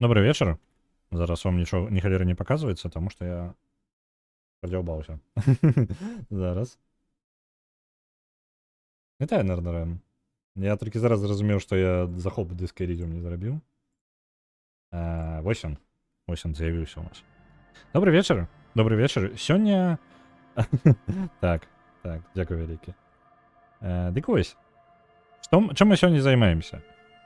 Добры вечар. Зараз вам нічога, ні халеры не паказваецца, таму што я падзяўбаўся. Зараз. Вітаю, Нернерен. Я толькі зараз зразумеў, што я захоп Disco Elysium не зрабіў. Вось ён. Вось ён з'явіўся у нас. Добры вечар. Добры вечар. Сёння. Так, дзякуй вялікі. Дык вось. Чым мы сёння займаемся?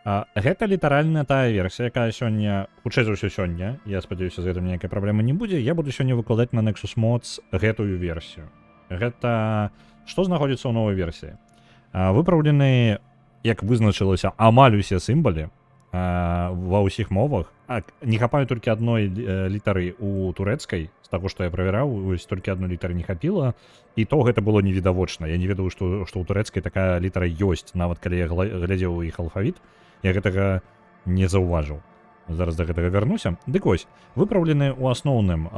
Гэта літаральна тая версія, якая сёння, хутчэй за ўсё сёння, я спадзяюся, з гэтым ніякай праблемы не будзе, я буду сёння выкладаць на Nexus Mods гэтую версію. Гэта што знаходзіцца ў новай версіі? Выпраўлены, як вызначылася, амаль усе сімвалы ва ўсіх мовах. Не хапае толькі адной літары у турэцкай, з таго, што я правяраў, вось толькі адной літары не хапіла, і то гэта было невідавочна. Я не ведаў, што ў турэцкай такая літара ёсць, нават калі я глядзеў у іх алфавіт, я гэтага не заўважыў. Зараз да гэтага вярнуся. Дык вось, выпраўлены ў асноўным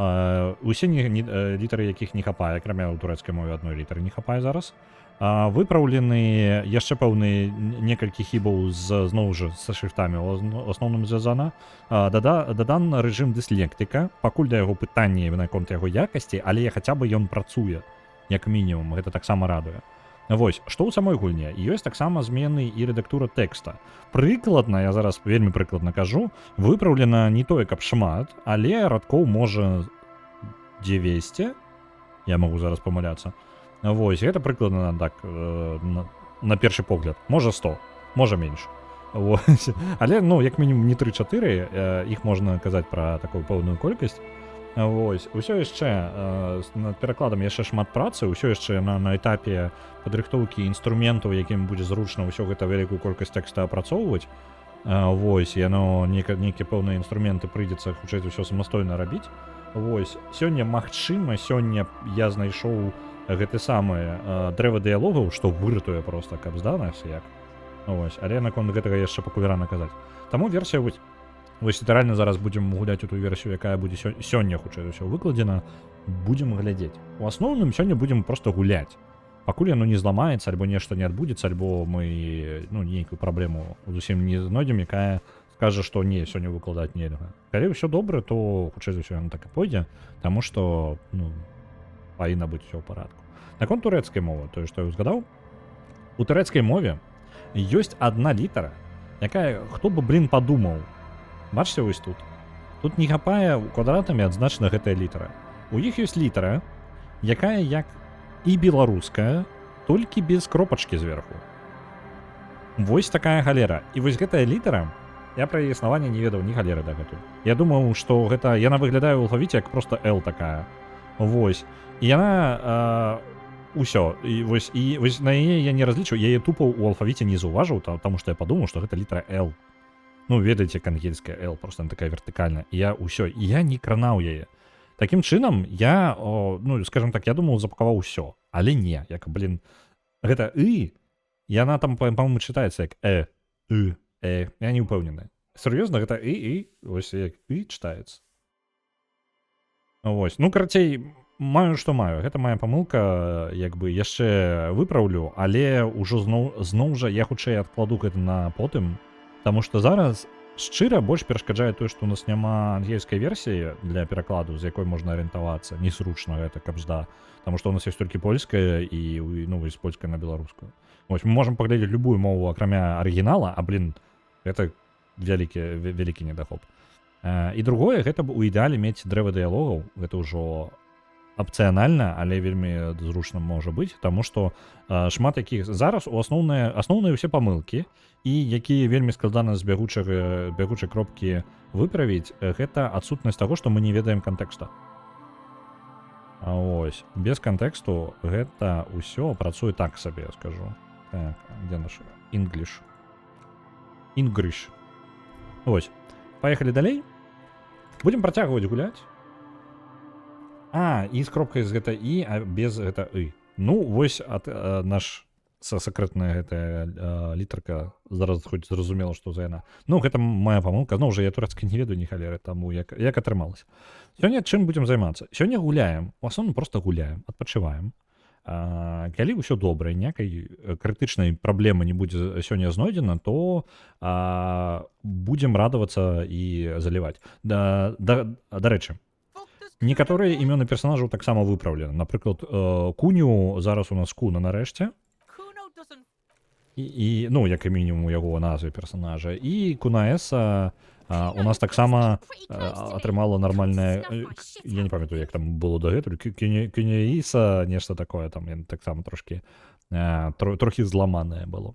усе не літары, якіх не хапае, акрамя ў турэцкай мове адной літары не хапае зараз. Выпраўлены яшчэ пэўныя некалькі хібаў з зноў жа са шрифтамі ў асноўным звязана. Дадан рэжым дыслектыка, пакуль да яго пытанні наконт яго якасці, але хаця бы ён працуе, як мінімум, гэта таксама радуе. Вось, што ў самой гульне? Ёсць таксама змены і рэдактура тэкста. Прыкладна, я зараз вельмі прыкладна кажу, выпраўлена не тое, каб шмат, але радкоў можа 200, я магу зараз памыляцца. Вось, гэта прыкладна так, на першы погляд. Можа, 100, можа, менш. Вось. Але, ну, як мінімум не 3-4, іх можна казаць пра такую пэўную колькасць. Вось. Усё яшчэ над перакладам яшчэ шмат працы, ўсё яшчэ на этапе падрыхтоўкі інструментаў, якім будзе зручна ўсё гэта вялікую колькасць тэкста апрацоўваць. Вось, яно нейкія пэўныя інструменты прыйдзецца, хутчэй за ўсё, самастойна рабіць. Вось, сёння, магчыма, сёння я знайшоў гэты самы дрэва дыялогаў, што выратуе просто капзда нас як. Вось, але наконт гэтага яшчэ пакуль рана казаць. Таму версія вось літаральна зараз будзем гуляць у ту версію, якая будзе сёння, хутчэй за ўсё, выкладзена. Будзем глядзець. У асноўным сёння будзем просто гуляць. Пакуль яно не зламаецца, альбо нешта не адбудзецца, альбо мы, ну, нейкую праблему зусім не знойдзем, якая скажа, што не, сёння выкладаць нельга. Калі ўсё добра, то, хутчэй за ўсё, яно так і пойдзе, таму што, ну, павінна быць усё ў парадку. Наконт турэцкай мовы, тое, што я ўзгадаў, у турэцкай мове ёсць адна літара, якая, хто бы, блин, падумаў, бачце, вось тут. Тут не хапае, квадратамі адзначана гэтая літара. У іх ёсць літара, якая як і беларуская, толькі без кропачкі зверху. Вось такая галера. І вось гэтая літара, я пра яе існаванне не ведаў ні галеры дагэтуль. Я думаў, што гэта яна выглядае ў алфавіце як просто L такая. Вось. І яна усё. І вось на яе я не разлічыў, я яе тупо ў алфавіце не заўважыў, таму што я падумаў, што гэта літара L. Ну, ведаеце, як ангельская L, просто она такая вертыкальная. І я ўсё, і я не кранаў яе. Такім чынам, я, ну, скажем так, я думаў, запакаваў усё, але не, як, блин, гэта і, яна там, по-моему, чытаецца як э, ы, э, я не ўпэўнены. Сур'ёзна, гэта і, вось як і чытаецца. Вось, ну, карацей, маю, што маю. Гэта моя памылка, як бы яшчэ выпраўлю, але ўжо зноў жа я хутчэй адкладу гэта на потым, таму што зараз шчыра больш перашкаджае тое, што у нас няма ангельскай версіі для перакладу, з якой можна арыентавацца. Незручна гэта капзда. Таму што у нас ёсць толькі польская і, ну, вось польская на беларускую. Вось мы можам паглядзець любую мову, акрамя арыгінала, а, блин, гэта вялікі недахоп. І другое, гэта б у ідэале мець дрэва дыялогаў, гэта ўжо апцыянальна, але вельмі зручна можа быць, таму што шмат якіх зараз у асноўныя ўсе памылкі і якія вельмі складана з бягучай кропкі выправіць, гэта адсутнасць таго, што мы не ведаем кантэкста. А ось без кантэксту гэта ўсё працуе так сабе, я скажу. Так, дзе наш English? English. Ось. Поехали далей. Будем працягваць гуляць. А, і з кропкай з гэта і, а без гэта і. Ну, вось наш сакрэтная гэтая літарка зараз хоць зразумела, што за яна. Ну, гэта моя памылка. Зноў жа, я турэцкай не ведаю ні халеры, таму як атрымалася. Сёння чым будзем займацца? Сёння гуляем. У асноўным просто гуляем, адпачываем. Калі ўсё добра, ніякай крытычнай праблемы не будзе сёння знойдзена, то будзем радавацца і заліваць. Дарэчы, некаторыя імёны персонажаў таксама выпраўлены. Напрыклад, Куню зараз у нас Куна нарэшце. І, ну, як і мінімум у яго назве персонажа. І Кунаэса у нас таксама атрымала нармальнае, я не памятаю, як там было дагэтуль, Кюнеіса, нешта такое там, яно таксама трошкі трохі зламанае было.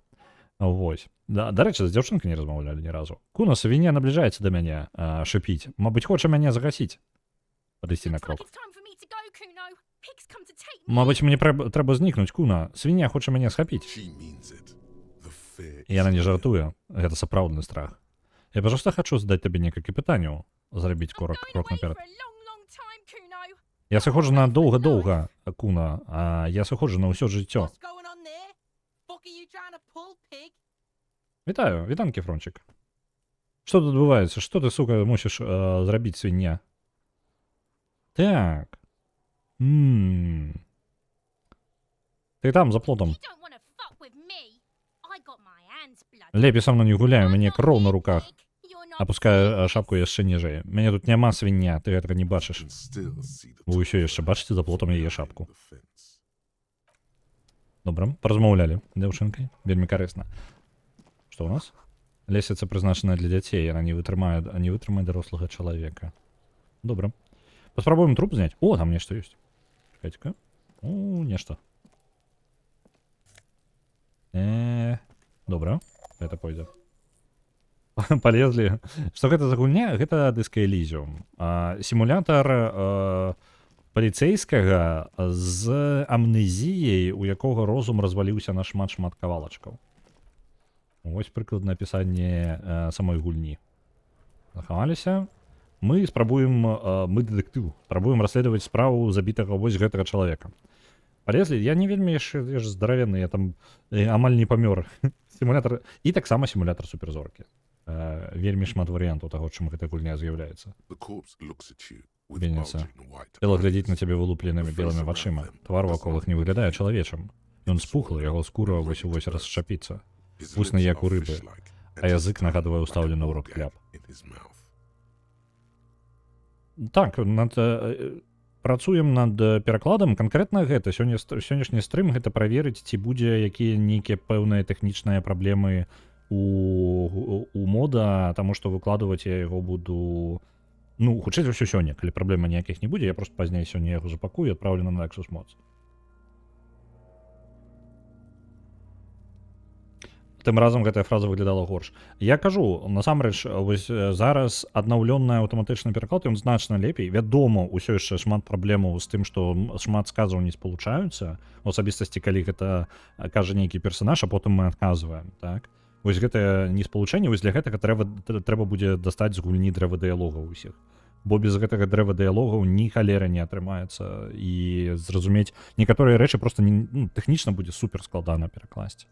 Вось. Да, дарэчы, з дзяўчынкай не размаўлялі ні разу. Куна, свіння набліжаецца да мяне, шыпіць. Мабыць, хоча мяне загасіць. Падысці на крок. Мабыць, мне трэба знікнуць, Куна. Свіння хоча мяне схапіць. Яна не жартуе. Гэта сапраўдны страх. Я просто хачу задаць табе некалькі пытанняў. Зрабіць крок наперад. Я сыходжу на доўга-доўга, Куна. А я сыходжу на ўсё жыццё. Вітаю, вітанкі, Фрончык. Што тут адбываецца? Што ты, сука, мусіш зрабіць, свіння? Так. Ты там, за плотам. Лепей са мной не гуляй, у мяне кроў на руках. Апускаю шапку яшчэ ніжэй. Мяне тут няма, свіння, ты гэтага не бачыш. Вы ўсё яшчэ бачыце за плотам яе шапку. Добра, паразмаўлялі дзяўчынкай. Вельмі карысна. Што ў нас? Лесвіца прызначаная для дзяцей, яна не вытрымае дарослага чалавека. Добра. Паспрабуем труп зняць. О, там нешта ёсць. Чакайце-ка. О, нешта. Добра, гэта пойдзе. Полезли. Што гэта за гульня? Гэта Disco Elysium. Сімулятар паліцэйскага з амнезіяй, у якога розум разваліўся на шмат-шмат кавалачкаў. Вось прыкладна апісанне самой гульні. Захаваліся. Мы спрабуем, мы дэтэктыў, спрабуем расследаваць справу забітага вось гэтага чалавека. Полезли, я не вельмі яшчэ, я ж здаравенны, я там амаль не памёр. Сімулятар і таксама сімулятар суперзоркі. Вельмі шмат варыянтаў таго, чым гэта гульня з'яўляецца. Беніца. Цела глядзіць на цябе вылупленымі белымі вачыма. Твар вакол іх не выглядае чалавечым. Ён спухлы, яго скура вось-вось расшчапіцца. Вусны як у рыбы, а язык нагадвае ўстаўлены ў рот кляп. Так, працуем над перакладам. Канкрэтна гэта сёння, сённяшні стрым — гэта праверыць, ці будзе якія нейкія пэўныя тэхнічныя праблемы у мода, таму што выкладваць я яго буду, ну, хутчэй за ўсё, сёння, калі праблема ніякіх не будзе. Я просто пазней сёння яго запакую і адпраўлю на Nexus Mods. Тым разам гэтая фраза выглядала горш. Я кажу, насамрэч, вось зараз аднаўлёны аўтаматычны пераклад, ён значна лепей. Вядома, ўсё яшчэ шмат праблемаў з тым, што шмат сказаў не спалучаюцца, у асабістасці, калі гэта кажа нейкі персонаж, а потым мы адказваем. Так, вось гэтае неспалучэнне, вось для гэтага трэба будзе дастаць з гульні дрэва дыялогаў усіх, бо без гэтага дрэва дыялогаў ні халеры не атрымаецца, і зразумець некаторыя рэчы просто не, ну, тэхнічна будзе супер складана перакласці.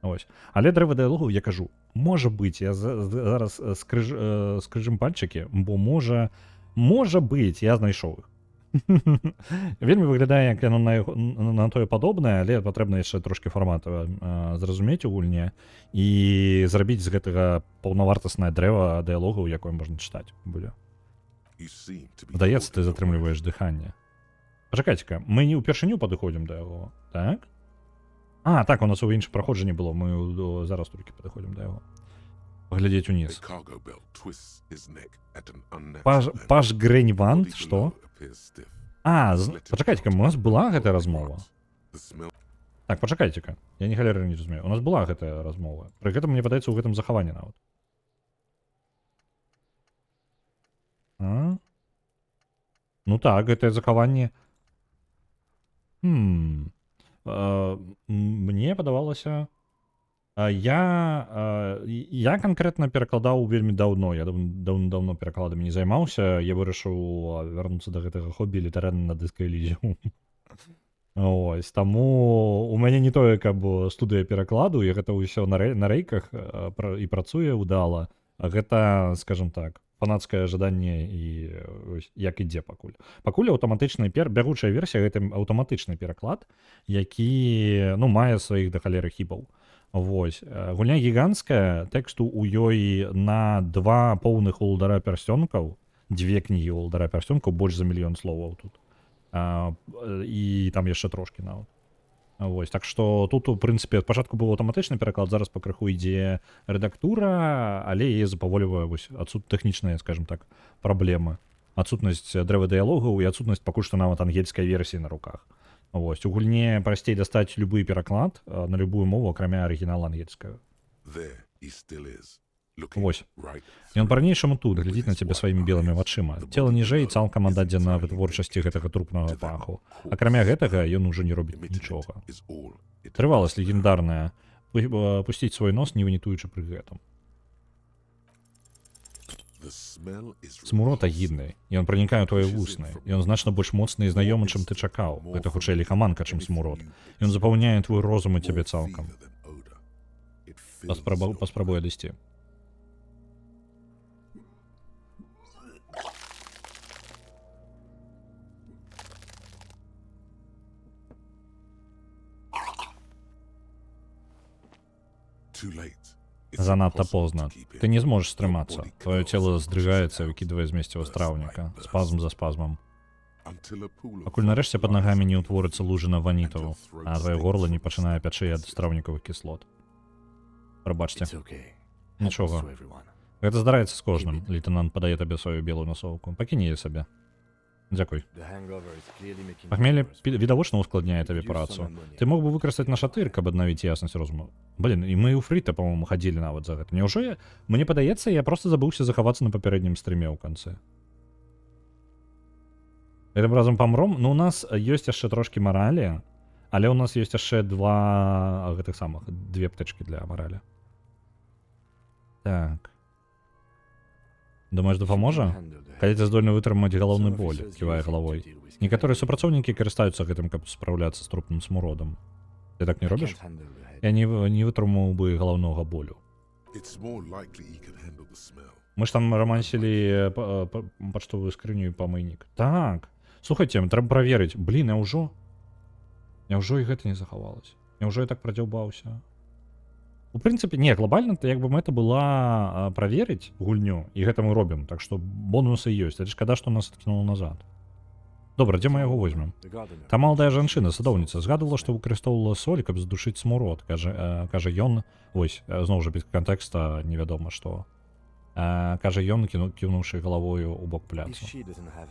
Ось. Але дрэва дыялогаў, я кажу, можа быць, я зараз скрыжым пальчыкі, бо можа быць, я знайшоў іх. Вельмі выглядае, як яно на тое падобнае, але патрэбна яшчэ трошкі фармату зразумець у гульне і зрабіць з гэтага паўнавартаснае дрэва дыялогаў, якое можна чытаць будзе. Здаецца, ты затрымліваеш дыханне. Пачакайце-ка, мы не ўпершыню падыходзім да яго, так? А, так, у нас у іншым праходжанні было, мы зараз толькі падыходзім да яго. Паглядзець уніз. Паш Грэньванд, што? А, пачакайце-ка, у нас была гэтая размова. Так, пачакайце-ка, я ні халеры не разумею. У нас была гэтая размова. Пры гэтым, мне падаецца, у гэтым захаванні нават. А? Ну так, гэтае захаванне. Мне падавалася. Я канкрэтна перакладаў вельмі даўно. Я даўно перакладамі не займаўся. Я вырашыў вярнуцца да гэтага хобі літаральна на Disco Elysium. Ось, таму у мяне не тое, каб студыя перакладу, і гэта ўсё на рэйках і працуе ўдала. А гэта, скажем так, Фанацкае жаданне і ось, як ідзе пакуль. Пакуль аўтаматычны бягучая версія, гэта аўтаматычны пераклад, які, ну, мае сваіх да халеры хібаў. Вось. Гульня гіганцкая, тэксту ў ёй на два поўных Уладара пярсцёнкаў, дзве кнігі Уладара пярсцёнкаў, больш за мільён словаў тут. І там яшчэ трошкі нават. Вось, так што тут, у прынцыпе, спачатку быў аўтаматычны пераклад, зараз пакрыху ідзе рэдактура, але яе запавольвае вось тэхнічная, скажем так, праблема. Адсутнасць дрэва дыялогаў і адсутнасць пакуль што нават ангельскай версіі на руках. Вось, у гульне прасцей дастаць любы пераклад на любую мову, акрамя арыгінала ангельскага. Вось. Ён па-ранейшаму тут, глядзіць на цябе сваімі белымі вачыма. Цела ніжэй цалкам аддадзена вытворчасці гэтага трупнага паху. Акрамя гэтага, ён ужо не робіць нічога. Трываласць легендарная. Пусціць свой нос, не ванітуючы пры гэтым. Смурод агідны. Ён пранікае ў твае вусны. Ён значна больш моцны і знаёмы, чым ты чакаў. Гэта хутчэй ліхаманка, чым смурод. Ён запаўняе твой розум і цябе цалкам. Паспрабуй адысці. Занадта позна. Ты не зможаш стрымацца. Твоё цело здрыгаецца і выкідвае з месціва страўніка. Спазм за спазмам. Пакуль нарэшце пад нагамі не ўтворыцца лужына ванітаву, а твоё горло не пачынае пячы ад страўнікавых кіслот. Прабачце. Нічога. Гэта здараецца з кожным. Лейтенант падае табе сваю белую насоўку. Пакінь яе сабе. Дзякуй. Пахмелле відавочна ускладняе табе працу. Ты мог бы выкарыстаць нашатыр, каб аднавіць яснасць розуму. Блин, і мы ў Фрыта, по-моему, хадзілі нават за гэта. Няўжо я... Мне падаецца, я просто забыўся захавацца на папярэднім стрыме ў канцы. Гэтым разам памром. Ну, у нас ёсць яшчэ трошкі маралі, але ў нас ёсць яшчэ два гэтых самых, две аптэчкі для маралі. Так. Думаеш, дапаможа? Калі ты здольны вытрымаць галаўны боль, ківае галавой. Некаторыя супрацоўнікі карыстаюцца гэтым, каб спраўляцца з трупным смуродам. Ты так не робіш? Я не вытрымаў бы галаўнога болю. Мы ж там рамансілі паштовую скрыню і памыйнік. Так. Слухайце, трэба праверыць. Блин, няўжо? Няўжо і гэта не захавалася? Няўжо я так прадзяўбаўся? У прынцыпе, не, глобальна, то як бы мэта была праверыць гульню, і гэта мы робім, так што бонусы ёсць. Але шкада, што нас адкінула назад. Добра, дзе мы яго возьмем? Та маладая жанчына, садоўніца, згадывала, што выкарыстоўвала соль, каб задушыць смурод, кажа ён, ось, зноў жа без кантэкста невядома што. Кажа ён, кіўнуўшы галавою ў бок пляцу.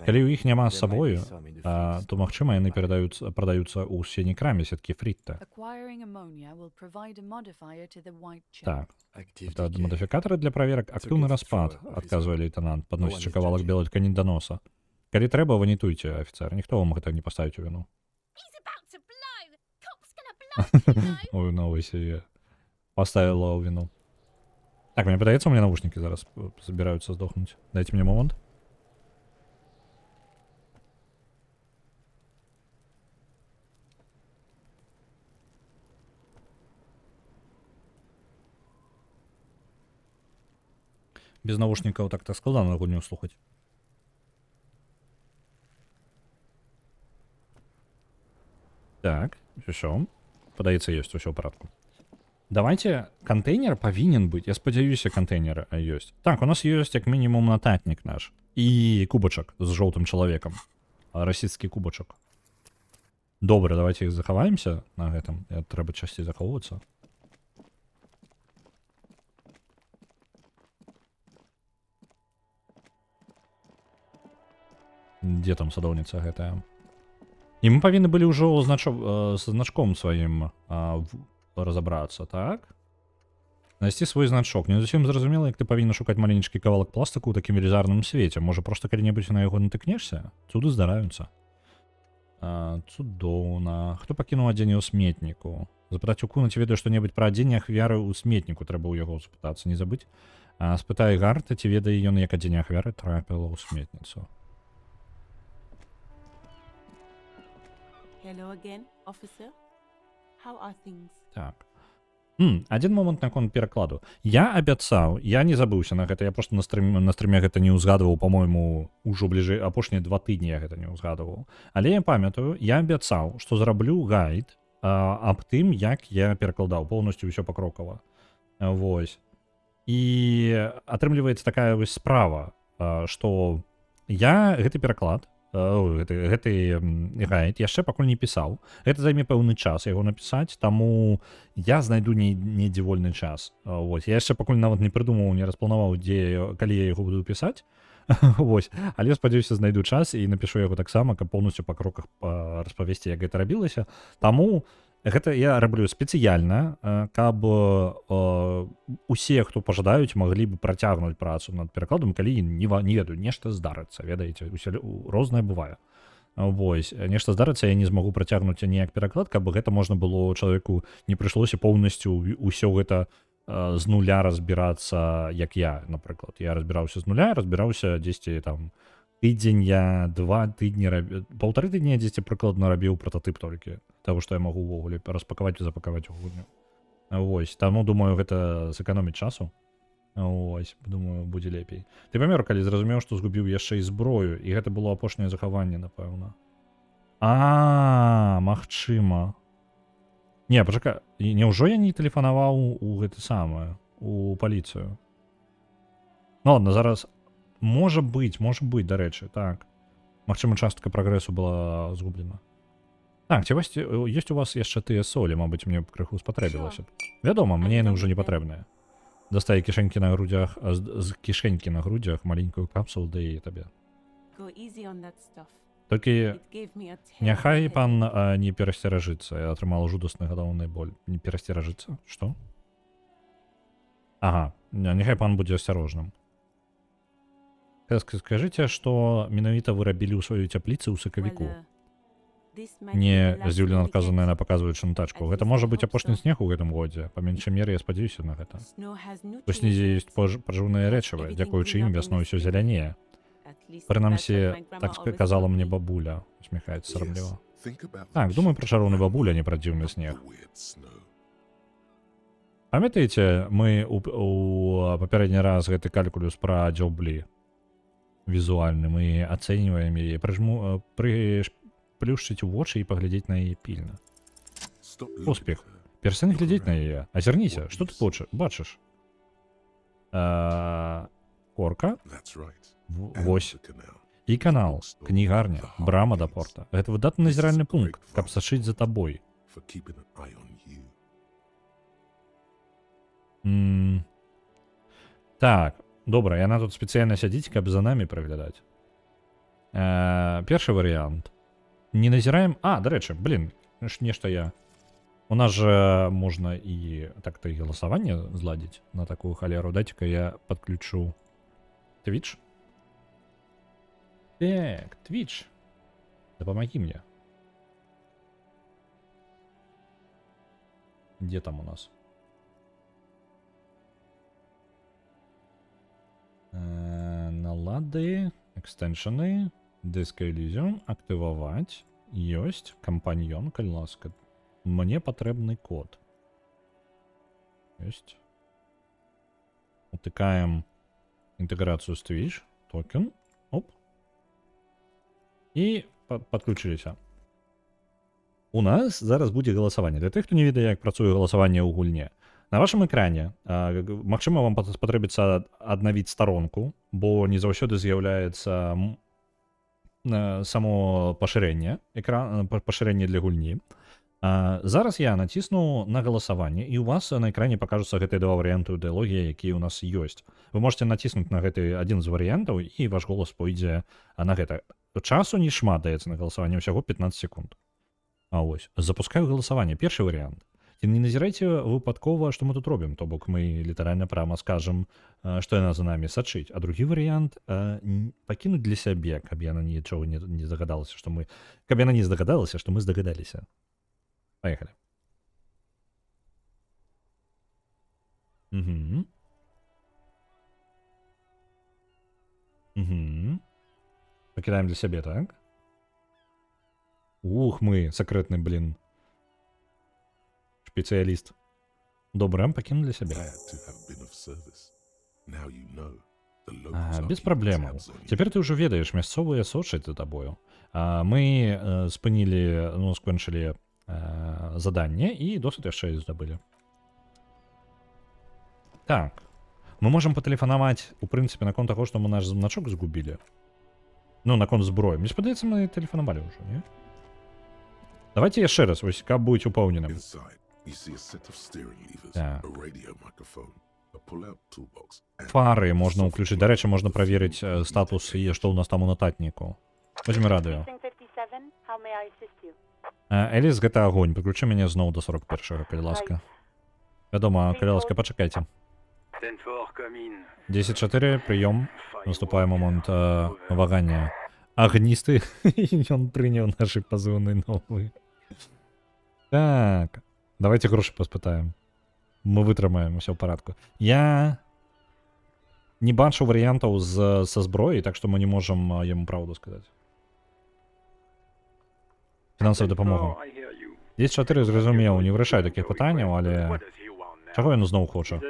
Калі ў іх няма з сабою, то, магчыма, яны прадаюцца ў суседняй краме сеткі Фрітта. Так. Это модыфікатары для праверак. Актыўны распад, адказвае лейтенант, падносячы кавалак белай тканіны да носа. Калі трэба, ванітуйце, афіцэр. Ніхто вам гэта не паставіць у віну. Ой, новый себе. Поставила ў віну. Так, мне падаецца, у меня наушники зараз собираются сдохнуть. Дайте мне момент. Без наушников так-то складана гульню слухаць. Так, всё. Падаецца, ёсць усё ў парадку. Давайте, контейнер павінен быць. Я спадзяюся, контейнер ёсць. Так, у нас ёсць як мінімум нататнік наш. І кубачак з жоўтым чалавекам. Расійскі кубачак. Добра, давайте захаваемся на гэтым. Трэба часцей захоўвацца. Дзе там садоўніца гэтая? І мы павінны былі ўжо са значком сваім, разабрацца, так? Знайсці свой значок. Не зусім зразумела, як ты павінна шукаць маленечкі кавалак пластыку ў такім велізарным свеце. Можа, проста калі-небудзь на яго натыкнешся? Цуды здараюцца. Цудоўна. Хто пакінуў адзенне ў сметніку? Запытаць у Куна, ці ведае што-небудзь пра адзенне ахвяры ў сметніку. Трэба ў яго спытацца, не забыць. Спытай Гарта, ці ведае ён, як адзенне ахвяры трапіла ў сметніцу. Hello again, officer. How are things? Так. Адзін момант наконт перакладу. Я абяцаў, я не забыўся на гэта, я просто на стрыме гэта не ўзгадваў, по-моему, ужо бліжэй апошнія 2 тыдні я гэта не ўзгадваў. Але я памятаю, я абяцаў, што зраблю гайд аб тым, як я перакладаў поўнасцю ўсё пакрокава. Вось. І атрымліваецца такая вось справа, што я гэты пераклад, гэты гайд яшчэ пакуль не пісаў. Гэта займе пэўны час яго напісаць, таму я знайду недзе вольны час. Вось, я яшчэ пакуль нават не прыдумаў, не распланаваў, дзе, калі я яго буду пісаць. Вось, але спадзяюся, знайду час і напішу яго таксама, каб поўнасцю па кроках распавесці, як гэта рабілася. Таму гэта я раблю спецыяльна, каб усе, хто пажадаюць, маглі бы працягнуць працу над перакладам, калі не ведаю, нешта здарыцца, ведаеце, усе рознае бывае. Вось, нешта здарыцца, я не змагу працягнуць ніяк пераклад, каб гэта можна было, чалавеку не прыйшлося поўнасцю ўсё гэта з нуля разбірацца, як я, напрыклад. Я разбіраўся з нуля, разбіраўся дзесьці там тыдзень, я 2 тыдні 1,5 тыдні я дзесьці прыкладна рабіў прататып толькі таго, што я магу увогуле распакаваць і запакаваць у гульню. Вось, таму думаю, гэта сэканоміць часу. Ось, думаю, будзе лепей. Ты памёр, калі зразумеў, што згубіў яшчэ і зброю, і гэта было апошняе захаванне, напэўна. А, магчыма. Не, пачакай, няўжо я не тэлефанаваў у гэты самае, у паліцыю? Ну ладно, зараз можа быць, дарэчы, так. Магчыма, частка прагрэсу была згублена. Так, ці вось ёсць у вас яшчэ тыя солі, мабыць, мне б крыху спатрэбілася б. Вядома, мне яны ўжо не патрэбныя. Дастае кішэнькі на грудзях, з кішэнькі на грудзях маленькую капсулу, дае табе. Толькі няхай пан не перасцеражыцца, я атрымала жудасны галаўны боль. Не перасцеражыцца? Што? Ага, няхай пан будзе асцярожным. Скажыце, што менавіта вы рабілі ў сваёй цяпліцы ў сакавіку? Не здзіўлена адказана яна, паказваючы на тачку. Гэта можа быць апошні снег у гэтым годзе. Па меншай меры, я спадзяюся на гэта. У снезе ёсць пажыўныя рэчывы, дзякуючы ім вясной усё зелянее. Прынамсі, так казала мне бабуля, усміхаецца сарамліва. Так, думай пра чароўны бабуля, а не пра дзіўны снег. Памятаеце, мы у папярэдні раз гэты калькулюс пра дзёблі візуальны, мы ацэньваем яе, прыжму, прыплюшчыць вочы і паглядзець на яе пільна. Поспех. Перастань глядзець на яе. Азірніся, што ты бачыш? Корка. Вось. І канал, кнігарня, брама да порта. Гэта выдатны назіральны пункт, каб сачыць за табой. Так, добра, яна тут спецыяльна сядзіць, каб за намі праглядаць. Першы варыянт. Не назіраем. А, дарэчы, блин, ж нешта я. У нас же можна і так-то і галасаванне зладзіць на такую халеру. Дайте-ка я подключу Twitch. Так, Twitch. Дапамагі мне. Где там у нас? Налады, экстэншаны, Disco Elysium, актываваць. Ёсць кампаньён, калі ласка. Мне патрэбны код. Ёсць. Утыкаем інтэграцыю з Twitch, токен. Оп. І падключыліся. У нас зараз будзе галасаванне. Для тых, хто не ведае, як працуе галасаванне ў гульне. На вашым экране, магчыма, вам спатрэбіцца аднавіць старонку, бо не заўсёды з'яўляецца само пашырэнне экран, пашырэнне для гульні. Зараз я націсну на галасаванне, і у вас на экране пакажуцца гэтыя два варыянты ў дыялогі, якія ў нас ёсць. Вы можете націснуць на гэты адзін з варыянтаў, і ваш голас пойдзе на гэта. Часу не шмат даецца на галасаванне, ўсяго 15 секунд. А ось запускаю галасаванне. Першы варыянт. Ці не назіраеце выпадкова, што мы тут робім, то бок мы літаральна прама скажам, што яна за намі сачыць. А другі варыянт пакінуць для сябе, каб яна нічога не здагадалася, што мы, каб яна не здагадалася, што мы здагадаліся. Поехали. Угу. Угу. Пакідаем для сябе, так? Ух, мы сакрэтны, блин. Спецыяліст. Добра, пакінулі сябе. Без праблемаў. Цяпер ты ўжо ведаеш, мясцовыя сочаць за табою. Мы спынілі, ну, скончылі заданне і досвед яшчэ і здабылі. Так. Мы можам патэлефанаваць, у прынцыпе, наконт таго, што мы наш значок згубілі. Ну, наконт зброі. Мне падаецца, мы тэлефанавалі ўжо, не? Давайте яшчэ раз, вось, каб быць упэўненым. Так. Фары можна ўключыць. Дарэчы, можна праверыць статус і што ў нас там у нататніку. Возьми радыё. Эліс, гэта агонь. Падключы мяне зноў до 41-го, калі ласка. Вядома, калі ласка, пачакайце. 10-4, прыём. Наступае момант вагання. Агністы, ён прыняў нашы пазыўны новы. Так, давайте грошы паспытаем. Мы вытрымаем, усё ў парадку. Я не бачу варыянтаў са зброяй, так што мы не можам яму праўду сказаць. Фінансавая дапамога. 10-4, зразумеў, не вырашаю такіх пытанняў, але чаго ён зноў хоча?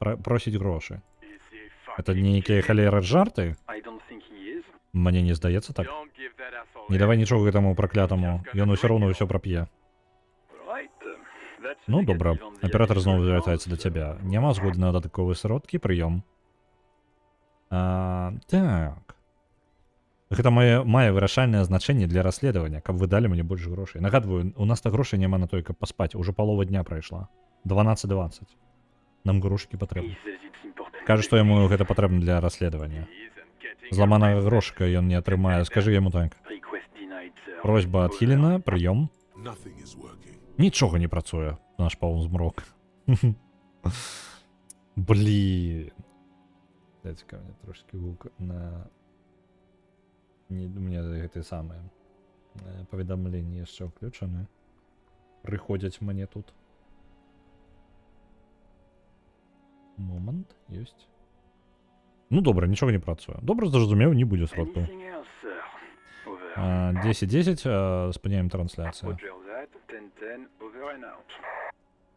Просіць грошы. Это нейкія халеры жарты? Мне не здаецца так. Не давай нічога гэтаму праклятаму. Ён усё роўна ўсё прап'е. Ну, добра. Аператор зноў звяртаецца да цябе. Няма згоды на дадатковыя сродкі, прыём. Так. Гэта мае вырашальнае значэнне для расследавання, каб вы далі мне больш грошай. Нагадваю, у нас-то грошай няма на той, каб паспаць. Ужо палова дня прайшла. 12:20. Нам грошыкі патрэбны. Кажа, што яму гэта патрэбна для расследавання. Зламанага грошыка ён не атрымае. Скажы яму так. Просьба адхілена, прыём. Нічога не працуе. Наш паўзмрок. Блин. Дайте-ка мне трошкі гук на... Не, у меня гэты самыя паведамленні яшчэ ўключаны. Прыходзяць мне тут. Момант, ёсць. Ну добра, нічога не працуе. Добра, зразумеў, не будзе сродкаў. 10-10, спыняем трансляцыю.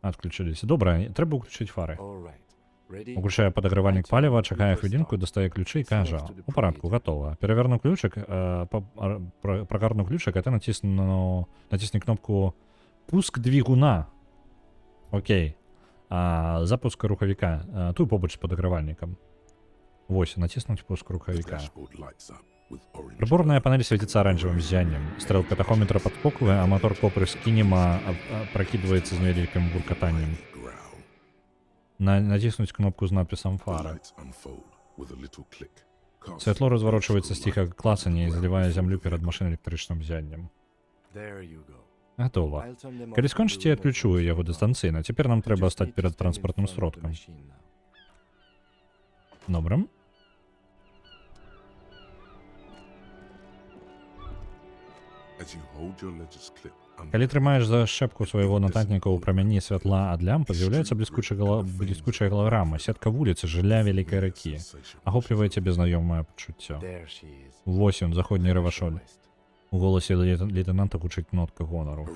Адключыліся. Добра, трэба ўключыць фары. Уключае падагравальнік паліва, чакае хвілінку, дастае ключы і кажа: «У парадку, гатова». Пераверну ключык, прагарну ключык, а ты націсні кнопку «Пуск двигуна». Окей. Запуск рухавіка. Тут побач з падагравальнікам. Вось, націснуць пуск рухавіка. Прыборная панель светится оранжевым ззяннем. Стрелка тахометра падскоквае, а мотор копры з кінема пракідваецца з невялікім гуркатаннем. Націснуць кнопку з надпісам «Фары». Святло разварочваецца з ціхага клацання і залівае зямлю перад машынай электрычным ззяннем. Гатова. Калі скончыце, я адключу яго дыстанцыйна. Цяпер нам трэба стаць перад транспартным сродкам. Добра. Калі трымаеш за шчэпку свайго нататніка ў прамяні святла ад лямпы, з'яўляецца бліскучая галаграма, сетка вуліцы, жылля вялікай ракі. Ахоплівае цябе знаёмае пачуццё. Вось ён, заходні Рэвашоль. У голасе лейтенанта гучыць нотка гонару.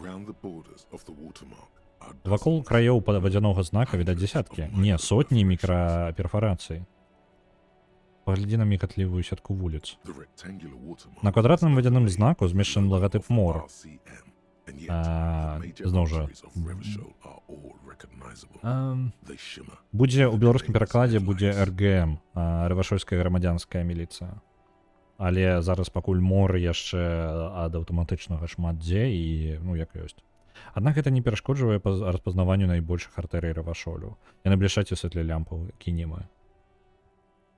Вакол краёў вадзянога знака відаць дзесяткі, не, сотні мікраперфарацый. Паглядзі на мігатлівую сетку вуліц. На квадратным вадзяным знаку змешчаны лагатып МОР. Зноў жа, будзе ў беларускім перакладзе будзе РГМ, Рэвашольская грамадзянская міліцыя. Але зараз пакуль МОР яшчэ ад аўтаматычнага шмат дзе і, ну, як ёсць. Аднак гэта не перашкоджвае распазнаванню найбольшых артэрый Рэвашолю. Яны блішчаць у святле лямпаў кінемы.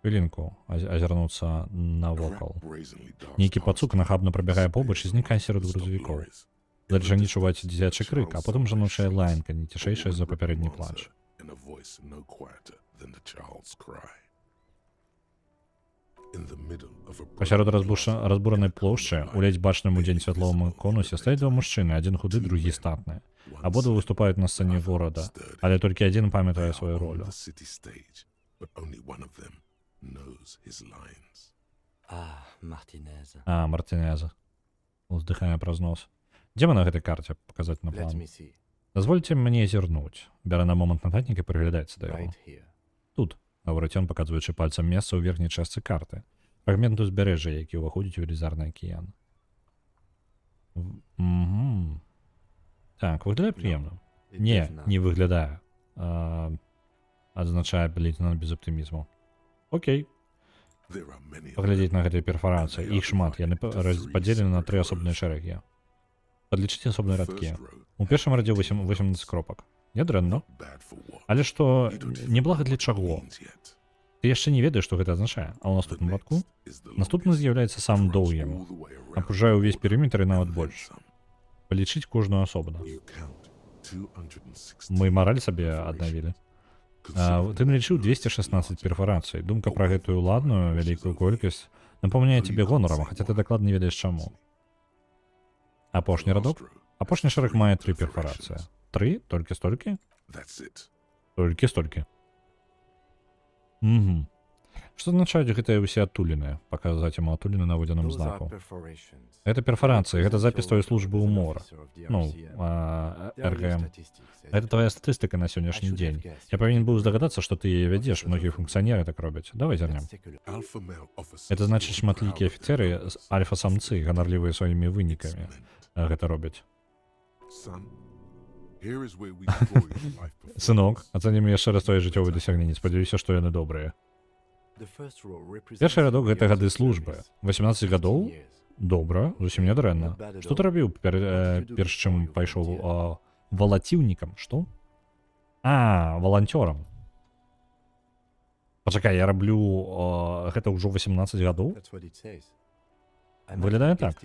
Хвілінку, азірнуцца навокал. Нейкі пацук нахабна прабягае побач і знікае сярод грузавікоў. Дальжані чуваць дзіцячы крык, а потым жаночая лаянка, не цішэйшая за папярэдні плач. Пасярод разбуранай плошчы, у ледзь бачным у дзень святловым конусе, стаяць два мужчыны, адзін худы, другі статны. Абодва выступаюць на сцэне горада, але толькі адзін памятае сваю ролю. А, Мартинеза. Уздыхае праз нос. Дзе мы на гэтай карце паказаць на план? Дазвольце мне зірнуць. Бярэ на момант нататнік і прыглядаецца да яго. Тут, гаворыць ён, паказваючы пальцам месца ў верхняй частцы карты. Фрагмент узбярэжжа, які ўваходзіць у велізарны акіян. Угу. Так, выглядае прыемна. Не, не выглядае. Адзначае лейтенант без аптымізму. Окей. Паглядзець на гэтыя перфарацыі. Іх шмат, яны падзелены на тры асобныя шэрагі. Падлічыць асобныя радкі. У першым радзе 8, 18 кропак. Нядрэнна. Але што неблага для чаго? Ты яшчэ не ведаеш, што гэта азначае. А ў наступным радку? Наступны з'яўляецца самым доўгім. Абкружае ўвесь перыметр і нават больш. Палічыць кожную асобна. Мы мараль сабе аднавілі. Ты налічыў 216 перфарацый. Думка пра гэтую ладную вялікую колькасць напаўняе цябе гонарам, хаця ты дакладна не ведаеш чаму. Апошні радок? Апошні шэраг мае тры перфарацыі. Тры? Толькі столькі? Толькі столькі. Угу. Што азначаюць гэтыя ўсе адтуліны? Паказаць яму адтуліны на водзяным знаку. Гэта перфарацыі, гэта запіс тваёй службы ў МОР. Ну, РГМ. Гэта твоя статыстыка на сённяшні дзень. Я павінен быў здагадацца, што ты яе вядзеш, многія функцыянеры так робяць. Давай зірнем. Это значыць, шматлікія афіцеры з альфа-самцы, ганарлівыя сваімі вынікамі, гэта робяць. Сынок, ацэнім яшчэ раз твоё жыццёвыя дасягненні. Спадзяюся, што яны добрыя. Першы радок — гэта гады службы. 18 гадоў? Добра, зусім не дрэнна. Што ты рабіў перш чым пайшоў валаціўнікам? Што? А, валанцёрам. Пачакай, я раблю гэта ўжо 18 гадоў? Выглядае так.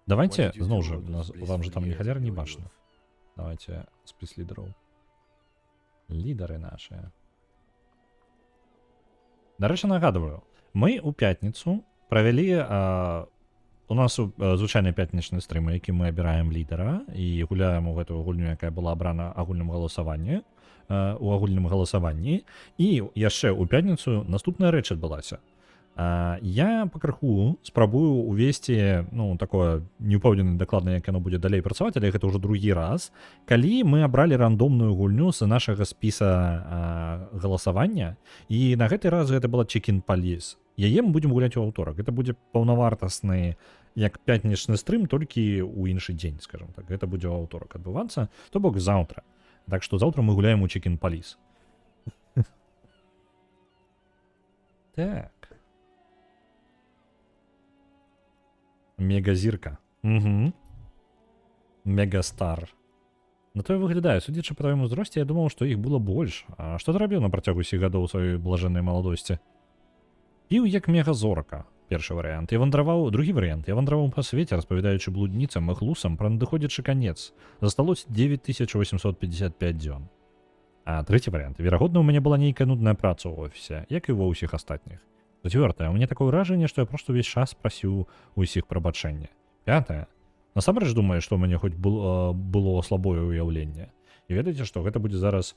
Давайте, зноў жа, нас, вам же там ні халеры не бачна. Давайте спіс лідараў. Лідары наши. Дарэчы, нагадываю, мы ў пятніцу правялі у нас звычайны пятнічны стрым, у які мы абіраем лідара і гуляем у гэтую гульню, якая была абрана агульным галасаванні, у агульным галасаванні. І яшчэ ў пятніцу наступная рэч адбылася. Я пакрыху спрабую увесці, ну, такое, не ўпэўнены дакладна, як яно будзе далей працаваць, але гэта ўжо другі раз, калі мы абралі рандомную гульню з нашага спіса галасавання, і на гэты раз гэта была Chicken Police. Яе мы будзем гуляць у аўторак. Гэта будзе паўнавартасны як пятнічны стрым, толькі ў іншы дзень, скажем так. Гэта будзе ў аўторак адбывацца, то бок заўтра. Так што заўтра мы гуляем у Chicken Police. Так. Мегазірка. Угу. Мегастар. На тое выглядае, судзячы па тваім узросце, я думаў, што іх было больш. А што ты рабіў на працягу усіх гадоў сваёй блажэннай маладосці? Піў як мегазорка. Першы варыянт. Я вандраваў, другі варыянт. Я вандраваў па свеце, распавядаючы блудніцам і хлусам пра надыходзячы канец. Засталося 9855 дзён. А трэці варыянт. Верагодна, у мяне была нейкая нудная праца ў офісе, як і ва ўсіх астатніх. Чацвёртае. У мяне такое ўражанне, што я проста ўвесь час прасіў усіх прабачэння. Пятае. Насамрэч думаю, што ў мяне хоць было слабое ўяўленне. І ведаеце што, гэта будзе зараз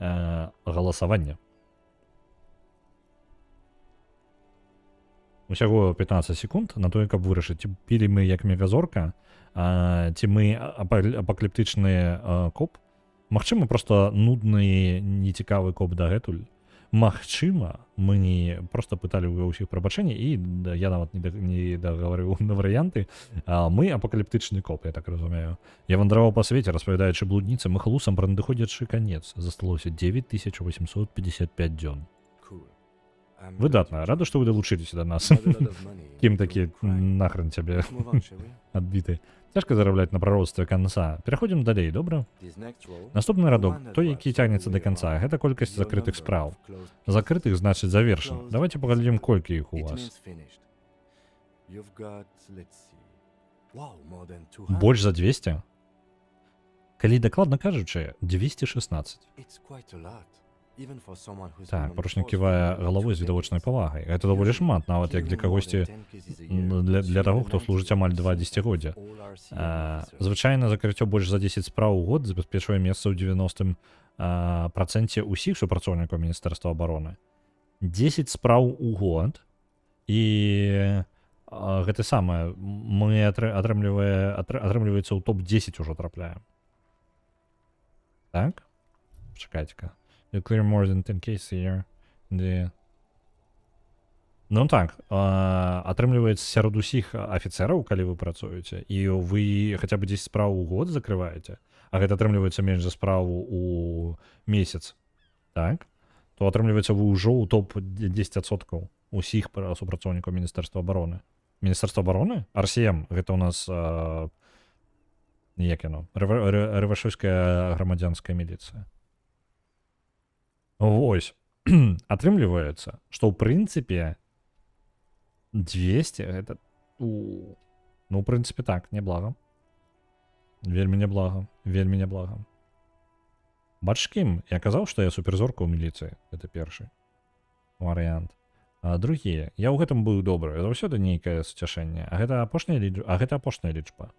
галасаванне. Усяго 15 секунд на тое, каб вырашыць, ці пілі мы як мегазорка, ці мы апакаліптычны коп. Магчыма, проста нудны, нецікавы коп дагэтуль. Магчыма, мы не проста пыталі ў ўсіх прабачэння, і да, я нават не дагаварыў на варыянты. Мы апакаліптычны коп, я так разумею. Я вандраваў па свеце, распавядаючы блудніцам і хлусам пра надыходзячы канец. Засталося 9855 дзён. Выдатна. Рада, што вы далучыліся да нас. Кім такі, нахрен цябе адбіты. Цяжка зарабляць на прароцтве канца. Пераходзім далей, добра? Наступны радок, той, які цягнецца да канца, гэта колькасць закрытых спраў. Закрытых значыць завершан. Давайте паглядзім, колькі іх у вас. Больш за 200? Калі дакладна кажучы, 216. Так, паручнік ківае галавой з відавочнай павагай. Гэта даволі шмат, нават як для кагосьці для таго, хто служыць амаль два дзесяцігоддзя. Звычайна закрыццё больш за 10 спраў у год забяспечвае месца ў 90 працэнце ўсіх супрацоўнікаў Міністэрства абароны. 10 спраў у год, і гэта самае, мы атрымліваецца, ў топ-10 ужо трапляем. Так? Чакайце-ка. You clear more than 10 cases a year. The... Ну так, атрымліваецца, сярод усіх афіцэраў, калі вы працуеце, і вы хаця бы 10 спраў у год закрываеце, а гэта атрымліваецца менш за справу у месяц, так? То атрымліваецца, вы ўжо ў топ 10% усіх супрацоўнікаў Міністэрства абароны. Міністэрства абароны? RCM, гэта у нас як яно? Рэвашойская грамадзянская міліцыя. Вось. Атрымліваецца, што ў прынцыпе 200 гэта ну, у прынцыпе, так, няблага. Вельмі няблага, вельмі няблага. Бачыш, кім? Я казаў, што я суперзорка ў міліцыі. Это першы варыянт. А другі, я ў гэтым быў добры, заўсёды нейкае суцяшэнне. А гэта апошняя лічба.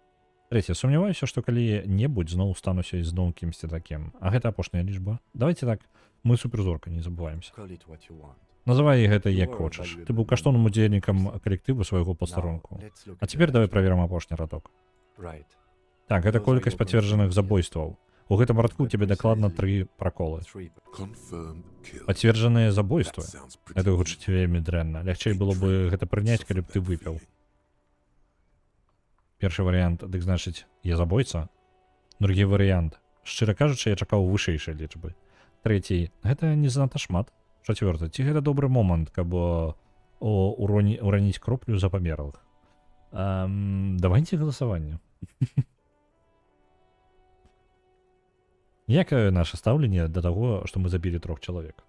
Трэцяе, сумняваюся, што калі-небудзь зноў стануся ізноў кімсьці такім. А гэта апошняя лічба. Давайте так, мы суперзорка, не забываемся. Называй гэта як хочаш. Ты быў каштоўным удзельнікам калектыву свайго пастарунку. А цяпер давай праверым апошні радок. Так, гэта колькасць пацверджаных забойстваў. У гэтым радку у цябе дакладна тры праколы. Пацверджаныя забойствы. Это гучыць вельмі дрэнна. Лягчэй было бы гэта прыняць, калі б ты выпіў. Першы варыянт, дык значыць, я забойца. Другі варыянт. Шчыра кажучы, я чакаў вышэйшай лічбы. Трэці, гэта не занадта шмат. Чацвёрты, ці гэта добры момант, каб ураніць кроплю за памерлых? Давайте галасаванне. Якае наше стаўленне да таго, што мы забілі трох чалавек?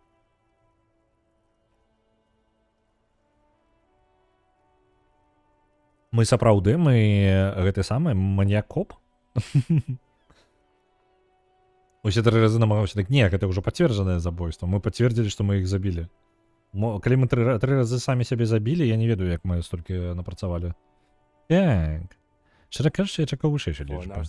Мы сапраўды, мы гэты самы маньяк-коп? Усе тры разы намагаўся так, не, гэта ўжо пацверджанае забойства. Мы пацвердзілі, што мы іх забілі. Калі мы тры разы самі сябе забілі, я не ведаю, як мы столькі напрацавалі. Так. Шчыра кажучы, я чакаў вышэйшай лічбы.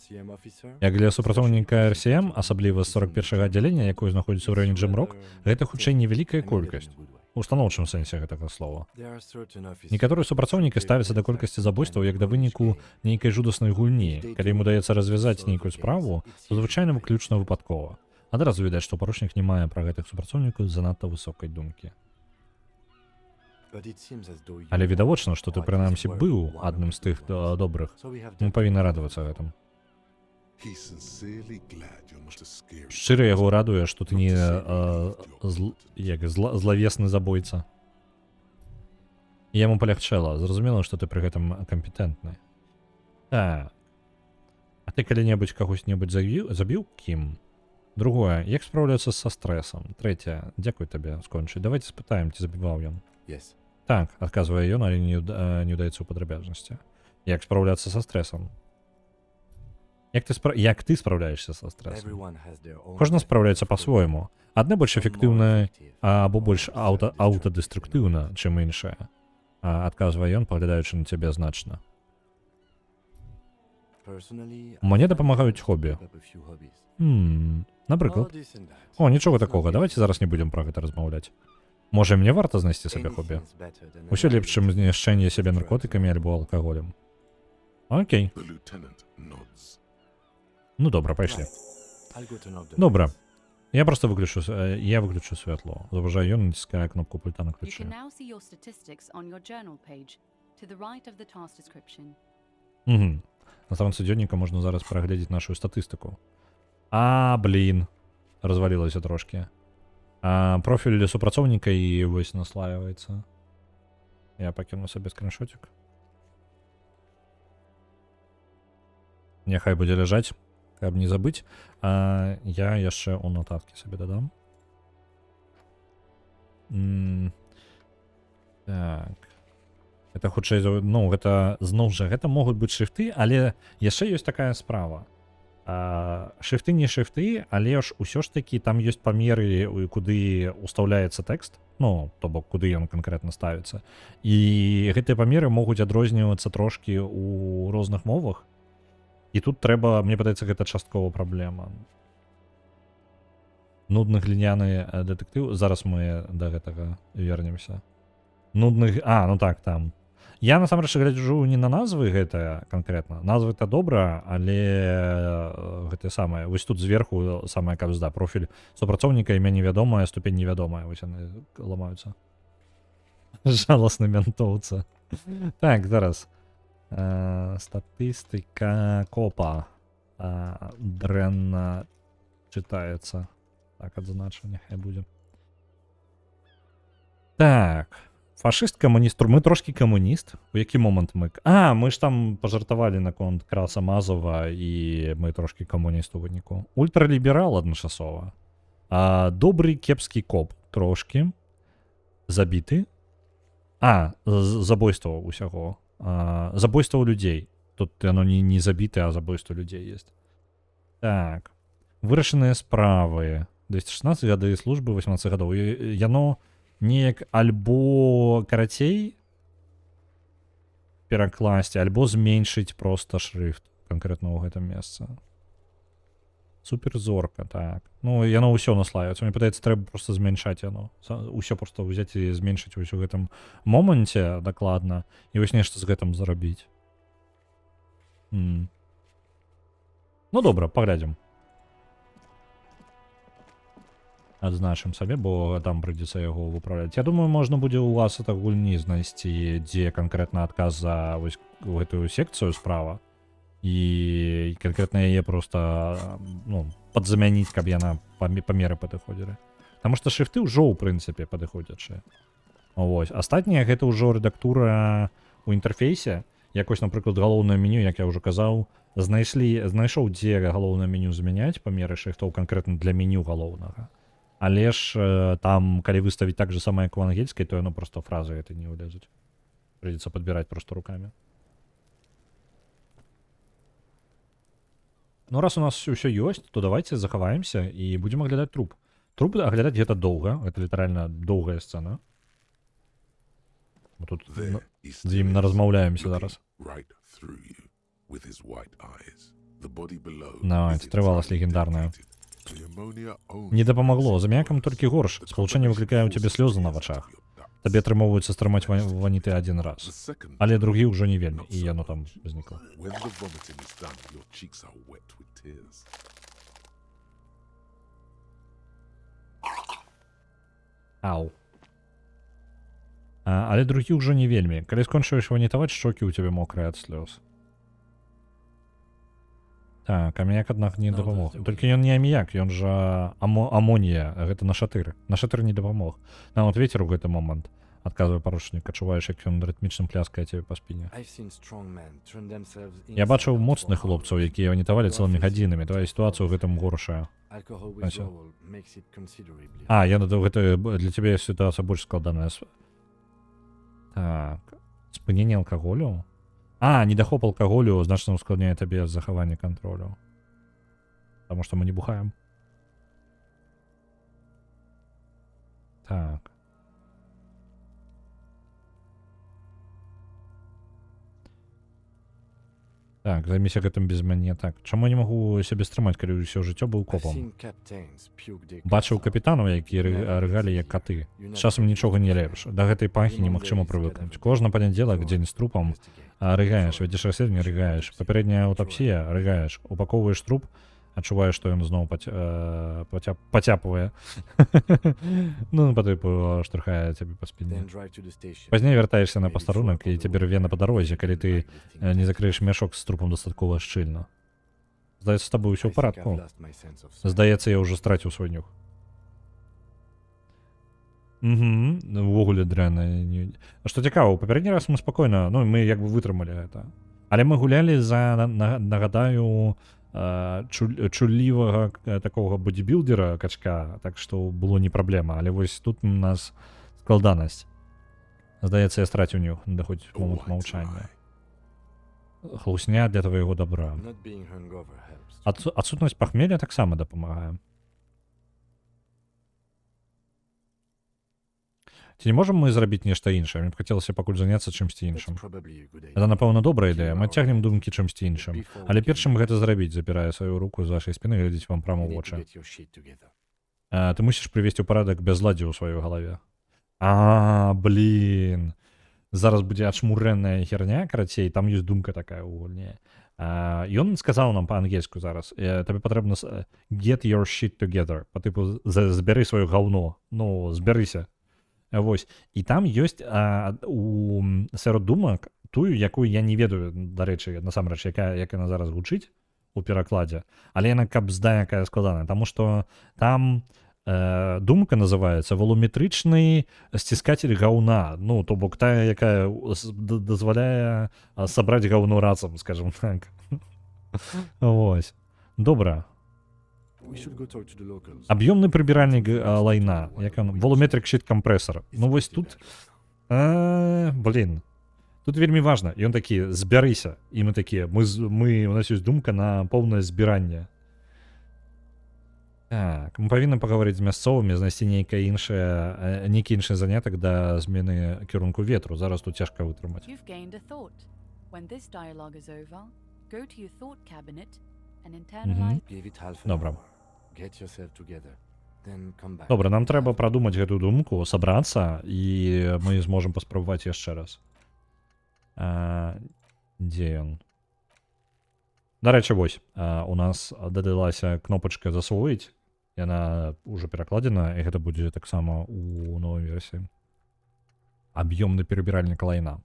Як для супрацоўніка РСМ, асабліва з 41-га аддзялення, якое знаходзіцца ў раёне Джемрок, гэта хутчэй невялікая колькасць. У станоўчым сэнсе гэтага слова. Некаторыя супрацоўнікі ставяцца да колькасці забойстваў як да выніку нейкай жудаснай гульні. Калі ім удаецца развязаць нейкую справу, то звычайна выключна выпадкова. Адразу відаць, што паручнік не мае пра гэтых супрацоўнікаў занадта высокай думкі. Але відавочна, што ты прынамсі быў адным з тых добрых. Мы павінны радавацца гэтым. Шчыра яго радуе, што ты не як злавесны забойца. Яму палягчэла. Зразумела, што ты пры гэтым кампетэнтны. Так. А ты калі-небудзь кагось-небудзь забіў, кім? Другое, як спраўляцца са стрэсам? Трэцяе, дзякуй табе, скончыць. Давайте спытаем, ці забіваў ён. Yes. Так, адказвае ён, але не ўдаецца ў падрабязнасці. Як спраўляцца са стрэсам? Як ты спраўляешся са стрэсам? Everyone has their own Кожны method спраўляецца of coping. па-свойму. Адны больш Some more эфектыўна effective, або больш more self-destructive than аўтадэструктыўна, others. чым іншае. Адказвае ён, паглядаючы на цябе значна. Personally, I Мне find дапамагаюць it хобі. to pick up a few hobbies. Напрыклад. Oh, this and that. О, нічога It's not такога, really давайте зараз не будзем пра гэта размаўляць. Можа, мне варта знайсці сабе хобі? Anything's better than Усё лепш, чым annihilation. знішчэнне сябе Drugs наркотыкамі and альбо алкаголем. Окей. The lieutenant nods. Ну добра, пайшлі. Right. I'll go turn off the Добра. lights. Я просто выключу, я выключу святло. Заўважае ён, націскае кнопку пульта на You ключы. can now see your statistics on your journal page to the right of the task description. Угу. На старонцы дзённіка можна зараз прагледзець нашу статыстыку. А, блин. Развалілася трошкі. Профіль супрацоўніка і вось наслаивается. Я пакіну сабе скриншотик. Няхай будзе ляжаць, каб не забыць. Я яшчэ ў нотаткі сабе дадам. Так. Это хутчэй за, ну, гэта зноў жа, гэта могуць быць шрифты, але яшчэ ёсць такая справа. Шрифты не шрифты, але ж усё ж такі там ёсць памеры, куды ўстаўляецца тэкст, ну, то бок куды ён канкрэтна ставіцца. І гэтыя памеры могуць адрознівацца трошкі ў розных мовах. І тут трэба, мне падаецца, гэта часткова праблема. Нудны гліняны дэтэктыў. Зараз мы да гэтага вернемся. Нудны, ну так, там. Я насамрэч гляджу не на назвы гэтыя канкрэтна. Назвы-то добра, але гэтае самае. Вось тут зверху самая кабзда. Профіль супрацоўніка, імя невядомае, ступень невядомая. Вось яны ламаюцца. Жаласны мянтоўца. Так, зараз. Статыстыка копа. Дрэнна чытаецца. Так, адзначу, няхай будзе. Так. Фашыст, камуніст. Мы трошкі камуніст. У які момант мы... А, мы ж там пажартавалі наконт Краса Мазова, і мы трошкі камуніст у выніку. Ультраліберал адначасова. Добры кепскі коп трошкі. Забіты. А, забойства ўсяго. Забойства людзей. Тут яно не забіты, а забойства людзей есть. Так. Вырашаныя справы. 216 гады службы, 18 гадоў. І яно неяк альбо карацей перакласці, альбо зменшыць проста шрыфт канкрэтна ў гэтым месцы. Суперзорка, так. Ну, яно ўсё наслаиваецца. Мне падаецца, трэба просто змяншаць яно. Усё просто ўзяць і зменшыць вось у гэтым моманце дакладна і вось нешта з гэтым зрабіць. Ну, добра, паглядзім. Адзначым сабе, бо там прыйдзецца яго выпраўляць. Я думаю, можна будзе ў вас это гульні знайсці, дзе канкрэтна адказ за вось гэтую секцыю справа. І канкрэтна яе просто, ну, падзамяніць, каб яна памеры падыходзілі. Таму што шрифты ўжо, ў прынцыпе, падыходзячыя. Вось. Астатняе гэта ўжо рэдактура ў інтэрфейсе. Якось, напрыклад, галоўнае меню, як я ўжо казаў, знайшоў, дзе галоўнае меню замяняць памеры шрифтоў канкрэтна для меню галоўнага. Але ж там, калі выставіць так же самае, як у ангельскай, то яно просто фразы гэтай не ўлезуць. Прыйдзецца падбіраць просто рукамі. Ну, раз у нас ўсё ёсць, то давайте захаваемся і будзем аглядаць труп. Труп аглядаць гэта доўга, гэта літаральна доўгая сцэна. Мы тут з ім наразмаўляемся зараз. Давайте, трываласць легендарная. Не дапамагло, з аміякам толькі горш. Спалучэнне выклікае ў цябе слёзы на вачах. Табе атрымоўваецца стрымаць ваніты адзін раз. Але другі ўжо не вельмі, і яно там знікла. Ау. Але другі ўжо не вельмі. Калі скончваеш ванітаваць, шчокі ў цябе мокрыя ад слёз. Так, аміяк, аднак, не дапамог. Толькі ён не аміяк, ён жа амонія, гэта нашатыр. Нашатыр не дапамог. Нават ветер у гэты момант адказвае паручнік, адчуваеш, як ён рытмічным пляскае цябе па спіне. Я бачыў моцных хлопцаў, якія ванітавалі цэлымі гадзінамі. Твая сітуацыя ў гэтым горшая. А, я надо, гэта для цябе сітуацыя больш складаная. Так, спыненне алкаголю? А, недахоп алкаголю значна ускладняе табе захаванне кантролю. Таму што мы не бухаем. Так. Так, займіся гэтым без мяне. Так, чаму я не магу сябе стрымаць, калі ўсё жыццё быў копам? Бачыў капітанаў, якія рыгалі як каты. З часам нічога не лепш. Да гэтай пахі немагчыма прывыкнуць. Кожны панядзелак, дзень з трупам, рыгаеш, вядзеш расследаванне, рыгаеш. Папярэдняя аўтапсія, рыгаеш. Упакоўваеш труп, адчуваеш, што ён зноў пацяпвае. Ну, па тыпу, штурхае цябе па спіне. Пазней вяртаешся на пастарунак, і цябе рве на падарожжа, калі ты не закрыеш мяшок з трупам дастаткова шчыльна. Здаецца, з табой усё ў парадку. Здаецца, я ўжо страціў свой нюх. Угу, увогуле дрэнна. А што цікава, у папярэдні раз мы спакойна, ну, мы як бы вытрымалі гэта. Але мы гулялі за, нагадаю, чуллівага такога бодибилдера качка, так што было не праблема, але вось тут у нас складанасць. Здаецца, я страціў нюх, даходзіць момант маўчання. Хлусня для твайго добра. Адсутнасць пахмелля таксама дапамагае. Ці не можам мы зрабіць нешта іншае? Мне б хацелася пакуль заняцца чымсьці іншым. Это, напэўна, добрая ідэя. Мы цягнем думкі чымсьці іншым. Але перш чым гэта зрабіць, запірае сваю руку з вашай спіны і глядзіць вам прама ў вочы. Ты мусіш прывесці ў парадак бязладдзе ў сваёй галаве. А, блин. Зараз будзе ачмурэнная херня, карацей, там ёсць думка такая ў гульне. Ён сказаў нам па-ангельску зараз: табе патрэбна get your shit together, по тыпу збяры сваё гаўно, ну, збярыся. Вось. І там ёсць сярод думак тую, якую я не ведаю, дарэчы, насамрэч, як яна зараз гучыць у перакладзе, але яна кабзда якая складаная, таму што там думка называется «Волюметрычны сціскатель гаўна», ну, то бок тая, якая дазваляе сабраць гаўно разам, скажем так. Вось. Добра. We should go talk to the locals. Аб'ёмны прыбіральнік лайна, як он, volumetric shit compressor. Ну вось тут блин, тут вельмі важна. Ён такі: «Збярыся», і мы такія: мы, з- мы у нас ёсць думка на поўнае збіранне. Так, мы павінны пагаварыць з мясцовымі, знайсці нейкае іншае, нейкі іншы занятак да змены кірунку ветру. Зараз тут цяжка вытрымаць. You've gained a thought. When this dialogue is over, go to your thought cabinet and internalize Give it half an Добра. hour. Get yourself together. Then come back. Добра, нам трэба прадумаць гэтую думку, сабрацца, і мы зможам паспрабаваць яшчэ раз. Дзе ён? Дарэчы, вось, у нас дадалася кнопачка «Засвоіць». Яна ўжо перакладзена, і гэта будзе таксама у новай версіі. Аб'ёмны перабіральнік лайна.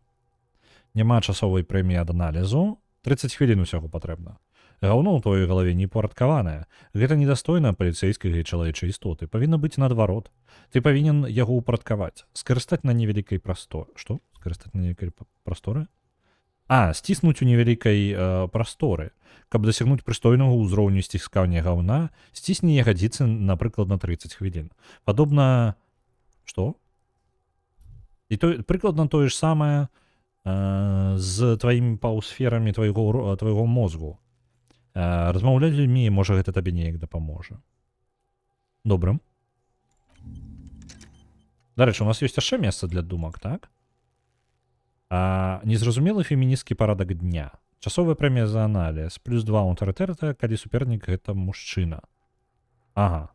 Няма часовай прэміі ад аналізу. 30 хвілін усяго патрэбна. Гаўно ў тваёй галаве непарадкаванае. Гэта недастойна паліцэйскай і чалавечай істоты. Павінна быць наадварот. Ты павінен яго ўпарадкаваць. Скарыстаць на невялікай прасторы. Што? Скарыстаць на невялікай прасторы? А, сціснуць у невялікай прасторы. Каб дасягнуць прыстойнага ўзроўню сціскання гаўна, сцісні ягадзіцы, напрыклад, на 30 хвілін. Падобна... Што? І то, прыкладна тое ж самае з тваімі паўсферамі твайго мозгу. Размаўляць з людзьмі, можа, гэта табе неяк дапаможа. Добра. Дарэчы, у нас ёсць яшчэ месца для думак, так? Незразумелы феміністскі парадак дня. Часовая прэмія за аналіз. Плюс 2 аўтарытэта, калі супернік гэта мужчына. Ага.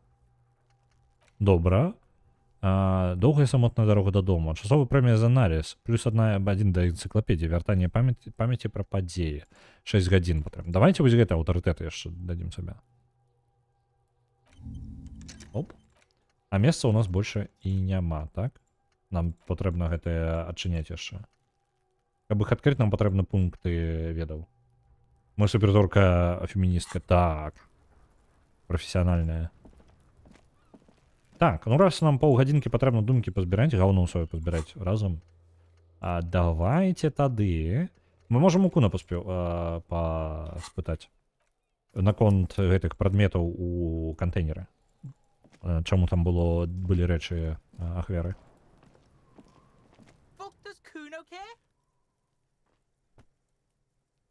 Добра. Доўгая самотная дарога дадому. Часовая прэмія за аналіз. Плюс адзін да энцыклапедіі. Вяртанне памяці пра падзеі. 6 гадзін патрэбна. Давайте вось гэта аўтарытэт яшчэ дадзім сабе. Оп. А месца у нас больше і няма, так? Нам патрэбна гэтае адчыняць яшчэ. Каб іх адкрыць, нам патрэбны пункты ведаў. Мы суперзорка феміністка. Так. Прафесіянальная. Так, ну раз нам паўгадзінкі патрэбна думкі пазбіраць, гаўно сваё пазбіраць разам. А давайте тады мы можам у Куна паспытаць наконт гэтых прадметаў у кантэйнеры. Чаму там былі рэчы ахвяры. Fuck does Kuno care?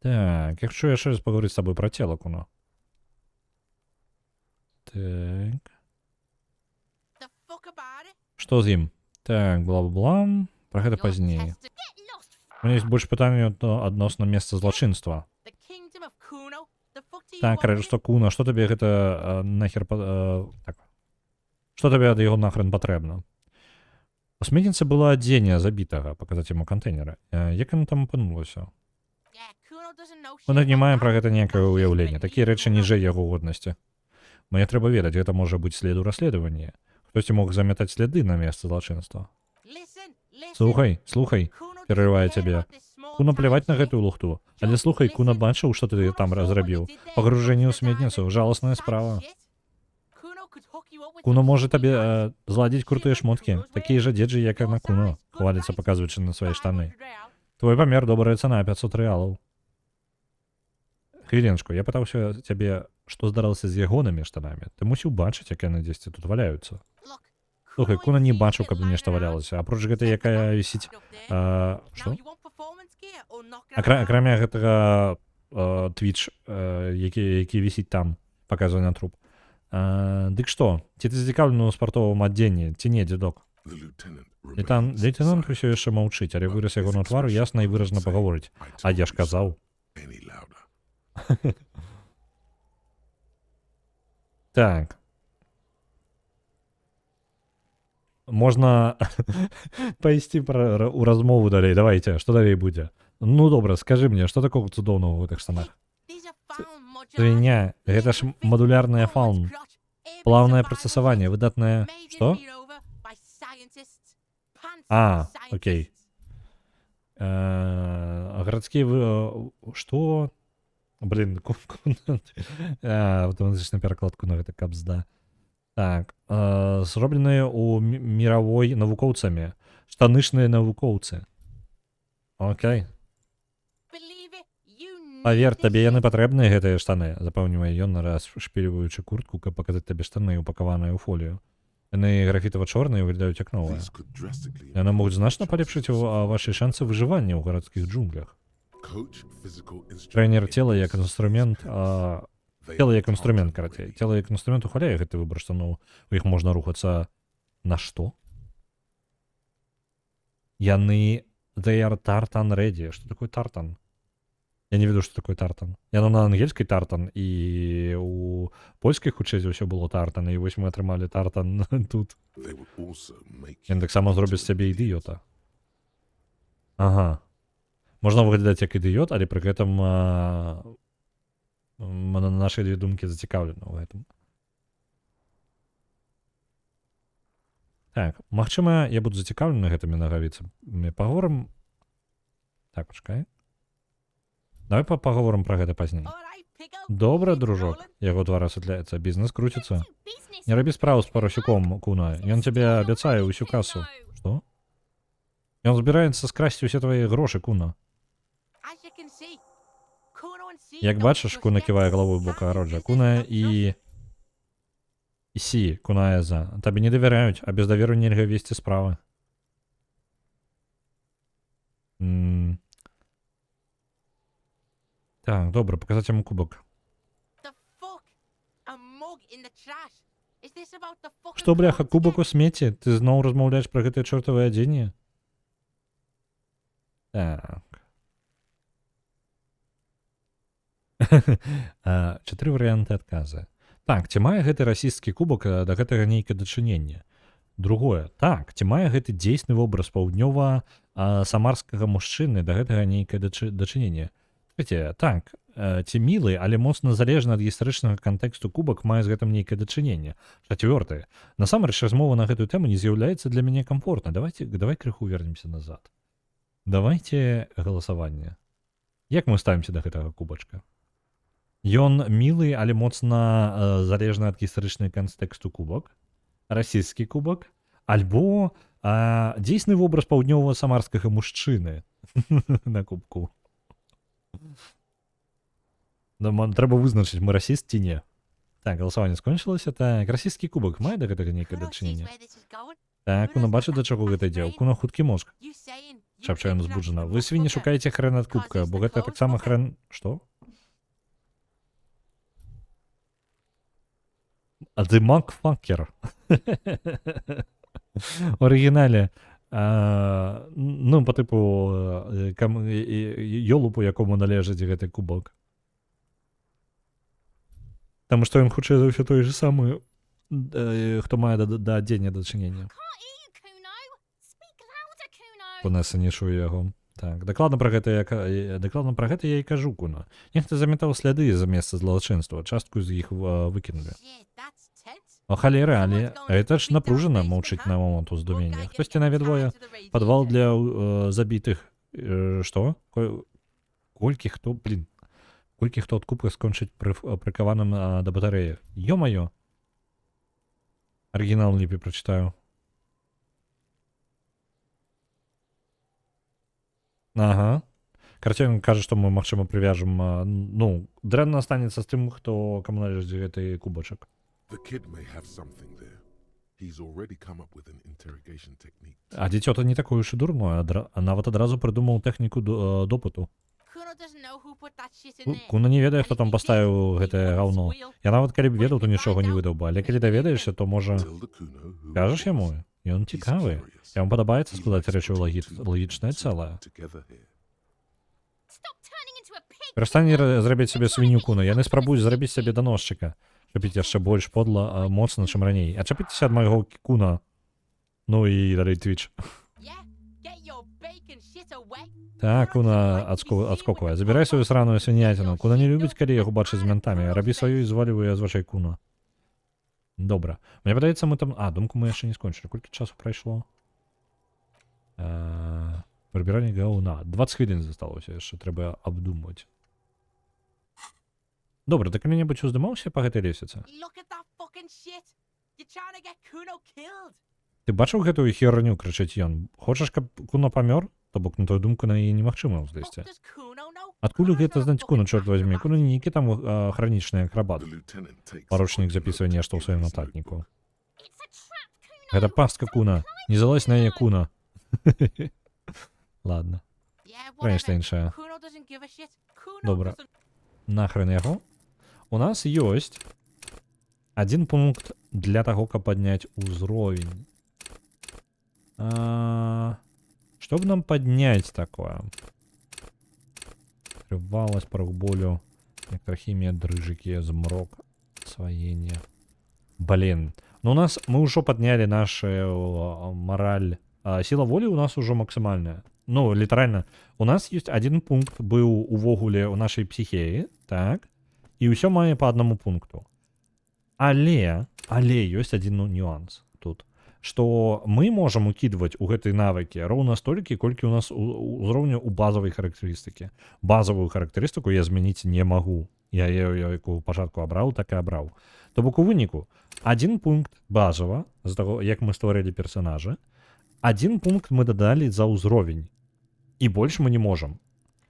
Так, я хачу яшчэ раз пагаварыць з табой пра цела Куно. Так. The fuck about it? Што з ім? Так, бла-бла-бла. Пра гэта Your пазней. Get lost. У меня есть больш пытанняў адносна месца злачынства. The kingdom of Kuno. The fuck do you Так, want with it? Што Куна, што табе гэта нахер так. Што табе ад яго нахрен патрэбна? У сметніцы было адзенне забітага, паказаць яму кантэйнеры. Як яно там апынулася? Yeah, Kuno doesn't know Мы shit не about маем пра that. гэта ніякага That shit's ўяўлення. beneath Такія рэчы Kuno. ніжэй яго годнасці. Мне трэба ведаць, гэта можа быць след у расследаванні. Хтосьці мог замятаць сляды на месцы злачынства. Listen, listen. Слухай, слухай, Kuno doesn't перарывае care цябе. about this small Куна town пляваць на shit. гэтую лухту. Але слухай, Куна бачыў, што ты там разрабіў. Пагружэнне ў сметніцу, жаласная справа. Куно можа табе зладзіць крутыя шмоткі, такія ж адзеджы, як і на Куно, хваліцца, паказваючы на свае штаны. Твой памер, добрая цана, 500 рэалаў. Хвіліначку, я пытаўся цябе, што здаралася з ягонымі штанамі. Ты мусіў бачыць, як яны дзесьці тут валяюцца. Слухай, Куна не бачыў, каб нешта валялася. Апроч гэтай, якая вісіць. Што? Акрамя гэтага Twitch, які вісіць там, паказвае на труп. Дык што, ці ты зацікаўлены ў спартовым адзенні, ці не, дзедок? Лейтенант усё яшчэ маўчыць, але выраз ягонага твару ясна і выразна пагаворыць. А я ж казаў. Any louder. Так. Можна пайсці у размову далей. Давайте, што далей будзе? Ну добра, скажы мне, што такого цудоўнага ў гэтых штанах? Свіння, гэта ж мадулярная фаун. Плаўнае прыстасаванне, выдатнае. Што? А, окей. Гарадскія што? Блин, аўтаматычна перакладку на гэта кабзда. Так, зробленыя ў мировой навукоўцамі. Штанышныя навукоўцы. Окей. Павер, табе яны патрэбныя, гэтыя штаны, запэўнівае ён, расшпільваючы куртку, каб паказаць табе штаны, упакаваныя ў фолію. Яны графітава-чорныя, выглядаюць як новыя. Яны могуць значна палепшыць вашы шансы выжывання ў гарадскіх джунглях. Трэнер цела як інструмент, цела як інструмент, карацей. Цела як інструмент ухваляе гэты выбар штаноў. У іх можна рухацца на што? Яны they are tartan ready. Что такое тартан? Я не ведаю, что такое тартан. Яно на ангельскай тартан, і у польскай, хутчэй за ўсё, было тартан, і вось мы атрымалі тартан тут. Ён таксама зробіць з цябе ідыёта. Ага. Можна выглядаць як ідыёт, але пры гэтым на нашыя дзве думкі зацікаўлены ў гэтым. Так, магчыма, я буду зацікаўлены гэтымі нагавіцамі. Паговорым. Так, пачакай. Давай паговорым пра гэта пазней. Добра, дружок. Яго твар асвятляецца. Бізнес круціцца. Не рабі справу з парасюком, Куна. Ён цябе абяцае ўсю касу. Што? Ён збіраецца скрасці ўсе твае грошы, Куна. Як бачыш, Куна ківае галавой у бок агароджа. Куна і Сі кунае за. Табе не давяраюць, а без даверу нельга весці справы. Так, добра, паказаць яму кубак. Што, бляха, кубак у смеці? Ты зноў размаўляеш пра гэтае чортавае адзенне? Так. Чатыры варыянты адказа. Так, ці мае гэты расісцкі кубак да гэтага нейкае дачыненне? Другое. Так, ці мае гэты дзейсны вобраз паўднёва самарскага мужчыны да гэтага нейкае дачыненне? Трэцяе. Так, ці мілы, але моцна залежны ад гістарычнага кантэксту кубак мае з гэтым нейкае дачыненне? Чацвёртае. Насамрэч, размова на гэтую тэму не з'яўляецца для мяне камфортнай. Давай крыху вернемся назад. Давайте галасаванне. Як мы ставімся да гэтага кубачка? Ён мілы, але моцна залежны ад гістарычнага кантэксту кубак, расісцкі кубак, альбо дзейсны вобраз паўднёвага самарскага мужчыны на кубку. Нам трэба вызначыць, мы расіст ці не. Так, галасаванне скончылася. Так, расісцкі кубак мае да гэтага нейкае дачыненне? Так, Куна бачыць, да чаго гэта ідзе. У Куна хуткі мозг. Шапча ён узбуджана. Вы, свінні, шукаеце хрэн ад кубка, бо гэта таксама хрэн. Што? А The Mugfucker. У арыгінале ну, по типу ёлупу, якому належыць гэты кубок. Таму што ён хутчэй за ўсё той же самы, хто мае да адзення дачынення. Кунеса не чуе яго. Так, дакладна пра гэта я і кажу, Куна. Нехта замятаў сляды за месца злачынства, частку з іх выкінулі. О, халеры, але это ж напружана, маўчыць на момант уздумення. Хтосьці наведвае падвал для забітых. Што? Колькі хто, блин. Колькі хто ад кубка скончыць прыкаваным да батарэі. Ё-маё. Арыгінал лепей прачытаю. Ага. Карацей, ён кажа, што мы, магчыма, прывяжам, ну, дрэнна станецца з тым, хто каму належыць гэты кубачак. The kid may have something there. He's already come up with an interrogation technique. А дзіцё-то не такое уж і дурное, а нават адразу прыдумаў тэхніку допыту. Куна не ведае, хто там паставіў гэтае гаўно. Я нават калі б ведаў, то нічога не выдаў бы, але калі даведаешся, то можа Tell the Kuno who it кажаш was. яму, ён He's цікавы. curious. Яму падабаецца He складаць likes рэчы ў putting two лагічнае and two цэлае. together here. Перастань зрабіць сабе свінню, Куна, яны спрабуюць зрабіць сябе даносчыка. Чапіць яшчэ больш подла, моцна, чым раней. Адчапіцеся ад майго Куна. Ну і далей Twitch. Так, Куна адскоквае. Забірай сваю сраную свиняціну. Куна не любіць, калі яго бачаць з ментамі. Рабі сваю і зваліваю я з вачэй Куна. Добра. Мне падаецца, мы там... А, думку мы яшчэ не скончылі. Колькі часу прайшло? Прыбіранне гаўна. 20 хвілін засталося яшчэ, трэба абдумаць. Добра, ты калі-небудзь уздымаўся па гэтай лесвіцы? Ты бачыў гэтую херню, крычыць ён. Хочаш, каб Куна памёр? То бок на твою думку на яе немагчыма ўзлезці. Адкуль гэта знаць Куна, чорт возьми? Куна не нейкі там хранічны акрабат. Паручнік запісвае нешта ў сваім нататніку. Гэта пастка, Куна. Не залазь на яе, Куна. Ладно. Пра нешта іншае. Добра. Нахрен яго. У нас ёсць один пункт для таго, каб падняць узровень. Что б нам падняць такое? Трываласць, парог болю, электрахімія, дрыжыкі, змрок, освоение. Блин. Ну у нас, мы ўжо паднялі нашу мараль. Сила воли у нас ужо максімальная. Ну, літаральна. У нас ёсць один пункт быў увогуле у нашай псіхеі, так? І ўсё мае па аднаму пункту. Але ёсць один нюанс тут, што мы можам укідваць у гэтай навыкі роўна столькі, колькі у нас узроўню у базавай характарыстыкі. Базавую характарыстыку я змяніць не магу. Я яе якую пачатку абраў, так і абраў. То бок у выніку один пункт базава, з таго, як мы стварылі персонажа, один пункт мы дадалі за ўзровень. І больш мы не можам.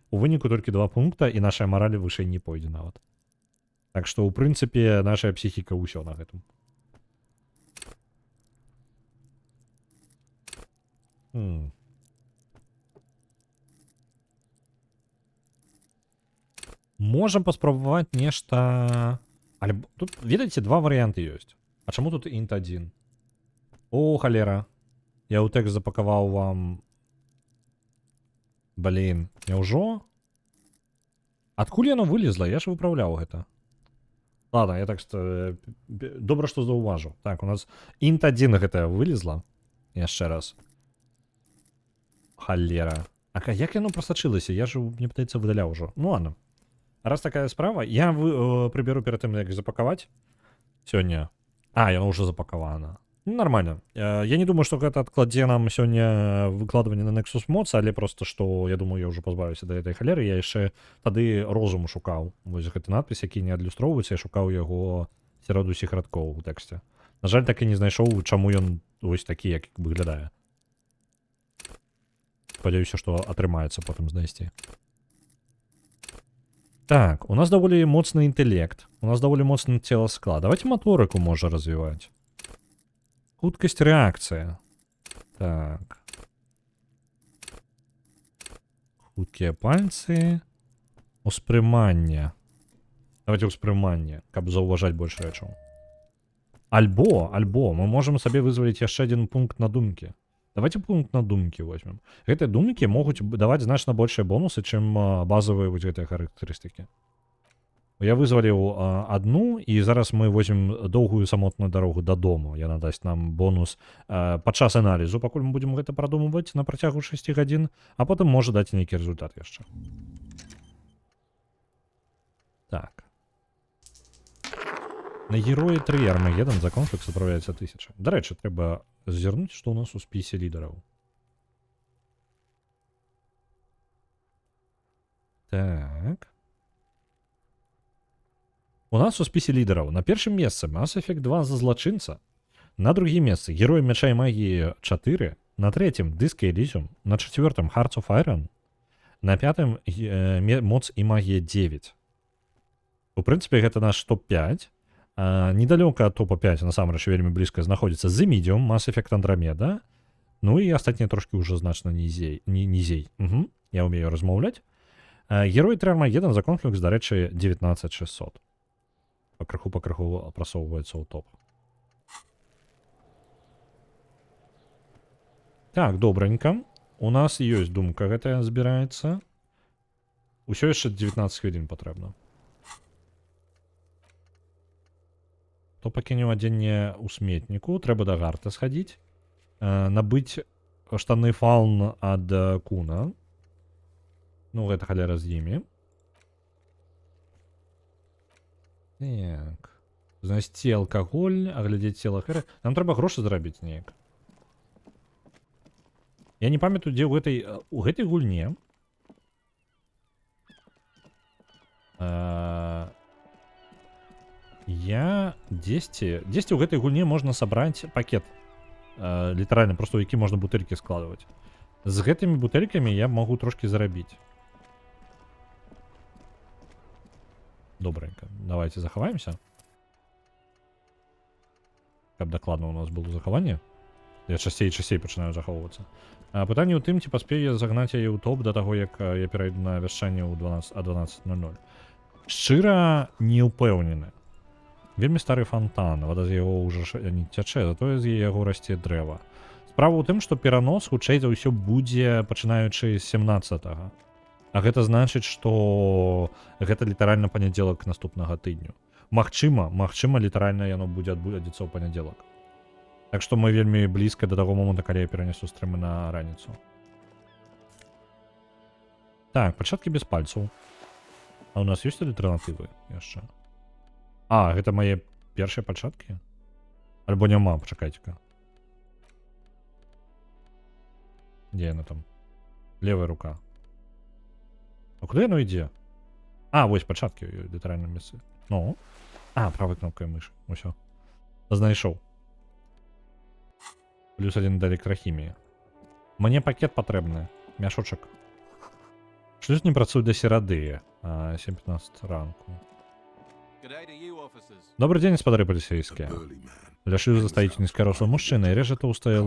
У выніку толькі 2 пункта, і наша мараль вышэй не пойдзе нават. Так што, у прынцыпе, наша псіхіка ўсё на гэтым. Можам паспрабаваць нешта... Але тут, ведаеце, два варыянты ёсць. А чаму тут інт 1? О, халера. Я ў тэкст запакаваў вам... Блин, няўжо? Адкуль яно вылезла? Я ж выпраўляў гэта. Ладно, я так что добра, што заўважыў. Так, у нас інт 1 гэтая вылезла. Яшчэ раз. Халера. А як яно прасачылася? Я ж, мне падаецца, выдаляў ужо. Ну ладно. Раз такая справа, я прыберу перад тым, як запакаваць. Сёння. А, яно ўжо запакавана. Ну, нормально. Я не думаю, што гэта адкладзе нам сёння выкладванне на Nexus Mods, але просто што, я думаю, я ўжо пазбавіўся да этой халеры. Я яшчэ тады розум шукаў. Вось гэты надпіс, які не адлюстроўваецца, я шукаў яго сярод усіх радкоў у тэксце. На жаль, так і не знайшоў, чаму ён вось такі, як выглядае. Спадзяюся, што атрымаецца потым знайсці. Так, у нас даволі моцны інтэлект, у нас даволі моцны целасклад. Давайте моторыку можа развіваць. Хуткасць рэакцыя. Так. Хуткія пальцы. Успрыманне. Давайте ўспрыманне, каб заўважаць больш рэчаў. Альбо мы можам сабе вызваліць яшчэ адзін пункт на думкі. Давайте пункт на думкі возьмем. Гэтыя думкі могуць даваць значна большыя бонусы, чым базавыя вось гэтыя характарыстыкі. Я вызваліў адну, і зараз мы возьмем доўгую самотную дарогу дадому. Яна дасць нам бонус падчас аналізу, пакуль мы будзем гэта прадумваць на працягу 6 гадзін, а потым можа даць нейкі рэзультат яшчэ. Так. На героі 3 Армагеддон за конфлікт адправляецца 1000. Дарэчы, трэба зірнуць, што ў нас у спісе лідараў. Так. У нас у спісе лідараў на першым месцы Mass Effect 2 за злачынца, на другім месцы Герой мяча і магіі 4, на трэцім Disco Elysium, на чацвёртым Hearts of Iron, на пятым Моц і магія 9. У прынцыпе, гэта наш топ-5. Недалёка ад топа 5, насамрэч, вельмі блізка знаходзіцца The Medium, Mass Effect Andromeda. Ну і астатнія трошкі ўжо значна нізей. Нізей. Угу. Я ўмею размаўляць. Герой 3 Армагеддон за конфлікт, дарэчы, 19600. Пакрыху-пакрыху прасоўваецца ў топ. Так, добранька. У нас ёсць думка гэтая збіраецца. Усё яшчэ 19 хвілін патрэбна. То пакінем адзенне ў сметніку, трэба да Гарта схадзіць. Набыць штаны Фаун ад Куна. Ну, гэта халера з імі. Так. Знайсці алкаголь, аглядзець цела Хэра. Нам трэба грошы зарабіць неяк. Я не памятаю, дзе ў гэтай гульне. Я дзесьці ў гэтай гульне можна сабраць пакет. Літаральна, просто ў які можна бутэлькі складваць. З гэтымі бутэлькамі я магу трошкі зарабіць. Добренько. Давайте захаваемся. Каб дакладна у нас было захаванне. Я часцей і часцей пачынаю захоўвацца. Пытанне ў тым, ці паспею я загнаць яе ў топ да таго, як я перайду на вяшчанне ў 12, а 12:00. Шчыра, не ўпэўнены. Вельмі стары фонтан, вада з яго ўжо не цячэ, затое з яго расце дрэва. Справа ў тым, што перанос хутчэй за ўсё будзе пачынаючы з 17. А гэта значыць, што гэта літаральна панядзелак наступнага тыдню. Магчыма, літаральна яно будзе адбудзецца ў панядзелак. Так што мы вельмі блізка да таго моманту, калі я перанесу стрымы на раніцу. Так, пальчаткі без пальцаў. А у нас ёсць альтэрнатывы яшчэ? А, гэта мае першыя пальчаткі? Альбо няма, пачакайце-ка. Дзе яна там? Левая рука. А куды яно ідзе? А, вось пальчаткі ў літаральным месцы. Ну. А, правай кнопкай мышы. Усё. Знайшоў. +1 да электрахіміі. Мне пакет патрэбны. Мяшочак. Шлюз не працуе да серады, 7:15 ранку. Добры дзень, спадары паліцейскія. Ля шлюза стаіць нізкарослы мужчына і рэжа тоўстыя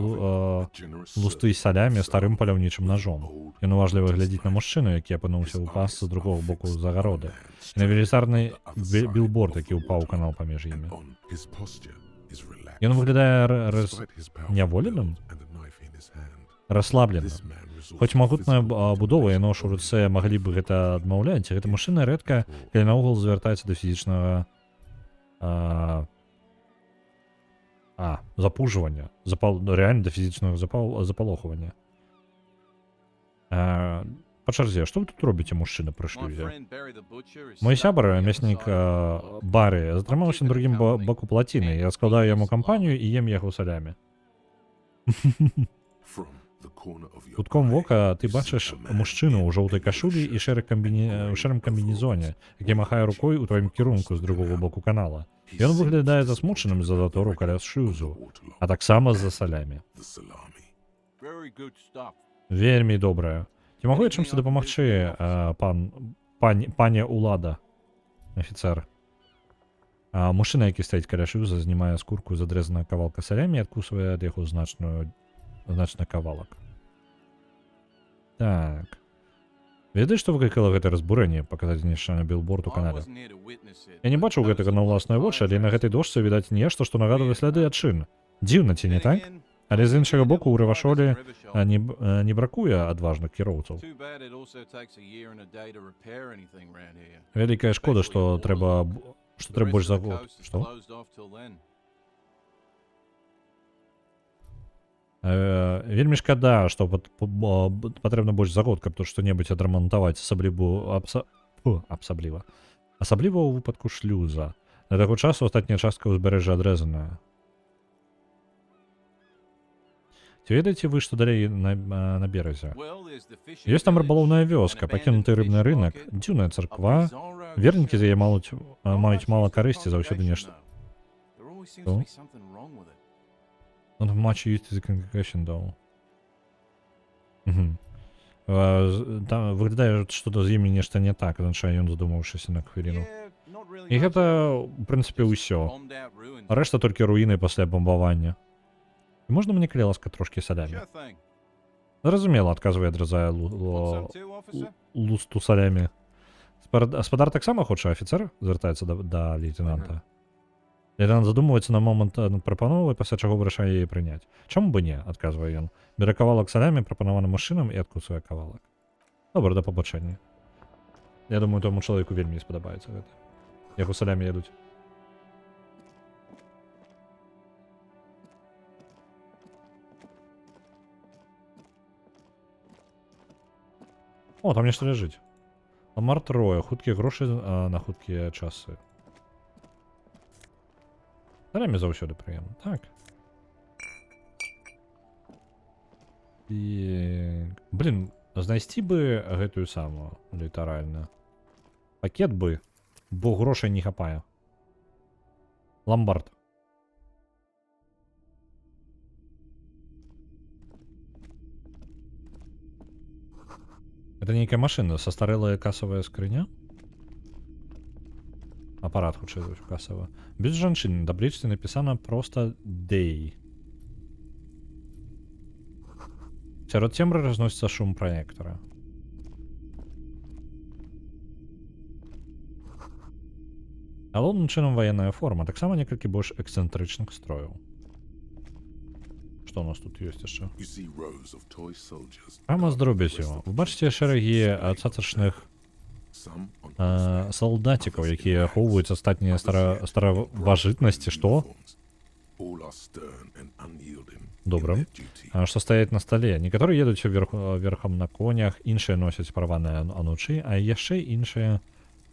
лусты салямі старым паляўнічым ножом. Ён уважліва глядзіць на мужчыну, які апынуўся ў пастцы з другога боку загароды, і на велізарны білборд, які ўпаў у канал паміж імі. Ён выглядае няволеным, расслабленым. Хоць магутная будова і нож у руцэ маглі б гэта адмаўляць, гэты мужчына рэдка калі наогул звяртаецца да фізічнага запужвання, запал, ну, реально да фізічнага запалохвання. Па чарзе, што вы тут робіце, мужчына пры шлюзе? Мой сябар, мяснік Бары, затрымаўся на другім баку плаціны. Я складаю яму кампанію і ем яго салямі. Кутком вока ты бачыш мужчыну ў жоўтай кашулі і шэрым камбінезоне, які махае рукой у тваім кірунку з другога боку канала. Ён выглядае засмучаным з-за затору каля шлюзу, а таксама з-за салямі. Вельмі добрая. Ці магу я чымсьці дапамагчы, пане улада, афіцэр? Мужчына, які стаіць каля шлюза, знімае скурку з адрэзанага кавалка салямі і адкусвае ад яго значны кавалак. Так. Ведаеш, што выклікала гэта разбурэнне, паказаць знішчаны білборд у канале? Я не бачыў гэтага на ўласныя вочы, але на гэтай дошцы відаць нешта, што нагадвае сляды ад шын. Дзіўна, ці не так? Але з іншага боку, у Рэвашолі не бракуе адважных кіроўцаў. Вялікая шкода, што трэба больш за год. Што? Вельмі шкада, што патрэбна больш за год, каб тут што-небудзь адрамантаваць, асабліва абсабліва. Асабліва ў выпадку шлюза. Да таго часу астатняя частка ўзбярэжжа адрэзаная. Ці ведаеце вы, што далей на беразе? Ёсць там рыбалоўная вёска, пакінуты рыбны рынак, дзіўная царква. Вернікі з яе маюць мала карысці, заўсёды нешта. Што? Not much use to the congregation, though. Угу. Там выглядае, што з імі нешта не так, азначае ён, задумаўшыся на хвіліну. І гэта, у прынцыпе, ўсё. Рэшта толькі руіны пасля бамбавання. Можна мне, калі ласка, трошкі салямі? Зразумела, адказвае, адразае лусту салямі. Спадар таксама хоча, афіцэр? Звяртаецца да лейтенанта. Лейтенант задумваецца на момант над прапановай, пасля чаго вырашае яе прыняць. Чаму бы не, адказвае ён. Бярэ кавалак салямі, прапанаваны мужчынам, і адкусвае кавалак. Добра, да пабачэння. Я думаю, тому чалавеку вельмі не спадабаецца гэта. Яго салямі ядуць. О, там нешта ляжыць. Ламар трое, хуткія грошы на хуткія часы. Салямі заўсёды прыемна. Так. І... Блин, знайсці бы гэтую самую, літаральна. Пакет бы, бо грошай не хапае. Ламбард. Это нейкая машина, састарэлая касавая скрыня. Апарат, хутчэй за ўсё, касавы. Без жанчыны, на таблічцы напісана проста «Дэй». Сярод цемры разносіцца шум праектара. Галоўным чынам ваенная форма, таксама некалькі больш эксцэнтрычных строяў. Што у нас тут ёсць яшчэ? You see rows of toy soldiers. Крама з дробязю. Вы бачыце шэрагі цацачных Some on horseback, салдацікаў, якія ахоўваюць астатнія стараважытнасці, што? uniforms. All are stern and unyielding in Добра. their duty. Што стаяць на стале. Некаторыя едуць верхам на конях, іншыя носяць парваныя анучы, а яшчэ іншыя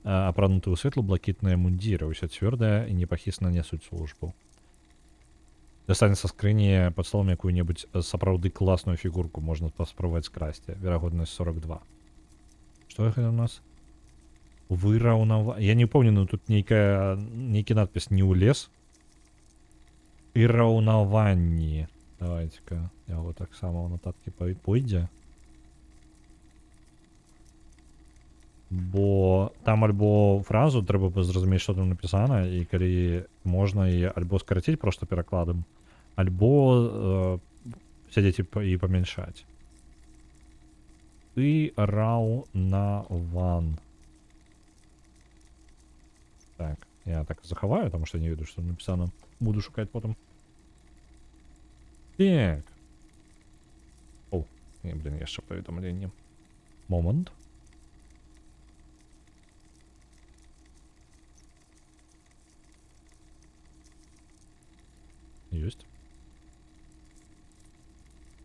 апрануты ў светла-блакітныя мундзіры, ўсё цвёрдая і непахісна нясуць службу. Дастане са скрыні пад столом якую-небудзь сапраўды класную фігурку можна паспрабаваць скрасці. Верагоднасць 42. Што гэта у нас? Выраўнава... Я не ўпэўнены, тут нейкі надпіс не ўлез. І раўнаванні. Давайте-ка яго таксама ў нататкі пойдзе. Бо там альбо фразу трэба бы зразумець, што там напісана, і калі можна і альбо скараціць просто перакладам, альбо сядзець і памяншаць. Ты раўнаван. Так, я так захаваю, потому что не ведаю, што напісана. Буду шукаць потым. Так. О, не, блин, яшчэ паведамленне. Момант. Ёсць.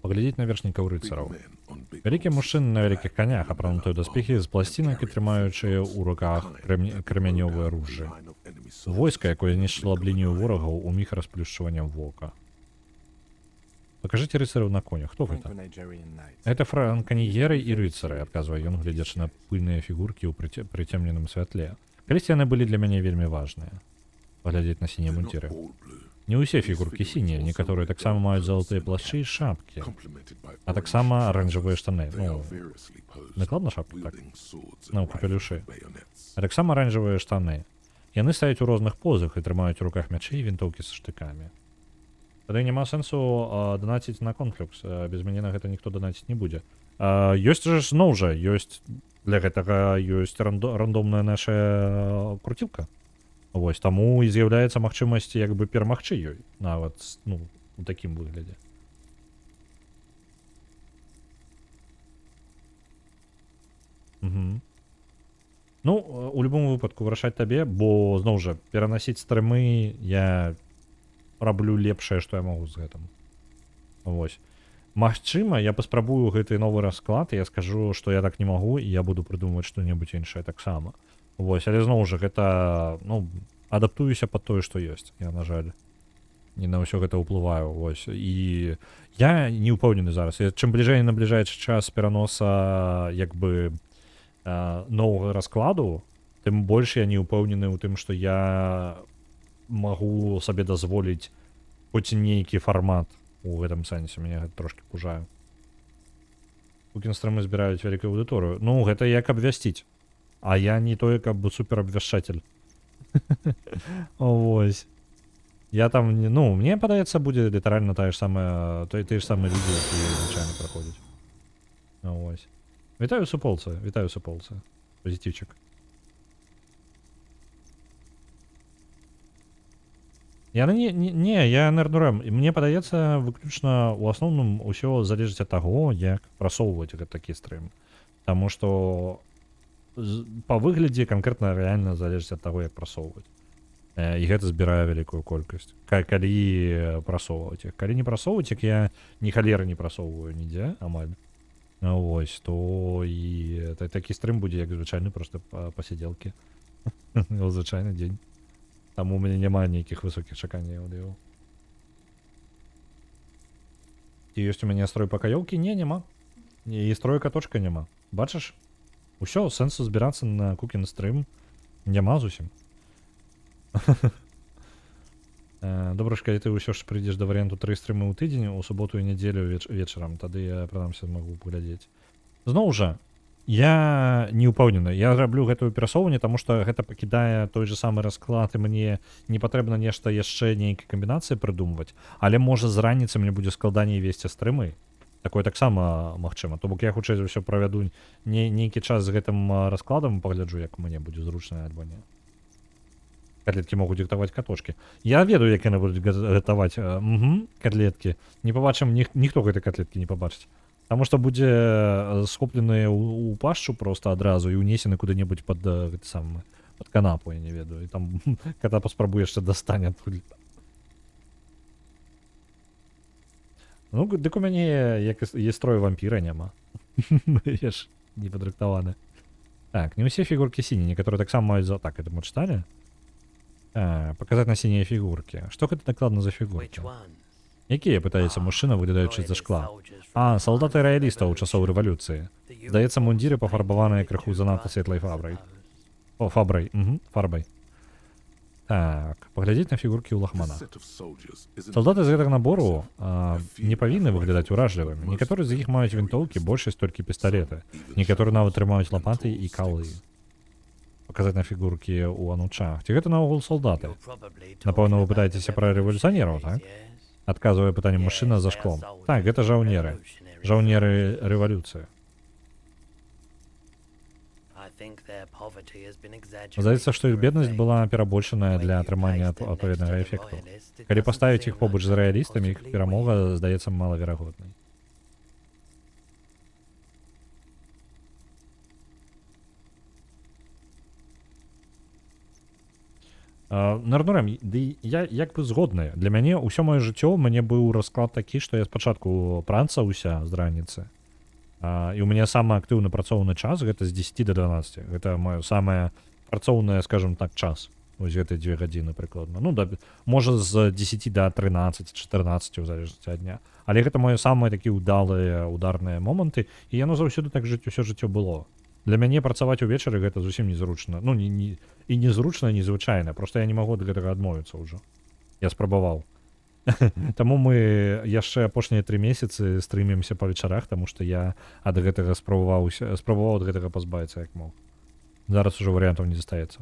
Паглядзець на вершнікаў Big рыцараў. men on big Вялікія horses, мужчыны на вялікіх канях, clad in апранутыя ў leather даспехі з armor and пласцінак і carrying трымаючы flintocks, ў руках kind that would крамянёвыя throw down the ружжы. line of enemy soldiers Войска, якое in the знішчыла blink б of an лінію eye. ворагаў у міг расплюшчвання вока. Пакажыце рыцараў на конях. Хто гэта? Franco-Nigerian knights. Гэта франканьеры і рыцары, адказвае ён, гледзячы на пыльныя фігуркі ў прыцемненым святле. Калісьці яны былі для мяне вельмі важныя. Паглядзець на сінія They're not мундзіры. all blue, Не ўсе фігуркі сінія, некаторыя таксама маюць залатыя плашчы і шапкі, complemented by а orange таксама аранжавыя trousers. штаны. They Ну, are variously posed, накладна шапкі, так. wielding swords Ну, and капелюшы. rifles and bayonets. А таксама аранжавыя штаны. Яны стаяць у розных позах і трымаюць у руках мячы і вінтоўкі са штыкамі. Тады няма сэнсу данаціць на Конфлюкс. Без мяне на гэта ніхто данаціць не будзе. Ёсць жа ж зноў жа, ёсць для гэтага ёсць рандомная наша круцілка. Вось, таму і з'яўляецца магчымасць як бы перамагчы ёй нават ну, у такім выглядзе. Угу. Ну, у любым выпадку вырашаць табе, бо зноў жа пераносіць стрымы я раблю лепшае, што я магу з гэтым. Вось. Магчыма, я паспрабую гэты новы расклад, і я скажу, што я так не магу, і я буду прыдумваць што-небудзь іншае таксама. Вось, але зноў жа гэта, ну, адаптуюся пад тое, што ёсць. Я, на жаль, не на ўсё гэта ўплываю. Вось. І я не ўпэўнены зараз. Я, чым бліжэй набліжаецца час пераноса як бы новага раскладу, тым больш я не ўпэўнены ў тым, што я магу сабе дазволіць хоць нейкі фармат у гэтым сэнсе. Мяне гэта трошкі пужае. Кукін стрымы збіраюць вялікую аўдыторыю. Ну, гэта як абвясціць. А я не тое, каб суперабвяшчатель. Вось. Я там, ну, мне падаецца, будзе літаральна тая ж самая, той, тыя ж самыя людзі, якія звычайна праходзяць. Вось. Вітаю, суполцы, вітаю, суполцы. Пазітыўчык. Яны не, я нердурем. І мне падаецца, выключна у асноўным усё залежыць ад таго, як прасоўваць гэты такі стрым. Таму што па выглядзе канкрэтна рэальна залежыць ад таго, як прасоўваць. І гэта збірае вялікую колькасць. Калі прасоўваць іх. Калі не прасоўваць, як я ні халеры не прасоўваю нідзе, амаль. Вось, то і такі стрым будзе, як звычайны, просто пасядзелкі. У звычайны дзень. Там у мяне няма нейкіх высокіх чаканняў ад яго. Ці ёсць у мяне строй пакаёўкі? Не, няма. І строю каточка няма. Бачыш? Усё, сэнсу збірацца на кукін стрым няма зусім. Добра ж, калі ты ўсё ж прыйдзеш да варыянту тры стрымы ў тыдзень, у суботу і нядзелю вечарам, тады я прынамсі змагу паглядзець. Зноў жа, я не ўпэўнены. Я раблю гэтую перасоўванне, таму што гэта пакідае той же самы расклад, і мне не патрэбна нешта яшчэ нейкай камбінацыі прыдумваць. Але можа з раніцы мне будзе складаней весці стрымы. Такое таксама магчыма. То бок я хутчэй за ўсё правяду нейкі час з гэтым раскладам, пагляджу, як мне будзе зручна альбо не. Котлеткі могуць дыктаваць каточкі. Я ведаю, як яны будуць гатаваць котлеткі. Не пабачым, ніхто гэтай котлеткі не пабачыць. Таму што будзе схоплены ў пашчу просто адразу і ўнесены куды-небудзь пад гэты самы, пад канапу, я не ведаю. І там кота паспрабуе яшчэ дастане адтуль. Ну, дык у мяне як і строю вампіра няма. Я ж не падрыхтаваны. Так, не ўсе фігуркі сінія, некаторыя таксама маюць за... Так, это мы чыталі? Паказаць на сінія фігуркі. Што гэта дакладна за фігуркі? Якія, пытаецца мужчына, выглядаючы з-за шкла. А, салдаты раялістаў часоў рэвалюцыі. Здаецца, мундзіры пафарбаваныя крыху занадта светлай фабрай. О, фабрай, угу, фарбай. Так, паглядзець на фігуркі ў лахманах. Салдаты з гэтага набору не павінны выглядаць уражлівымі. Некаторыя з іх маюць вінтоўкі, большасць толькі пісталеты. Некаторыя нават трымаюць лапаты і калы. Паказаць на фігуркі ў анучах. Ці гэта наогул салдаты? Напэўна, вы пытаецеся пра рэвалюцыянераў, так? Адказвае пытанне мужчына за шклом. Так, гэта жаўнеры. Жаўнеры рэвалюцыі. Здаецца, што іх беднасць была перабольшаная для атрымання адпаведнага эфекту. Калі паставіць іх побач з рэалістамі, іх перамога здаецца малаверагоднай. Нарнурам, ды я як бы згодны. Для мяне ўсё маё жыццё, у мяне быў расклад такі, што я спачатку працаўся з раніцы. І ў мяне самы актыўны працоўны час гэта з 10 до 12. Гэта маё самае працоўнае, скажем так, час. Вось гэтыя 2 гадзіны прыкладна. Ну, да, можа з 10 до 13, 14, у залежнасці ад дня. Але гэта маё самыя такія ўдалыя, ударныя моманты, і яно заўсёды так жыць усё жыццё было. Для мяне працаваць увечары гэта зусім незручна. Ну, не, не, і незручна, і незвычайна. Просто я не магу ад гэтага адмовіцца ўжо. Я спрабаваў. Таму мы яшчэ апошнія 3 месяцы стрымімся па вечарах, таму што я ад гэтага спрабаваў ад гэтага пазбавіцца як мог. Зараз ужо варыянтаў не застаецца.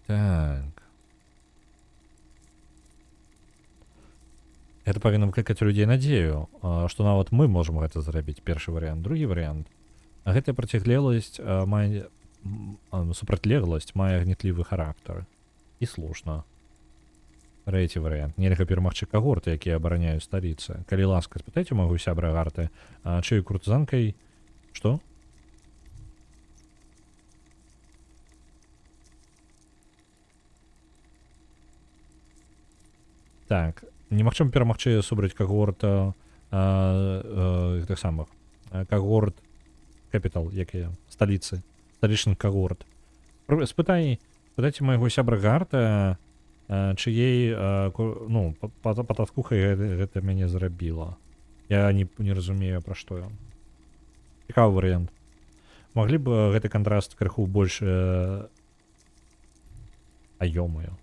Так. Гэта павінна выклікаць у людзей надзею, што нават мы можам гэта зрабіць. Першы варыянт, другі варыянт. А гэтая процілегласць, мае, супрацьлегласць мае гнітлівы характар. І слушна. Трэці варыянт. Нельга перамагчы кагорты, якія абараняюць сталіцы. Калі ласка, спытайце у майго сябра Гарты, чыю куртызанкай... Што? Так. Немагчыма перамагчы супраць кагорта, тых самых. Кагорт Капітал, якія сталіцы, сталічных кагорт. Спытайце майго сябра Гарта, чыей, ну, патаскухай гэта мяне зрабіла. Я не разумею, пра што ён. Цікавы варыянт. Маглі б гэты кантраст крыху больш, а ё-моё.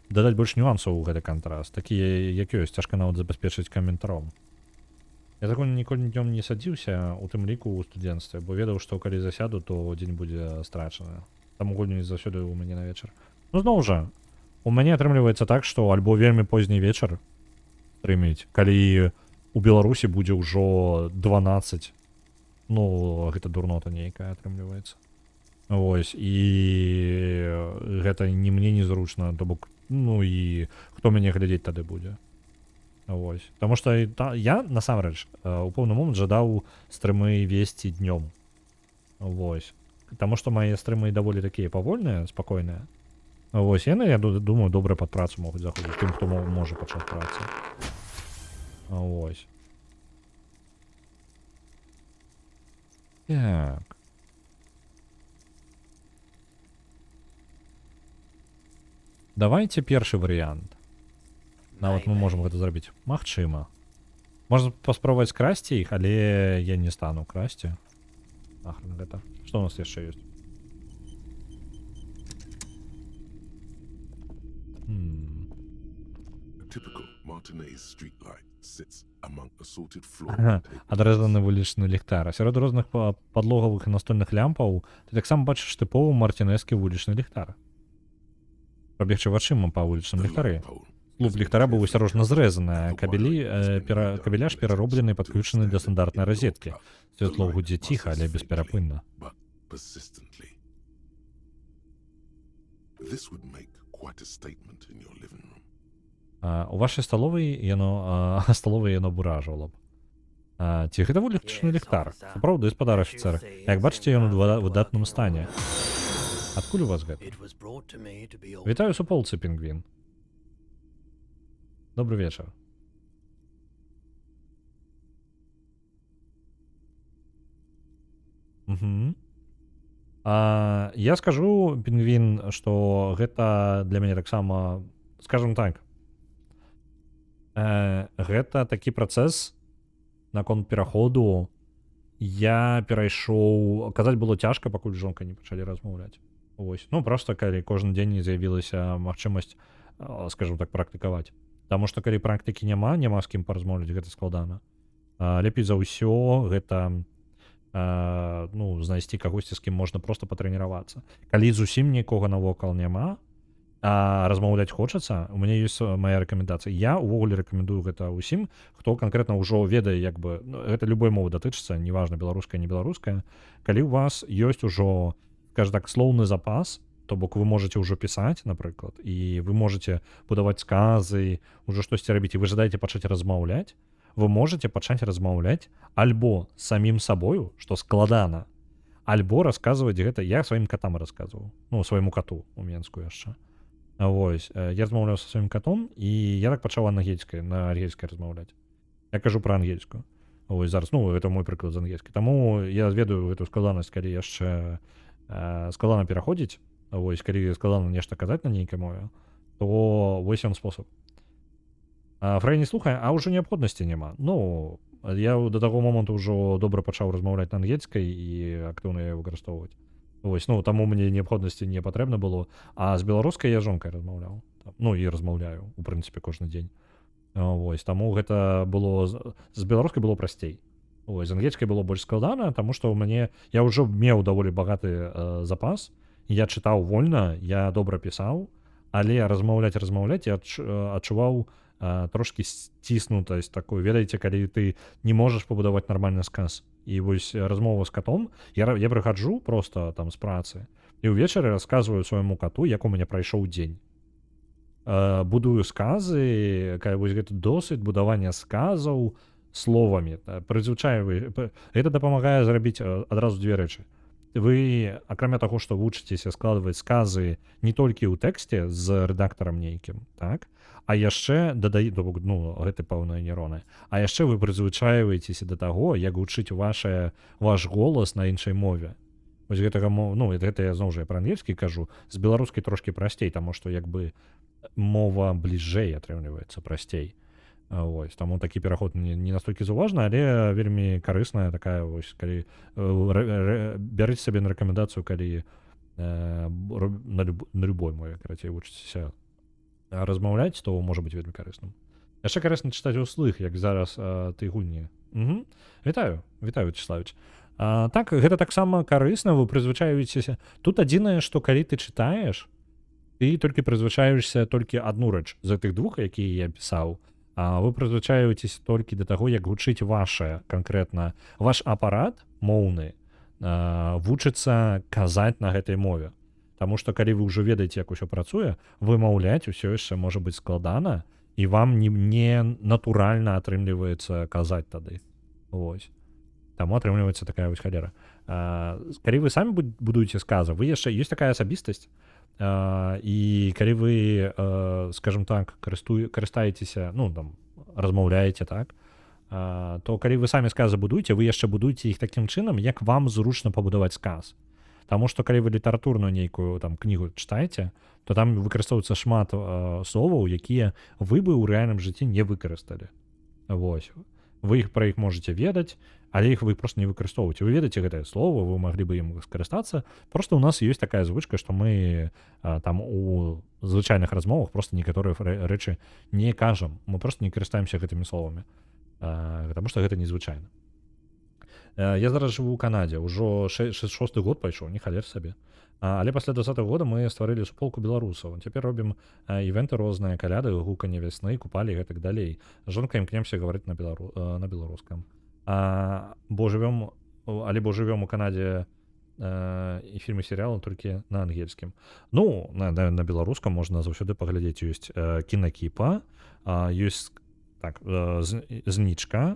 Дадаць больш нюансаў у гэты кантраст. Такі, як ёсць, цяжка нават забяспечыць каментаром. Я такой ніколі днём не садзіўся, у тым ліку ў студэнцтве, бо ведаў, што калі засяду, то дзень будзе страчаны. Там гульню не заўсёды ў мяне на вечар. Ну, зноў жа, у мяне атрымліваецца так, што альбо вельмі позні вечар стрыміць, калі у Беларусі будзе ўжо 12. Ну, гэта дурнота нейкая атрымліваецца. Вось, і гэта ні мне незручна, то бок, ну і хто мяне глядзець тады будзе. Вось. Таму што і та, я, насамрэч, у пэўны момант жадаў стрымы весці днём. Вось. Таму што мае стрымы даволі такія павольныя, спакойныя. Вось яны, я думаю, добра пад працу могуць заходзіць тым, хто можа пачаць працы. Вось. Так. Давайте першы варыянт. Нават мы можам гэта зрабіць. Магчыма. Можна паспрабаваць красці іх, але я не стану красці. Нахрен гэта. Што у нас яшчэ ёсць? A typical Martinez streetlight sits among assorted floor Ага, and table Адрэзаны вулічны ліхтар. А сярод розных падлогавых і настольных лямпаў ты таксама бачыш тыповы мартынескі вулічны ліхтар. Прабегчы вачыма па вулічным The ліхтары. light pole Слуп has been ліхтара быў carefully асцярожна cut, зрэзаны, and the кабелі, wiring has been redone кабеля ж and attached перароблены і to a падключаны да standard стандартнай indoor розеткі. plug. The Святло light гудзе ціха, buzzes але faintly, бесперапынна. but persistently. This would make quite a statement in your living room. У вашай сталовай яно сталовай яно б уражвала б. Ці гэта вулічны Yes, ліхтар? officer. Сапраўды, спадар As you афіцэр. see, Як it's бачыце, in ён у perfect выдатным working стане. order. Адкуль у вас гэта? It was brought to me to be Вітаю суполцы, пінгвін. Добры вечар. Угу. Я скажу, пінгвін, што гэта для мяне таксама, скажем так, гэта такі працэс наконт пераходу. Я перайшоў, казаць было цяжка, пакуль з жонкай не пачалі размаўляць. Вось. Ну, просто калі кожны дзень не з'явілася магчымасць, скажем так, практыкаваць. Таму што калі практыкі няма, няма з кім паразмаўляць, гэта складана. Лепей за ўсё гэта ну, знайсці кагосьці, з кім можна просто патрэніравацца. Калі зусім нікога навокал няма, а размаўляць хочацца, у мяне ёсць моя рэкамендацыя. Я увогуле рэкамендую гэта ўсім, хто канкрэтна ўжо ведае, як бы, ну, гэта любой мовы датычыцца, неважна, беларуская, не беларуская. Калі у вас ёсць ужо, скажем так, слоўны запас, то бок вы можете ўжо пісаць, напрыклад, і вы можете будаваць сказы, ўжо штосьці рабіць, і вы жадаеце пачаць размаўляць, вы можете пачаць размаўляць альбо з самім сабою, што складана, альбо расказваць гэта, я сваім катам расказваў, ну, свайму кату у Менску яшчэ. Вось, я размаўляў са сваім катом, і я так пачаў на ангельскай размаўляць. Я кажу пра ангельскую. Вось зараз, ну, это мой прыклад з ангельскай. Таму я ведаю гэту складанасць, калі яшчэ складана пераходзіць, вось, калі складана нешта казаць на нейкай мове, то вось ён спосаб. Фрэй не слухае, а ўжо неабходнасці няма. Ну, я да таго моманту ўжо добра пачаў размаўляць на ангельскай і актыўна яе выкарыстоўваць. Вось, ну, таму мне неабходнасці не патрэбна было. А з беларускай я з жонкай размаўляў. Там, ну, і размаўляю, у прынцыпе, кожны дзень. Вось, таму гэта было з беларускай было прасцей. Вось, з ангельскай было больш складана, таму што ў мяне я ўжо меў даволі багаты запас. Я чытаў вольна, я добра пісаў, але размаўляць я адчуваў трошкі сціснутасць такую, ведаеце, калі ты не можаш пабудаваць нармальны сказ. І вось размова з катом, я прыхаджу просто там з працы і ўвечары расказваю свайму кату, як у мяне прайшоў дзень. Будую сказы, вось гэты досвед будавання сказаў словамі. Прызвычайваю, гэта дапамагае зрабіць адразу дзве рэчы. Вы, акрамя таго, што вучыцеся складваць сказы не толькі ў тэксце з рэдактарам нейкім, так? А яшчэ дадае, то бок, ну, гэты пэўныя нейроны. А яшчэ вы прызвычайваецеся да таго, як гучыць ваш голас на іншай мове. Вось гэтага ну, гэта я зноў жа я пра ангельскі кажу, з беларускай трошкі прасцей, таму што як бы мова бліжэй атрымліваецца прасцей. Вось, таму такі пераход не настолькі заўважны, але вельмі карысная такая вось, калі бярыце сабе на рэкамендацыю, калі на любой мове, карацей, вучыцеся размаўляць, то можа быць вельмі карысным. Яшчэ карысна чытаць услых, як зараз ты гульні. Угу. Вітаю, вітаю, Вячеславіч. Так, гэта таксама карысна, вы прызвычаецеся. Тут адзінае, што калі ты чытаеш, ты толькі прызвычаешся толькі адну рэч з гэтых двух, якія я пісаў. А вы прызвычаецеся толькі да таго, як гучыць ваше канкрэтна ваш апарат моўны, вучыцца казаць на гэтай мове. Таму што калі вы ўжо ведаеце, як усё працуе, вымаўляць усё яшчэ можа быць складана, і вам не натуральна атрымліваецца казаць тады. Вось. Таму атрымліваецца такая вось халера. Калі вы самі будуеце сказы, вы яшчэ ёсць такая асабістасць, І калі вы, скажем так, карыстаецеся, ну, там, размаўляеце, так, то калі вы самі сказы будуеце, вы яшчэ будуеце іх такім чынам, як вам зручна пабудаваць сказ. Таму што калі вы літаратурную нейкую там кнігу чытаеце, то там выкарыстоўваецца шмат словаў, якія вы бы ў рэальным жыцці не выкарысталі. Вось. Вы іх пра іх можете ведаць, але іх вы просто не выкарыстоўваеце. Вы ведаеце гэтае слово, вы маглі бы ім скарыстацца. Просто у нас ёсць такая звычка, што мы там у звычайных размовах просто некаторыя рэчы не кажам. Мы просто не карыстаемся гэтымі словамі. Потому что гэта незвычайна. Я зараз жыву ў Канадзе, ўжо шосты год пайшоў, не халер сабе. Але пасля 20-го года мы стварылі суполку беларусаў. Цяпер робім івенты розныя, каляды, гуканне вясны, купалі і гэтак далей. З жонкай імкнемся гаварыць на беларускам. Бо жывём, але бо жывём у Канадзе, і фільмы, серыялы толькі на ангельскім. Ну, на беларускам можна заўсёды паглядзець, ёсць Кінакіпа, ёсць так, Знічка,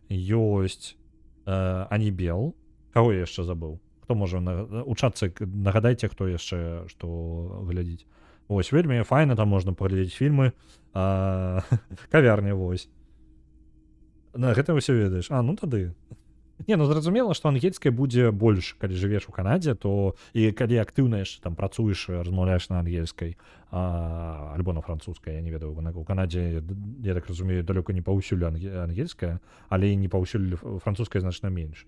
ёсць Анібел. Каго я яшчэ забыў? Хто можа у чатцы нагадайце, хто яшчэ што глядзіць. Вось, вельмі файна, там можна паглядзець фільмы, кавярня, вось. На гэта ўсё ведаеш. А, ну тады. Не, ну зразумела, што ангельская будзе больш, калі жывеш у Канадзе, то і калі актыўна яшчэ там працуеш, размаўляеш на ангельскай, альбо на французскай, я не ведаю, у Канадзе, я так разумею, далёка не паўсюль ангельская, але і не паўсюль французская значна менш.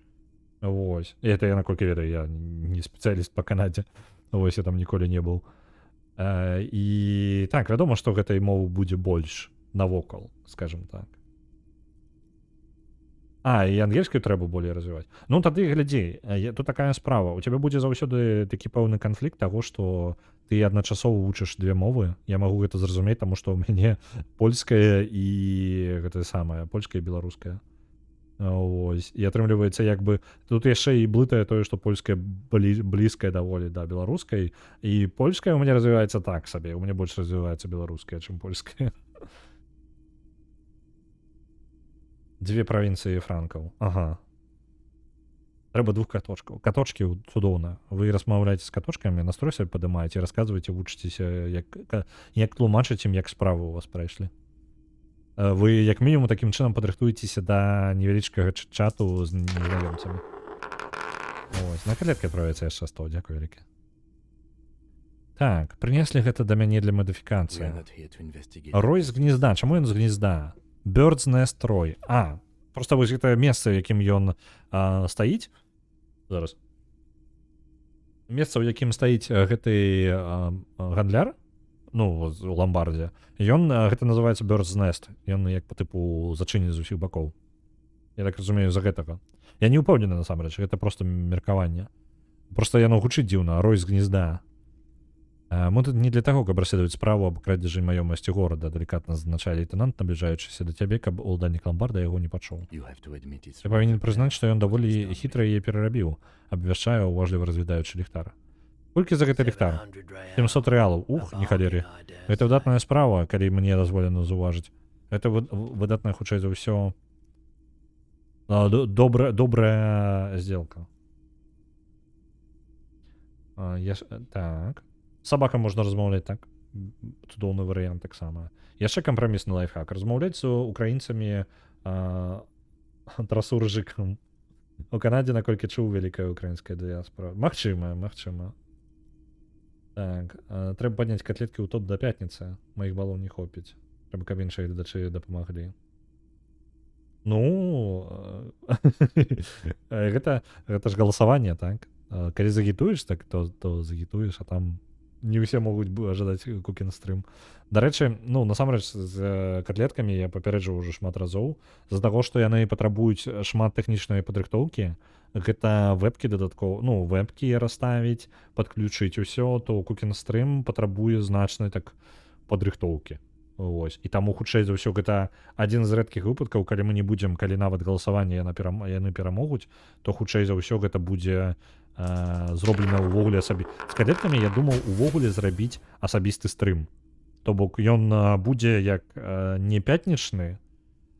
Вось. І это я наколькі ведаю, я не спецыяліст па Канадзе. Вось, я там ніколі не быў. І так, вядома, што гэтай мовы будзе больш навокал, скажем так. А, і ангельскую трэба болей развіваць. Ну тады глядзі, тут такая справа. У цябе будзе заўсёды такі пэўны канфлікт таго, што ты адначасова вучыш две мовы. Я магу гэта зразумець, таму што ў мяне польская і гэтае самае, польская і беларуская. Вось. І атрымліваецца, як бы тут яшчэ і блытае тое, што польская блізкая даволі да беларускай, і польская у мяне развіваецца так сабе, у мяне больш развіваецца беларуская, чым польская. Дзве правінцыі франкаў. Ага. Трэба двух каточкаў. Каточкі цудоўна. Вы размаўляеце з каточкамі, настрой сабе падымаеце, расказваеце, вучыцеся, як тлумачыць ім, як справы у вас прайшлі. Вы як мінімум такім чынам падрыхтуецеся да невялічкага чату з незнаёмцамі. Ось, на калеткі адправіцца яшчэ 100, дзякуй вялікі. Так, прынеслі гэта да мяне для We are мадыфікацыі. not here to investigate. Рой з гнезда. Чаму ён з гнезда? Bird's Nest Рой. А, просто вось гэта месца, у якім ён стаіць. Зараз. Месца, у якім стаіць гэты гандляр, ну, у ламбардзе, ён, гэта называецца Bird's Nest. Ён як по тыпу зачынены з усіх бакоў. Я так разумею, з-за гэтага. Я не ўпэўнены насамрэч, гэта просто меркаванне. Просто яно гучыць дзіўна, рой з гнезда. Мы тут не для таго, каб расследаваць справу аб крадзежы маёмасці горада, далікатна зазначае лейтенант, набліжаючыся да цябе, каб уладальнік ламбарда яго не пачуў. You have to admit it's Ты павінен rather прызнаць, што ён clever даволі what he's done хітра яе перарабіў, абвяшчае, уважліва разглядаючы ліхтар. Колькі за гэты ліхтар? 700 рэалаў. Ух, не халеры. Гэта выдатная справа, калі мне дазволена заўважыць. Гэта выдатная, хутчэй за ўсё, добрая сделка. Я ж, так. Сабакам можна размаўляць, так. Цудоўны варыянт таксама. Яшчэ кампрамісны лайфхак. Размаўляць з украінцамі трасуржыкам. У Канадзе, наколькі чуў, вялікая украінская дыяспора. Магчыма, магчыма. Так, трэба падняць котлеткі ў топ да пятніцы. Маіх балаў не хопіць. Трэба, каб іншыя гледачы дапамаглі. Ну, гэта ж галасаванне, так? Калі загітуеш, так то загітуеш, а там не ўсе могуць ожидаць кукін стрым. Дарэчы, ну, насамрэч з котлеткамі я папярэджваў ўжо шмат разоў. З-за таго, што яны патрабуюць шмат тэхнічнай падрыхтоўкі, гэта вебкі дадаткова, ну, вебкі расставіць, падключыць усё, то кукін стрым патрабуе значнай так падрыхтоўкі. Вось. І таму, хутчэй за ўсё, гэта адзін з рэдкіх выпадкаў, калі мы не будзем, калі нават галасаванне яны перамогуць, то хутчэй за ўсё гэта будзе зроблена ўвогуле асабі. З катлеткамі я думаў увогуле зрабіць асабісты стрым. То бок ён будзе як не пятнічны,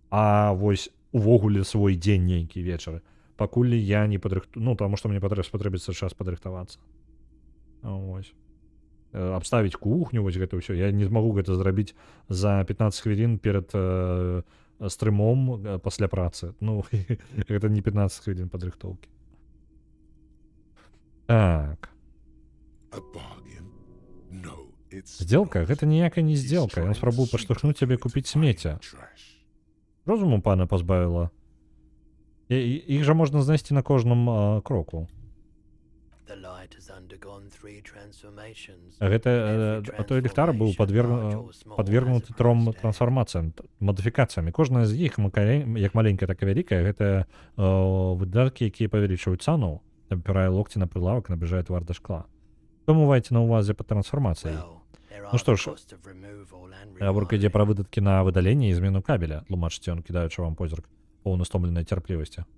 а вось увогуле свой дзень нейкі вечар. Пакуль я не падрыхту, ну, таму што мне спатрэбіцца час падрыхтавацца. Вось. Абставіць кухню, вось гэта ўсё. Я не змагу гэта зрабіць за 15 хвілін перад стрымом пасля працы. Ну, гэта не 15 хвілін падрыхтоўкі. Так. Сделка? Гэта ніякая не сделка. Ён спрабуе падштурхнуць цябе купіць смецце. Розуму пана пазбавіла. Іх жа можна знайсці на кожным кроку. Гэта а той ліхтар быў падвергнуты тром трансфармацыям, мадыфікацыям. І кожная з іх, як маленькая, так і вялікая, гэта выдаткі, якія павялічваюць цану. Абпірае локці на прылавак, набліжае твар да шкла. Што маеце на ўвазе пад трансфармацыяй? Ну што ж, гаворка ідзе пра выдаткі на выдаленне і змену кабеля, тлумачыць ён, кідаючы вам позірк поўны стомленай цярплівасці.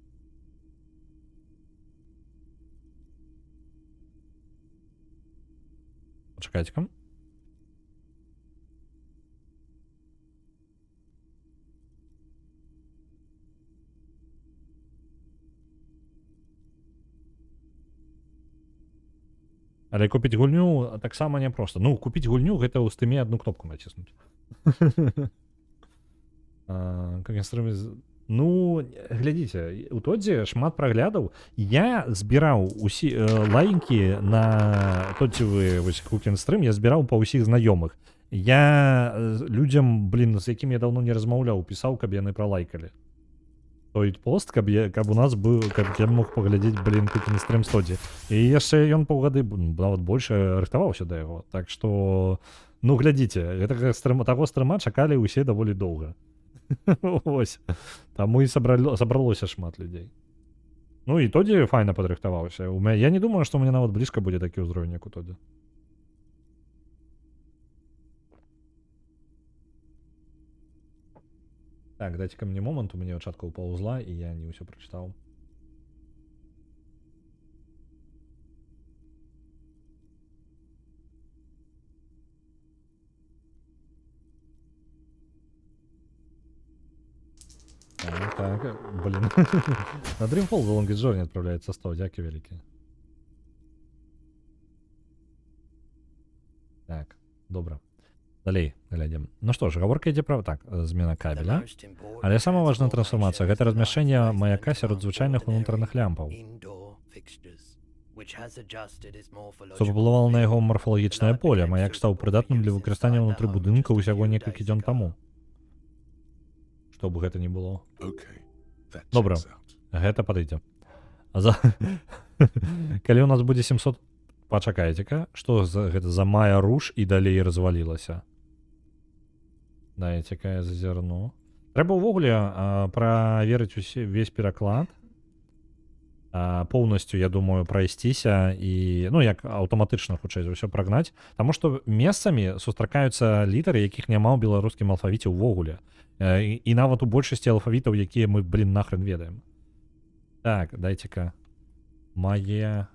Пачакайце-ка. Але купіць гульню таксама няпроста. Ну, купіць гульню гэта ў стыме одну кнопку націснуць. А, как стрым. Ну, глядзіце, у Тодзе шмат праглядаў. Я збіраў усі лайкі на тодзевы вось кукін стрым, я збіраў па ўсіх знаёмых. Я людзям, блин, з якім я даўно не размаўляў, пісаў, каб яны пралайкалі той пост, каб у нас быў, каб я мог паглядзець, блин, кукін стрым з Тодзі. І яшчэ ён паўгады, нават больше рыхтаваўся да яго. Так што, ну, глядзіце, гэтага стрыма, таго стрыма чакалі ўсе даволі доўга. Ось. Таму і сабралося шмат людзей. Ну і Тодзі файна падрыхтаваўся. Я не думаю, што у мяне нават блізка будзе такі ўзровень, як у Тодзі. Так, дайте-ка мне момант, у мяне чатка ўпаўзла, і я не ўсё прачытаў. Так, блин. На Dreamfall The Longest Journey отправляется 100, дзякі вялікі. Так, добра. Далей глядзім. Ну што ж, гаворка ідзе пра так, змена кабеля. Але самая важная трансфармацыя гэта размяшчэнне маяка сярод звычайных унутраных лямпаў. Што паўплывала на яго марфалагічнае поле, маяк стаў прыдатным для выкарыстання ўнутры будынка ўсяго некалькі дзён таму. Што б гэта ні было. Добра. Гэта падыдзе. Калі у нас будзе 700. Пачакайце-ка, што за гэта за Мая Руш і далей развалілася? Дайце-ка я зазірну. Трэба ўвогуле праверыць увесь пераклад. Поўнасцю, я думаю, прайсціся і, ну, як аўтаматычна, хутчэй за ўсё, прагнаць, таму што месцамі сустракаюцца літары, якіх няма ў беларускім алфавіце ўвогуле. І нават у большасці алфавітаў, якія мы, блин, нахрен ведаем. Так, дайце-ка. Мае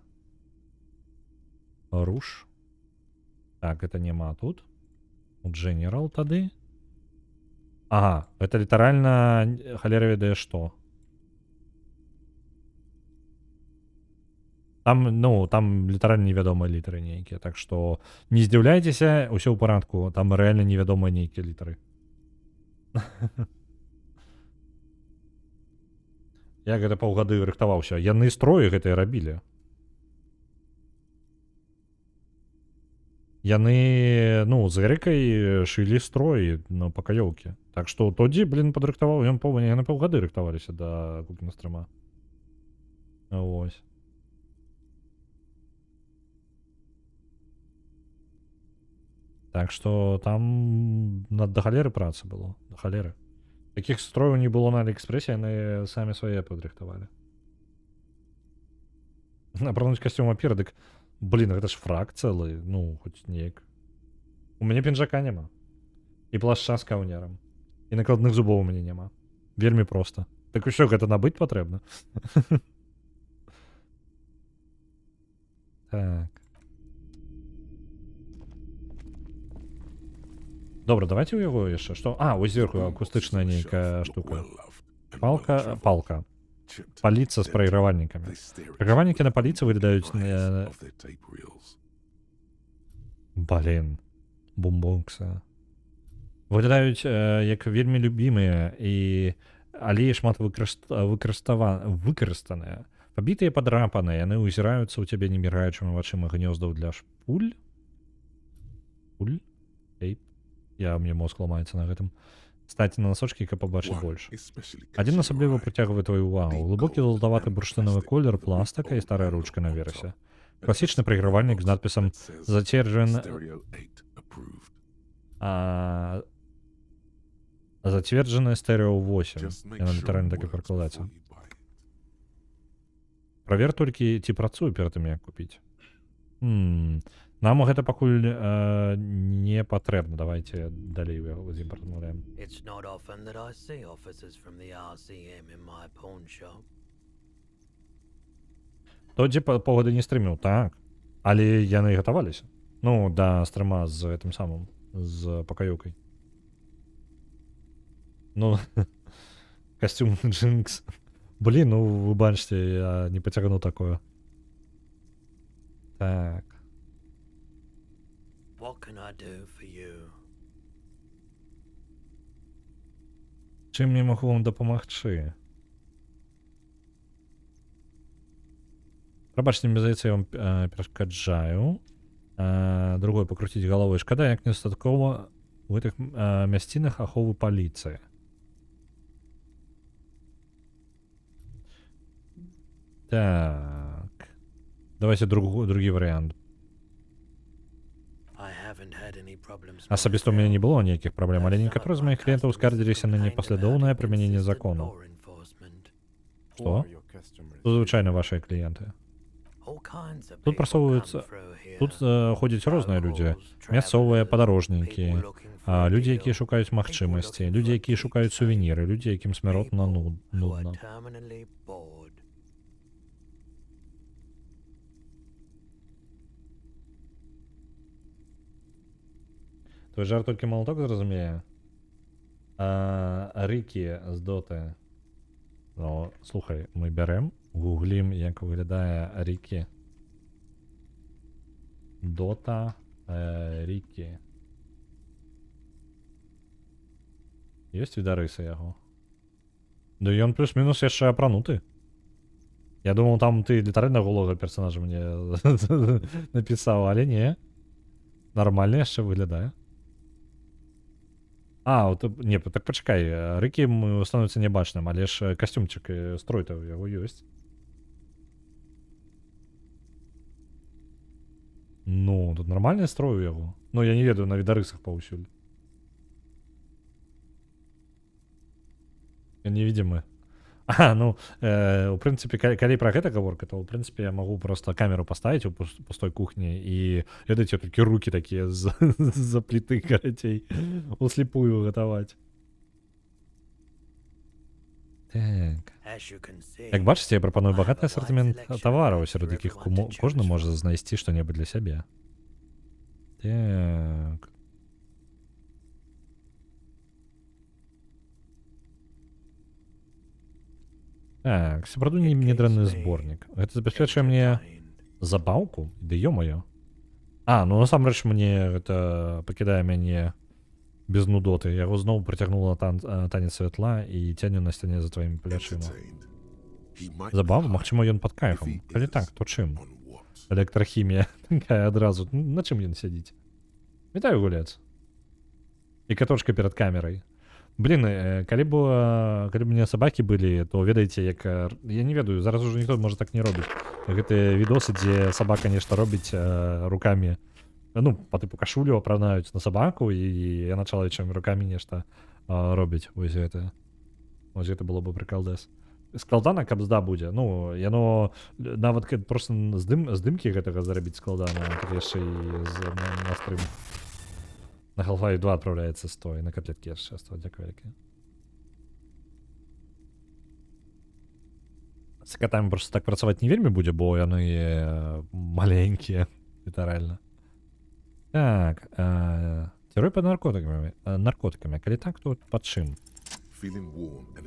Руш. Так, это няма тут. У General тады. Ага, это літаральна халера ведае што. Там, ну, там літаральна невядомыя літары нейкія, так што не здзіўляйцеся, ўсё ў парадку, там рэальна невядомыя нейкія літары. Як гэта паўгады рыхтаваўся? Яны строі гэтыя рабілі. Яны, ну, з Эрыкай шылі строй на пакаёўкі. Так што Тодзі, блин, падрыхтаваў, яны паўгады рыхтаваліся да купіна стрыма. Вось. Так што там да халеры працы было, да халеры. Такіх строяў не было на Аліэкспрэсе, яны самі свае падрыхтавалі. Апрануць касцюм вампіра, дык, блин, гэта ж фрак цэлы, ну, хоць неяк. У мяне пінжака няма. І плашча з каўнерам. І накладных зубоў у мяне няма. Вельмі проста. Так усё гэта набыць патрэбна. Так. Добра, давайте ў яго яшчэ што? А, вось зверху акустычная нейкая штука. Палка, палка. Паліца з прайгравальнікамі. Прайгравальнікі на паліцы выглядаюць. Блин, бумбоксы. Выглядаюць як вельмі любімыя і але шмат выкарыстаныя. Пабітыя, падрапаныя, яны ўзіраюцца ў цябе неміргаючымі вачыма гнёздаў для шпуль. Пуль? Эй. Мне мозг ламаецца на гэтым. Стаць на носочки, каб пабачыць больш. Адзін асабліва прыцягвае твою увагу. Глыбокі золотаваты бурштынавы колер пластыка і старая ручка на версе. Класічны прайгравальнік з надпісам «Зацверджан зацверджанае стэрэо 8». Яна літаральна так і перакладаецца. Правер толькі, ці працуе перад тым, як купіць. Нам гэта пакуль не патрэбна. Давайте далей з ім паразмаўляем. It's not often that I see officers from the RCM in my pawn shop. Тодзе паўгода не стрыміў, так. Але яны гатаваліся. Ну, да стрыма з гэтым самым, з пакаёўкай. Ну, касцюм Джинкс. Блин, ну вы бачыце, я не пацягну такое. Так. What can I do for you? Чым я магу вам дапамагчы? Прабачце, мне здаецца, я вам перашкаджаю. Другое, пакруціць галавой. Шкада, як недастаткова ў гэтых мясцінах аховы паліцыі. Так. Давайте другі варыянт. I haven't had any problems Асабіста ў мяне не myself. было ніякіх праблем, але But some of некаторыя з my маіх кліентаў customers скардзіліся на complained about непаслядоўнае прымяненне inconsistent закону. law enforcement. Што? Who are your customers? Звычайна вашыя кліенты. All kinds of Тут people прасоўваюцца come through here. Тут ходзяць розныя людзі. Locals, Мясцовыя travelers, падарожнікі, people looking for a людзі, якія deal, шукаюць people магчымасці, looking людзі, for a якія шукаюць keepsake, сувеніры, людзі, якім смяротна people who are нудна. terminally bored. Твой жарт толькі малаток зразумее. Рыкі з Доты. Ну, слухай, мы бярэм, гуглім, як выглядае Рікі. Дота, Рікі. Ёсць відарысы яго? Да ён плюс-мінус яшчэ апрануты. Я думаў, там ты літаральна голага персонажа мне напісаў, але не. Нармальна яшчэ выглядае. А, вот, не, так пачакай, Рыкі становіцца нябачным, але ж касцюмчык, строй-то ў яго ёсць. Ну, тут нармальны строй у яго. Ну, я не ведаю, на відарысах паўсюль. Ён невідзімы. А, ну, у прынцыпе, калі пра гэта гаворка, то, у прынцыпе, я магу просто камеру паставіць у пустой кухні і, ведаеце, толькі рукі такія з-за пліты, карацей, услепую гатаваць. Так. As you can see, Як бачыце, я прапаную I have багаты a wide асартымент selection of тавараў, goods сярод for якіх everyone to choose кожны можа from. знайсці што-небудзь для сябе. Так. Так, сапраўды It keeps недрэнны me зборнік. Гэта забяспечвае мне entertained. забаўку? Да ё-моё. А, ну насамрэч мне гэта пакідае мяне без нудоты. Яго зноў прыцягнула танец святла і ценю на сцяне за тваімі плячыма. Entertained. He might be Забава, high. магчыма, ён пад If кайфам. he Калі is, так, то чым? on what? Электрахімія такая адразу. На чым ён сядзіць? Вітаю, гулец. І каточка перад камерай. Блин, калі б у мяне сабакі былі, то ведаеце, як, я не ведаю, зараз ужо ніхто, можа, так не робіць. Гэтыя відосы, дзе сабака нешта робіць рукамі, ну, па тыпу кашулю апранаюць на сабаку, і яна чалавечымі рукамі нешта робіць. Вось гэта. Вось гэта было бы прыкалдэс. Складана кабзда будзе. Ну, яно нават просто здымкі гэтага зрабіць складана, так яшчэ і на стрым. На Half-Life 2 адпраўляецца 100, і на котлеткі яшчэ 100, дзякуй вялікі. З катамі просто так працаваць не вельмі будзе, бо яны маленькія, літаральна. Так, церой пад наркотыкамі. Калі так, то пад чым?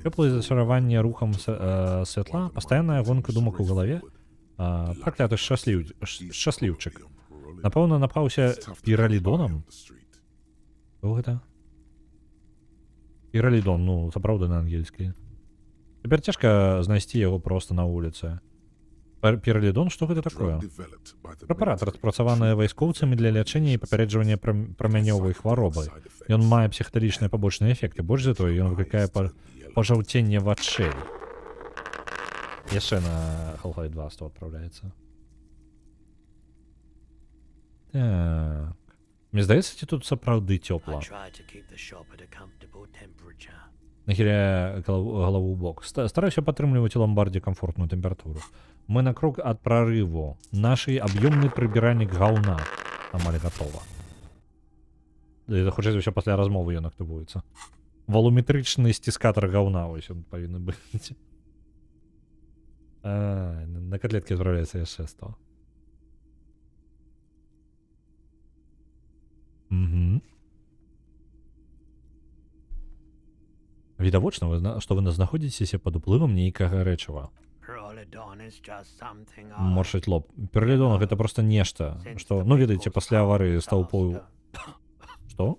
Цёплае зачараванне рухам святла, пастаянная гонка думак у галаве, пракляты шчасліўчык. Напэўна, напхаўся It's tough to come by піралідонам. on the street. Што гэта? Піралідон, ну, сапраўды на ангельскі. Цяпер цяжка знайсці яго проста на вуліцы. Піралідон, што гэта такое? Drug developed by the Прэпарат, military распрацаваны to treat вайскоўцамі для лячэння і папярэджвання прамянёвай хваробы. side effects. Ён мае псіхадэлічныя пабочныя эфекты. Больш за тое, ён выклікае Eyes turn yellow. пажаўценне вачэй. Яшчэ на Half-Life 2 100 адпраўляецца. Так. Мне здаецца, ці тут сапраўды I цёпла. try to keep the shop at a comfortable temperature. Нахіляе галаву ў бок. Стараюся падтрымліваць у ламбардзе камфортную тэмпературу. Мы на крок ад прарыву. Наш аб'ёмны прыбіральнік гаўна амаль гатова. Это, хутчэй за ўсё, пасля размовы ён актывуецца. Валуметрычны сціскатар гаўна, ось ён павінен быць. А, на котлеткі адпраўляецца яшчэ 100. Угу. Відавочна, што вы знаходзіцеся пад уплывам нейкага рэчыва. Pyrholidon is just something I Моршыць лоб. Піралідон гэта просто нешта, since што, the ну, ведаеце, People's пасля Pile аварыі стаўпоў. disaster. Што?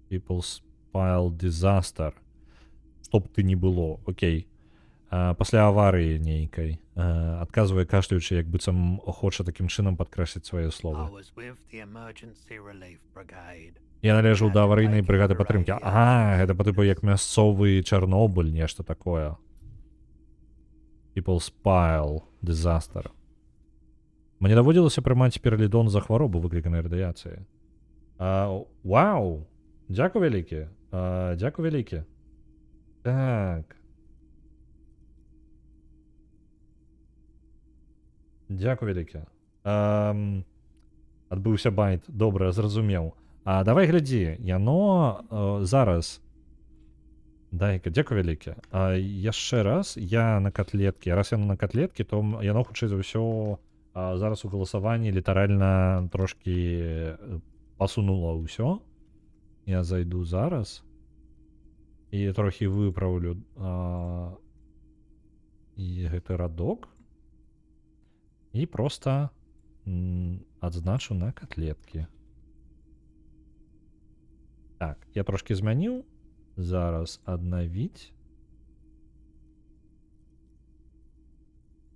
People's Pile Disaster. Што б ты не было, окей. А, пасля аварыі нейкай. А, адказвае кашляючы, як быццам хоча такім чынам падкрэсліць свае I словы. was with the emergency relief brigade. Я належаў да аварыйнай брыгады падтрымкі. Ага, гэта па тыпу як мясцовы Чарнобыль, нешта такое. People's Pile Disaster. Мне даводзілася прымаць піралідон за хваробу, выкліканай радыяцыяй. А, вау! Дзякуй вялікі. А, дзякуй вялікі. Так. Дзякуй вялікі. Адбыўся байт. Добра, зразумеў. А давай глядзі, яно зараз. Дай-ка, дзякуй вялікі. А, яшчэ раз, я на котлеткі. Раз яно на котлеткі, то яно хутчэй за ўсё зараз у галасаванні літаральна трошкі пасунула ўсё. Я зайду зараз і трохі выпраўлю і гэты радок і просто адзначу на котлеткі. Так, я трошки змяніў. Зараз аднавіць.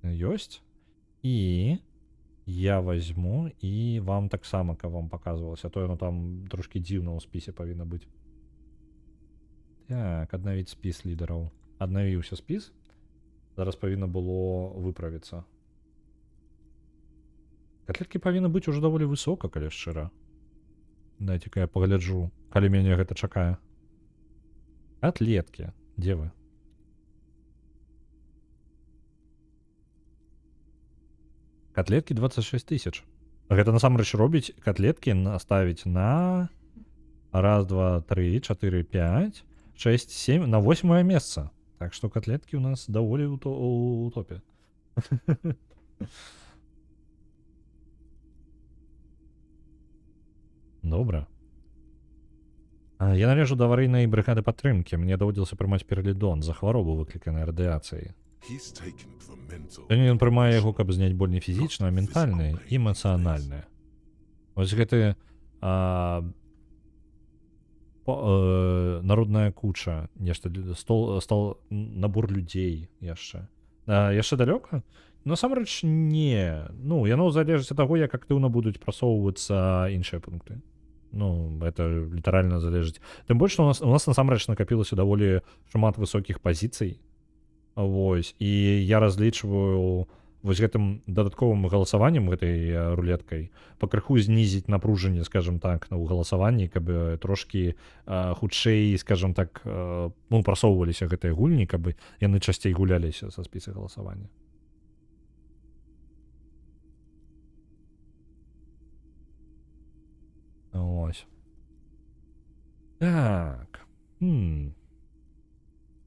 Ёсць. І я возьму і вам таксама, каб вам паказвалася, а то яно там трошки дзіўна ў спісе павінна быць. Так, аднавіць спіс лідараў. Аднавіўся спіс. Зараз павінна было выправіцца. Котлеткі павінны быць ужо даволі высока, калі шчыра. Дайце-ка я пагляджу, калі мяне гэта чакае. Котлеткі. Дзе вы? Котлеткі 26 тысяч. Гэта насамрэч робіць котлеткі наставіць на раз, два, три, чатыры, пять, шесть, семь, на восьмое месца. Так што котлеткі у нас даволі ў топе. Добра. А, я належу да аварыйнай брыгады падтрымкі. Мне даводзілася прымаць піралідон за хваробу, выкліканай радыяцыяй. He's taken it for mental. Сёння ён прымае яго, каб зняць боль не фізічна, а ментальны і эмацыянальны. Вось гэты народная куча, нешта стол, стал набор людзей яшчэ. А, яшчэ далёка? Насамрэч не. Ну, яно залежыць ад таго, як актыўна будуць прасоўвацца іншыя пункты. Ну, это літаральна залежыць. Тым больш, што у нас насамрэч накапілася даволі шмат высокіх пазіцый. Вось, і я разлічваю вось гэтым дадатковым галасаваннем, гэтай рулеткай, пакрыху знізіць напружанне, скажем так, на ў галасаванні, каб трошкі хутчэй, скажем так, ну, прасоўваліся гэтыя гульні, каб яны часцей гуляліся са спіса галасавання. Ось. Так.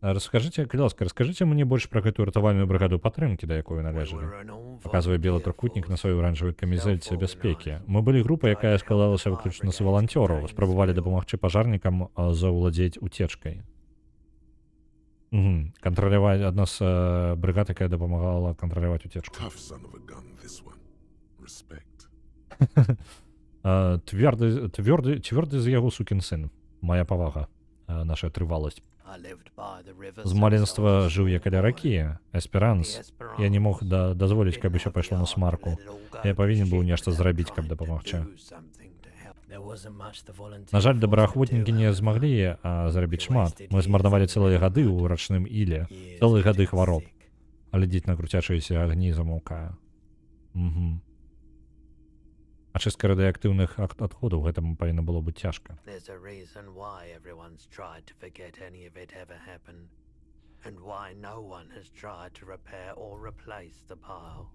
А раскажыце, калі ласка, раскажыце мне больш пра гэтую ратавальную брыгаду падтрымкі, да якой вы належалі. Паказвае белы трохкутнік на сваёй аранжавай камізэльцы бяспекі. Мы былі групай, якая складалася выключна з валанцёраў, спрабавалі дапамагчы пажарнікам заўладзець уцечкай. Угу. Кантраляваць адна з брыгад, якая дапамагала кантраляваць уцечку. Tough son of a gun, this one. Respect. Цвёрды, цвёрды, цвёрды з яго сукін сын. Мая павага, наша трываласць. З маленства жыў я каля ракі, Эсперанс. Я не мог дазволіць, каб усё пайшло на смарку. Я павінен быў нешта зрабіць, каб дапамагчы. На жаль, добраахвотнікі не змаглі зрабіць шмат. Мы змарнавалі цэлыя гады ў рачным іле, цэлыя гады хвароб. Глядзіць на круцячыяся агні, замаўкае. Угу. Ачыстка радыеактыўных адходаў, гэтаму павінна было быць цяжка. There's a reason why everyone's tried to forget any of it ever happened, and why no one has tried to repair or replace the pile.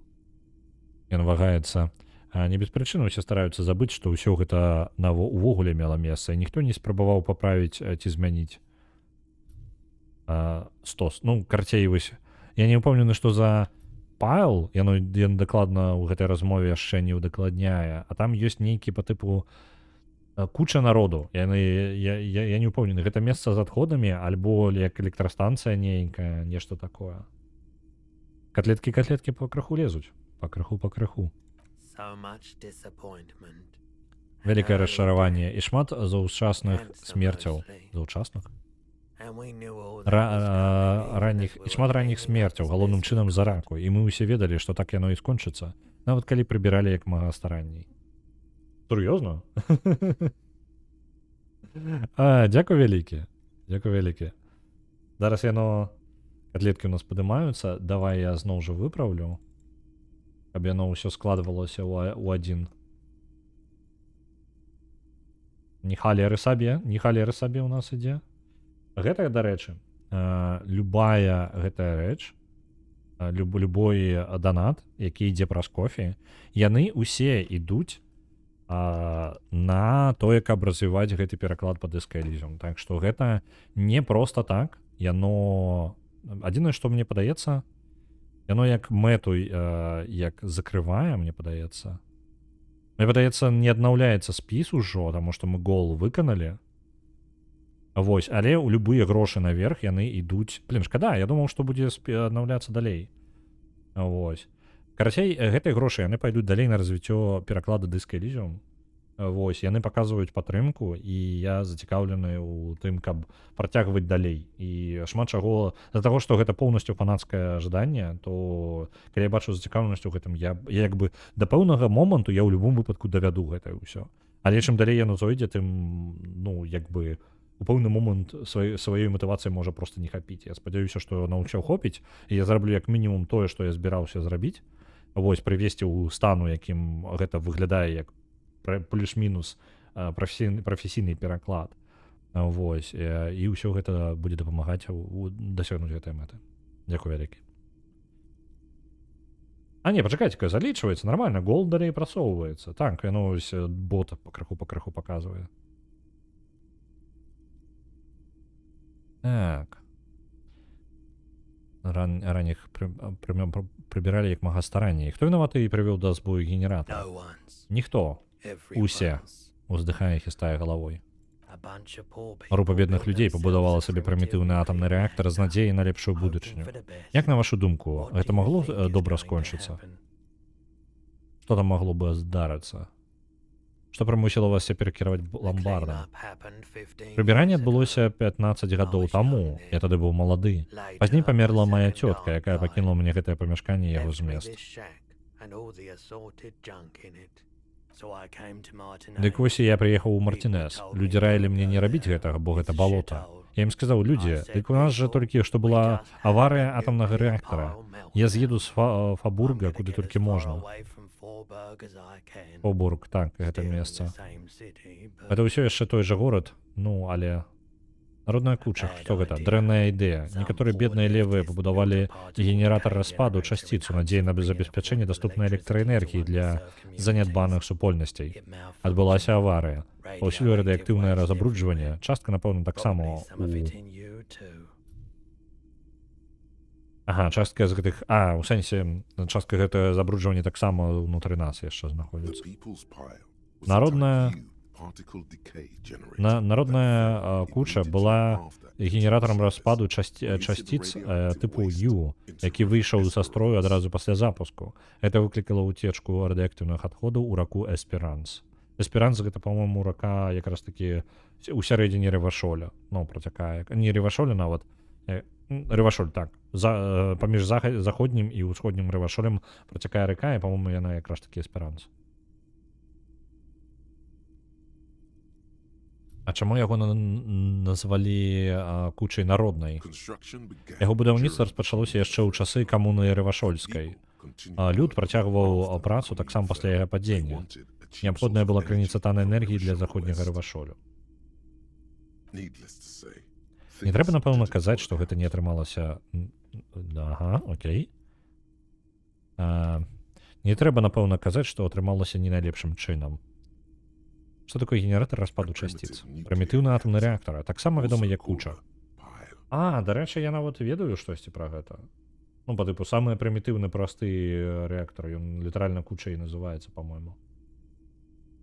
Ён вагаецца. Не без прычыны ўсе стараюцца забыць, што ўсё гэта увогуле мела месца, і ніхто не спрабаваў паправіць ці змяніць стос. Ну, карацей, вось. Я не ўпэўнены, што за pile, ён дакладна ў гэтай размове яшчэ не ўдакладняе, а там ёсць нейкі па тыпу куча народу. Я не ўпэўнены, гэта месца з адходамі альбо як электрастанцыя нейкая, нешта такое. Котлеткі, котлеткі па крыху лезуць, па крыху, па крыху. So much disappointment. Вялікае расчараванне і шмат заўчасных Cancer смерцяў. Mostly. Заўчасных? And we knew all that was coming, even Ранніх as we і шмат were ранніх cleaning up смерцяў, this галоўным mess. чынам з-за раку, і мы ўсе ведалі, што так яно і скончыцца, нават калі прыбіралі як мага старанней. Сур'ёзна? Дзякуй вялікі. Дзякуй вялікі. Зараз яно, котлеткі у нас падымаюцца, давай я зноў жа выпраўлю, каб яно ўсё складвалася ў адзін. Не халеры сабе, не халеры сабе у нас ідзе. Гэта, дарэчы, любая гэтая рэч, любой данат, які ідзе праз кофе, яны ўсе ідуць на тое, каб развіваць гэты пераклад па Disco Elysium. Так што гэта не проста так, яно, адзінае, што мне падаецца, яно як мэту як закрывае, мне падаецца. Мне падаецца, не аднаўляецца спіс ужо, таму што мы гол выканалі. Вось, але ў любыя грошы наверх яны ідуць. Блин, шкада, я думаў, што будзе аднаўляцца далей. Вось. Карацей, гэтыя грошы яны пайдуць далей на развіццё пераклада Disco Elysium. Вось, яны паказваюць падтрымку, і я зацікаўлены ў тым, каб працягваць далей. І шмат чаго з-за таго, што гэта поўнасцю фанацкае жаданне, то калі я бачу зацікаўленасць у гэтым, я як бы да пэўнага моманту я ў любым выпадку давяду гэта ўсё. Але чым далей яно зойдзе, тым, ну, як бы у пэўны момант сваёй матывацыі можа проста не хапіць. Я спадзяюся, што на ўсё хопіць, і я зраблю як мінімум тое, што я збіраўся зрабіць. Вось, прывесці ў стану, якім гэта выглядае як плюс-мінус прафесійны пераклад. Вось, і ўсё гэта будзе дапамагаць дасягнуць гэтай мэты. Дзякуй вялікі. А не, пачакайце-ка, залічваецца, нармальна, гол далей прасоўваецца. Так, яно ось бота па крыху паказвае. Так. Ранніх прыбіралі як мага старанней. Хто вінаваты і прывёў да збою генератара? No one's. Ніхто. Усе. Everyone's. Уздыхае, хістае галавой. A bunch of poor people Група бедных built людзей пабудавала themselves a сабе primitive прымітыўны атамны nuclear рэактар з reactor, надзеяй на лепшую hoping будучыню. for the best. Як на вашу думку, What гэта do you магло think is добра going to скончыцца? happen? Што там магло бы здарыцца? Што прымусіла вас цяпер кіраваць The ламбардам? cleanup happened 15 Прыбіранне years ago. адбылося 15 гадоў I was таму. young Я then. тады быў малады. Later, Пазней my памерла моя second цётка, aunt якая died. пакінула мне гэтае памяшканне і яго Left me змест. this shack and all the assorted junk in it. So I came to Martinez. Дык вось і я прыехаў у People Мартінес. told me Людзі don't раілі мне go не рабіць there. гэтага, бо It's гэта a балота. shithole. Я ім сказаў: I людзі, said, дык у нас жа people, толькі што we была just had аварыя a атамнага nuclear рэактара. pile Я meltdown. з'еду з I'm Фабурга gonna куды get толькі as far можна. away from Forburg as I can. Фобург, так, гэта Still in the месца. same city, but Гэта ўсё яшчэ той жа горад, ну, але народная куча, bad што гэта? idea. Дрэнная ідэя. Some Некаторыя poor бедныя левыя leftists built пабудавалі a particle генератар decay распаду generator in часціцу hopes надзеі на of bringing забеспячэнне affordable даступнай electricity to электраэнергіі для underserved communities. занядбаных супольнасцей. It malfunctioned. Адбылася аварыя. Паўсюль Radioactive радыактыўнае waste разабруджванне, everywhere. частка, напэўна, таксама Probably some of у it in you too. Ага, частка з гэтых, у сэнсе, частка гэтага забруджвання таксама ўнутры нас яшчэ The знаходзіцца. people's pile was the Народная type you Народная куча была генератарам распаду часціц тыпу Ю, які выйшаў са строю адразу пасля запуску. Это выклікала ўцечку радыактыўных адходаў у раку Эсперанс. Эсперанс — гэта, по-моему, рака якраз такі у сярэдзіне Рэвашоля. Ну, працякае. Не Рэвашоля нават. Рэвашоль, так. Паміж заходнім і ўсходнім Рэвашолем працякае рака, і, по-моему, яна якраз такі Эсперанс. А чаму яго назвалі кучай народнай? Яго будаўніцтва распачалося яшчэ ў часы камуны Рэвашольскай. Люд працягваў працу таксама пасля яго падзення. Неабходная была крыніца таннай энергіі для заходняга Рэвашолю. Не трэба, напэўна, казаць, што гэта не атрымалася. Ага, окей. Не трэба, напэўна, казаць, што атрымалася не найлепшым чынам. Што такое генератар распаду часціц? Прымітыўны атамны рэактар, а таксама вядомы як куча. А, дарэчы, я нават ведаю штосьці пра гэта. Ну, па тыпу, самы прымітыўны просты рэактар, ён літаральна кучай называецца, по-моему.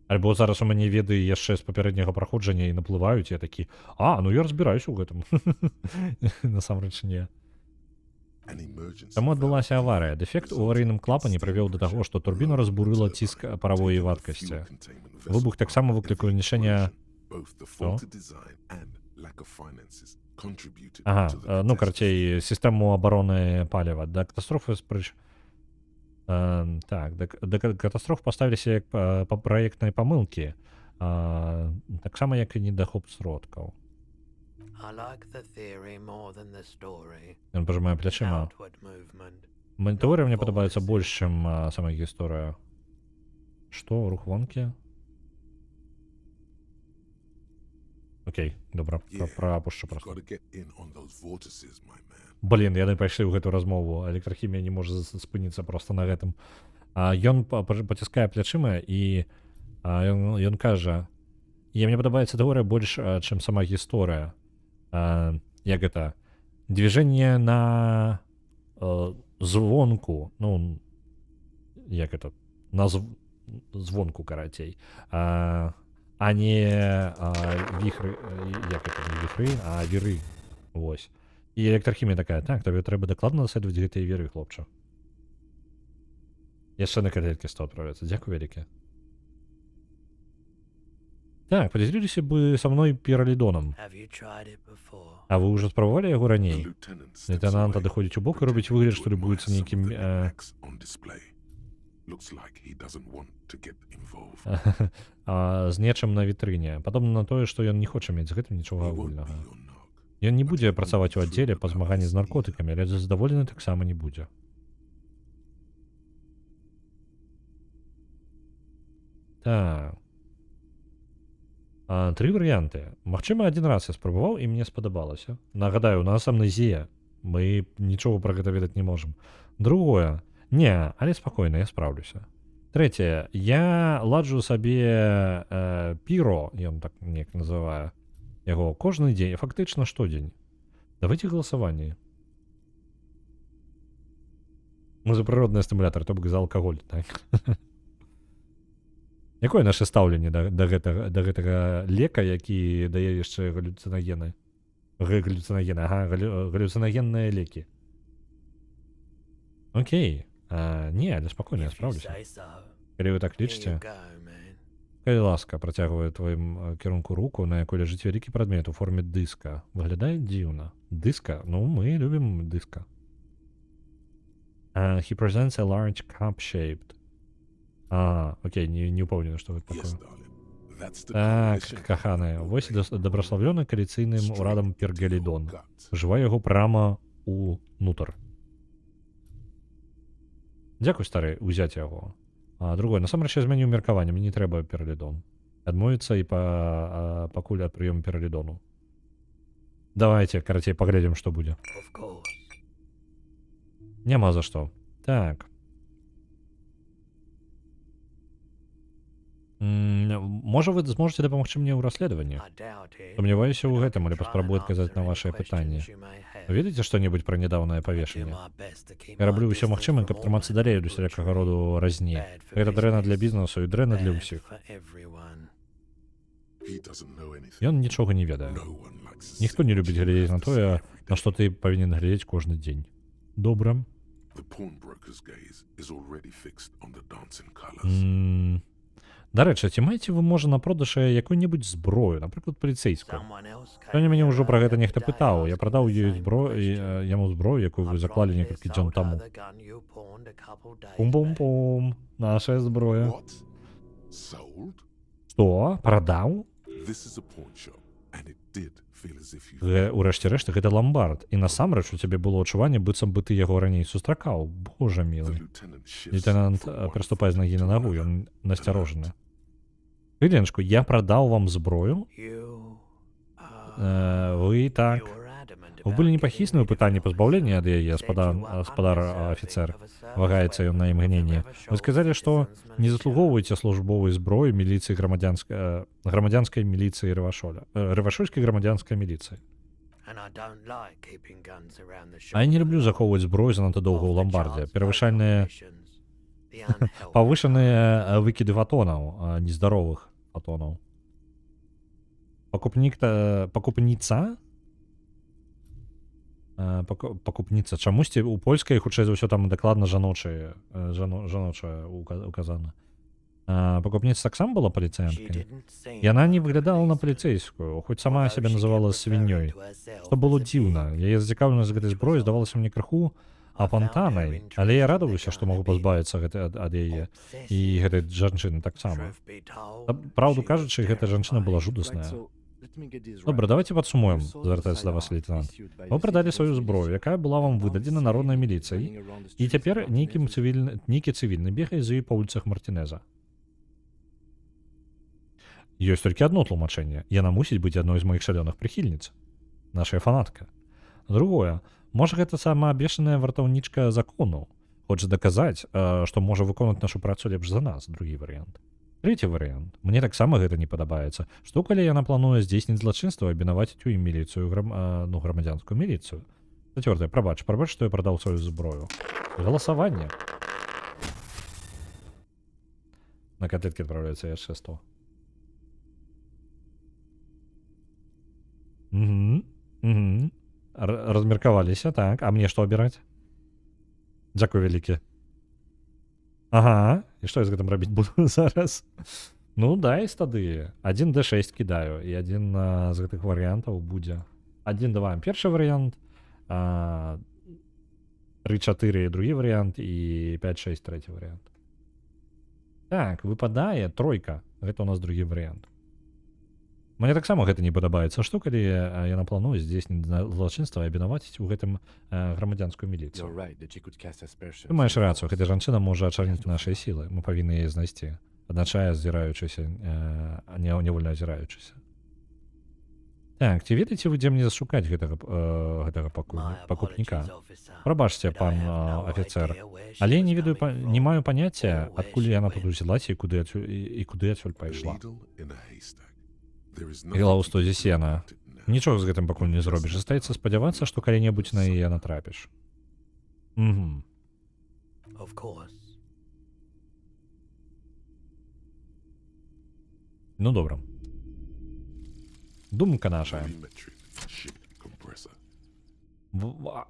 Альбо зараз у мяне веды яшчэ з папярэдняга праходжання і наплываюць, я такі: «А, ну я разбіраюсь у гэтым». Насамрэч не. Таму адбылася аварыя. Дэфект у аварыйным клапане прывёў да таго, што турбіну разбурыла ціск паравой вадкасці. Выбух таксама выклікаў знішчэнне. Што? Ага, ну, карацей, сістэму абароны паліва. Да катастрофы спрыч... Так, да катастроф паставіліся як па праектнай памылкі, таксама як і недахоп сродкаў. I like the theory more than the story. Ён пажымае плячыма. Outward movement. Тэорыя мне падабаецца больш, чым сама гісторыя. Што, рух вонкі? Окей, добра, прапушчу просто. Блин, яны пайшлі ў гэту размову. Электрахімія не можа спыніцца просто на гэтым. Ён паціскае плячыма і ён кажа: «Я мне падабаецца тэорыя больш, чым сама гісторыя». Як гэта? Движение на звонку, ну, як это? На звонку, карацей. А не віхры, як это, не віхры, а віры. Вось. І электрахімія такая: «Так, табе трэба дакладна даследаваць гэтыя віры, хлопча». Яшчэ на кадеткі 100 адправляцца. Дзякуй вялікі. Так, падзяліліся бы са мной піралідонам. Have you tried it before? А вы ўжо спрабавалі яго раней? Лейтенант адыходзіць у бок і робіць выгляд, што любуецца нейкім з нечым на вітрыне. Падобна на тое, што ён не хоча мець з гэтым нічога агульнага. Ён не будзе працаваць у аддзеле па змаганні з наркотыкамі, але задаволены таксама не будзе. Так. Тры варыянты. Магчыма, адзін раз я спрабаваў, і мне спадабалася. Нагадаю, у нас амнезія. Мы нічога пра гэта ведаць не можам. Другое. Не, але спакойна, я спраўлюся. Трэцяе. Я ладжу сабе піро, ён так неяк называе яго, кожны дзень, фактычна штодзень. Давайте галасаванне. Мы за прыродныя стымулятары, то бок за алкаголь, так? Якое наше стаўленне да гэтага лека, які дае яшчэ галюцынагены? Галюцынагены, ага, галюцынагенныя лекі. Окей. Не, але спакойна, я If you спраўлюся. say so. Калі вы так Here you лічыце, go, man. калі ласка, працягвае тваім кірунку руку, на якой ляжыць вялікі прадмет у форме дыска. Выглядае дзіўна. Дыска? Ну, мы любім дыска. He presents a large cup-shaped. А, окей, не упэўнены, што гэта такое. Так, каханая, вось дабраславёны кааліцыйным урадам піргалідон. Ужывай яго прама унутр. Дзякуй, стары, узяць яго. А, другое, насамрэч я змяніў меркаванне, мне не трэба піралідон. Адмовіцца і пакуль ад прыёму піралідону. Давайте, карацей, паглядзім, што будзе. Of course. Няма за што. Так. Можа, вы зможаце дапамагчы мне ў расследаванні? I doubt it. Сумняваюся ў гэтым, але паспрабую адказаць на вашыя пытанні. Ведаеце што-небудзь пра нядаўнае павешанне? Я раблю ўсё магчымае, каб трымацца далей ад усялякага роду разні. Гэта дрэнна для бізнесу і дрэнна для ўсіх. Ён нічога не ведае. Ніхто не любіць глядзець на тое, на што ты павінен глядзець кожны дзень. Добра. Дарэчы, ці маеце вы, можа, на продаж якую-небудзь зброю, напрыклад, паліцэйскую? Сёння мяне ўжо пра гэта нехта пытаў. Я прадаў ёй зброю, яму зброю, якую вы заклалі некалькі дзён таму. Пум-пум-пум. Наша зброя. Што? Прадаў? Урэшце рэшт, гэта ламбард. І насамрэч у цябе было адчуванне, быццам бы ты яго раней сустракаў. Божа мілы. Лейтенант пераступае з нагі на нагу, ён насцярожаны. Хвіліначку, я прадаў вам зброю? Вы так. Вы былі непахісны ў пытанні пазбаўлення ад яе, спадар афіцэр. Вагаецца ён на імгненне. Вы сказалі, што не заслугоўваеце службовай зброі міліцыі грамадзянскай міліцыі Рывашоля. Рывашольскай грамадзянскай міліцыі. А я не люблю захоўваць зброю занадта доўга ў ламбардзе. Перавышальныя павышаныя выкіды фатонаў, нездаровых фатонаў. Пакупніца? Пакупніца. Чамусьці у польскай, хутчэй за ўсё, там дакладна жаночая указана. Пакупніца таксама была паліцэянткай? Яна не выглядала на паліцэйскую, хоць сама сябе называла свіннёй. Што было дзіўна, яе зацікаўленасць гэтай зброі здавалася мне крыху апантанай, але я радаваўся, што магу пазбавіцца ад яе і гэтай жанчыны таксама. Праўду кажучы, гэта жанчына была жудасная. Добра, давайте падсумуем, звяртаецца да вас лейтенант. Вы прадалі сваю зброю, якая была вам выдадзена народнай міліцыяй, і цяпер нейкі цывільны бегае з ёй па вуліцах Мартынеза. Ёсць толькі адно тлумачэнне. Яна мусіць быць адной з маіх шалёных прыхільніц. Нашая фанатка. Другое. Можа, гэта самаабешаная вартаўнічка закону. Хоча даказаць, што можа выконваць нашу працу лепш за нас. Другі варыянт. Трэці варыянт. Мне таксама гэта не падабаецца. Што калі яна плануе здзейсніць злачынства і абвінаваціць у ім міліцыю, грамадзянскую міліцыю? Чацвёртае. Прабач, прабач, што я прадаў сваю зброю. Галасаванне. На котлеткі адпраўляецца яшчэ 100. Угу. Размеркаваліся, так. А мне што абіраць? Дзякуй вялікі. Ага. І што я з гэтым рабіць буду зараз? Ну, дай тады. 1d6 кідаю. І адзін з гэтых варыянтаў будзе. 1-2 першы варыянт. 3-4 другі варыянт. І 5-6 трэці варыянт. Так, выпадае тройка. Гэта у нас другі варыянт. Мне таксама гэта не падабаецца. Што калі яна плануе здзейсніць злачынства і абвінаваціць у гэтым грамадзянскую міліцыю? Ты маеш рацыю, гэта жанчына можа ачарніць нашыя сілы. Мы павінны яе знайсці. Адначае азіраючыся, невольна азіраючыся. Так, ці ведаеце вы, дзе мне зашукаць гэтага пакупніка? Прабачце, пан афіцэр, але я не ведаю, не маю паняцця, адкуль яна тут узялася і куды адсюль пайшла. Ігла ў стозе сена. Нічога з гэтым пакуль не зробіш. Застаецца спадзявацца, што калі-небудзь на яе натрапіш. Угу. Ну добра. Думка наша.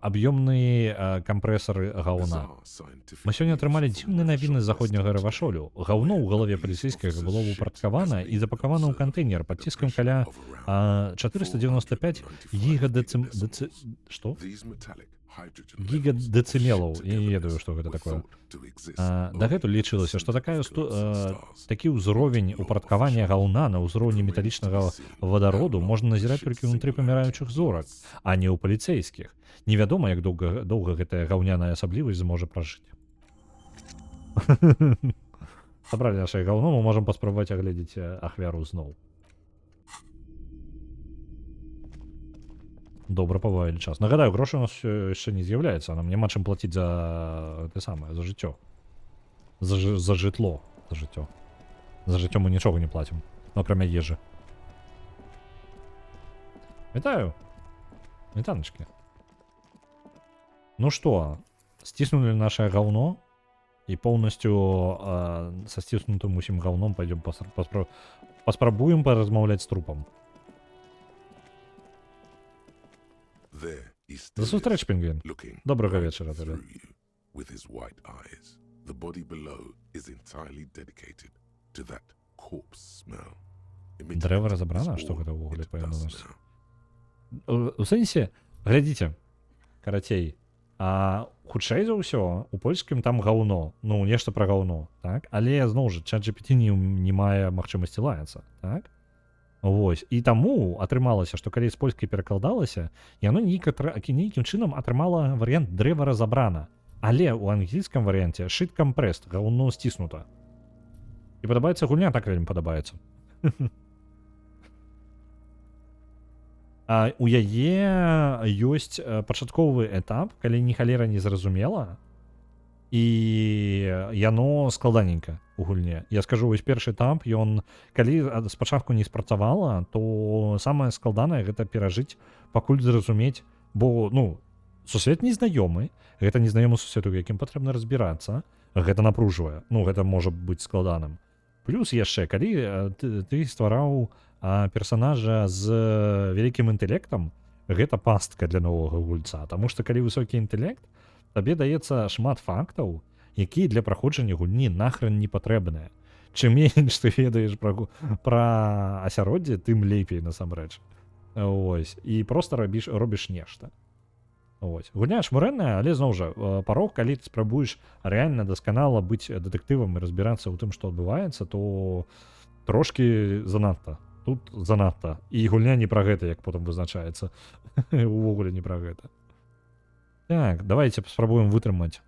Аб'ёмны кампрэсар гаўна. Мы сёння атрымалі дзіўныя навіны з заходняга Рэвашолю. Гаўно ў галаве паліцэйскага было ўпрадкавана і запакавана ў кантэйнер пад ціскам каля 495 што? Гігадецымелаў. Я не ведаю, што гэта такое. Дагэтуль лічылася, што такі ўзровень упрадкавання гаўна на ўзроўні металічнага вадароду можна назіраць толькі ўнутры паміраючых зорак, а не ў паліцэйскіх. Невядома, як доўга гэтая гаўняная асаблівасць зможа пражыць. Сабралі наше гаўно, мы можам паспрабаваць агледзець ахвяру зноў. Добра пабавілі час. Нагадаю, грошы у нас яшчэ не з'яўляецца. Нам няма чым плаціць за те самае, за жыццё. За жытло. За жыццё. За жыццё мы нічога не плацім. Акрамя ежы. Вітаю. Вітаначкі. Ну што, сціснулі наше гаўно І поўнасцю са сціснутым усім гаўном пойдем паспрабуем паразмаўляць з трупам. There he Да still is, сустрэч, пінгвін. looking Добрага right вечара табе. through you with his white eyes. The body below is entirely dedicated to that corpse smell. Emitting Дрэва it is разабрана, што all гэта ўвогуле it павінна does значыць? now. У сэнсе, глядзіце, карацей, а хутчэй за ўсё у польскім там гаўно, ну, нешта пра гаўно, так, але зноў жа чат GPT не мае магчымасці лаяцца, так. Вось, і таму атрымалася, што калі з польскай перакладалася, яно нейкім чынам атрымала варыянт «дрэва разабрана», але ў англійскім варыянце «shit compressed», гаўно сціснута. І падабаецца гульня, так, вельмі падабаецца. А, у яе ёсць пачатковы этап, калі ні халера не зразумела, і яно складаненька у гульне. Я скажу, вось першы этап, ён, калі спачатку не спрацавала, то самае складанае гэта перажыць, пакуль зразумець, бо, ну, сусвет незнаёмы, гэта незнаёмы сусвет, у якім патрэбна разбірацца, гэта напружвае, ну, гэта можа быць складаным. Плюс яшчэ, калі ты ствараў персонажа з вялікім інтэлектам, гэта пастка для новага гульца, таму што калі высокі інтэлект, табе даецца шмат фактаў, якія для праходжання гульні нахрен не патрэбныя. Чым менш ты ведаеш пра асяроддзе, тым лепей насамрэч. Ось. І просто робіш нешта. Ось. Гульня шмурэнная, але зноў жа, парог, калі ты спрабуеш рэальна дасканала быць дэтэктывам і разбірацца ў тым, што адбываецца, то трошкі занадта. Тут занадта. І гульня не пра гэта, як потым вызначаецца. Увогуле не пра гэта. Так, давайте паспрабуем вытрымаць.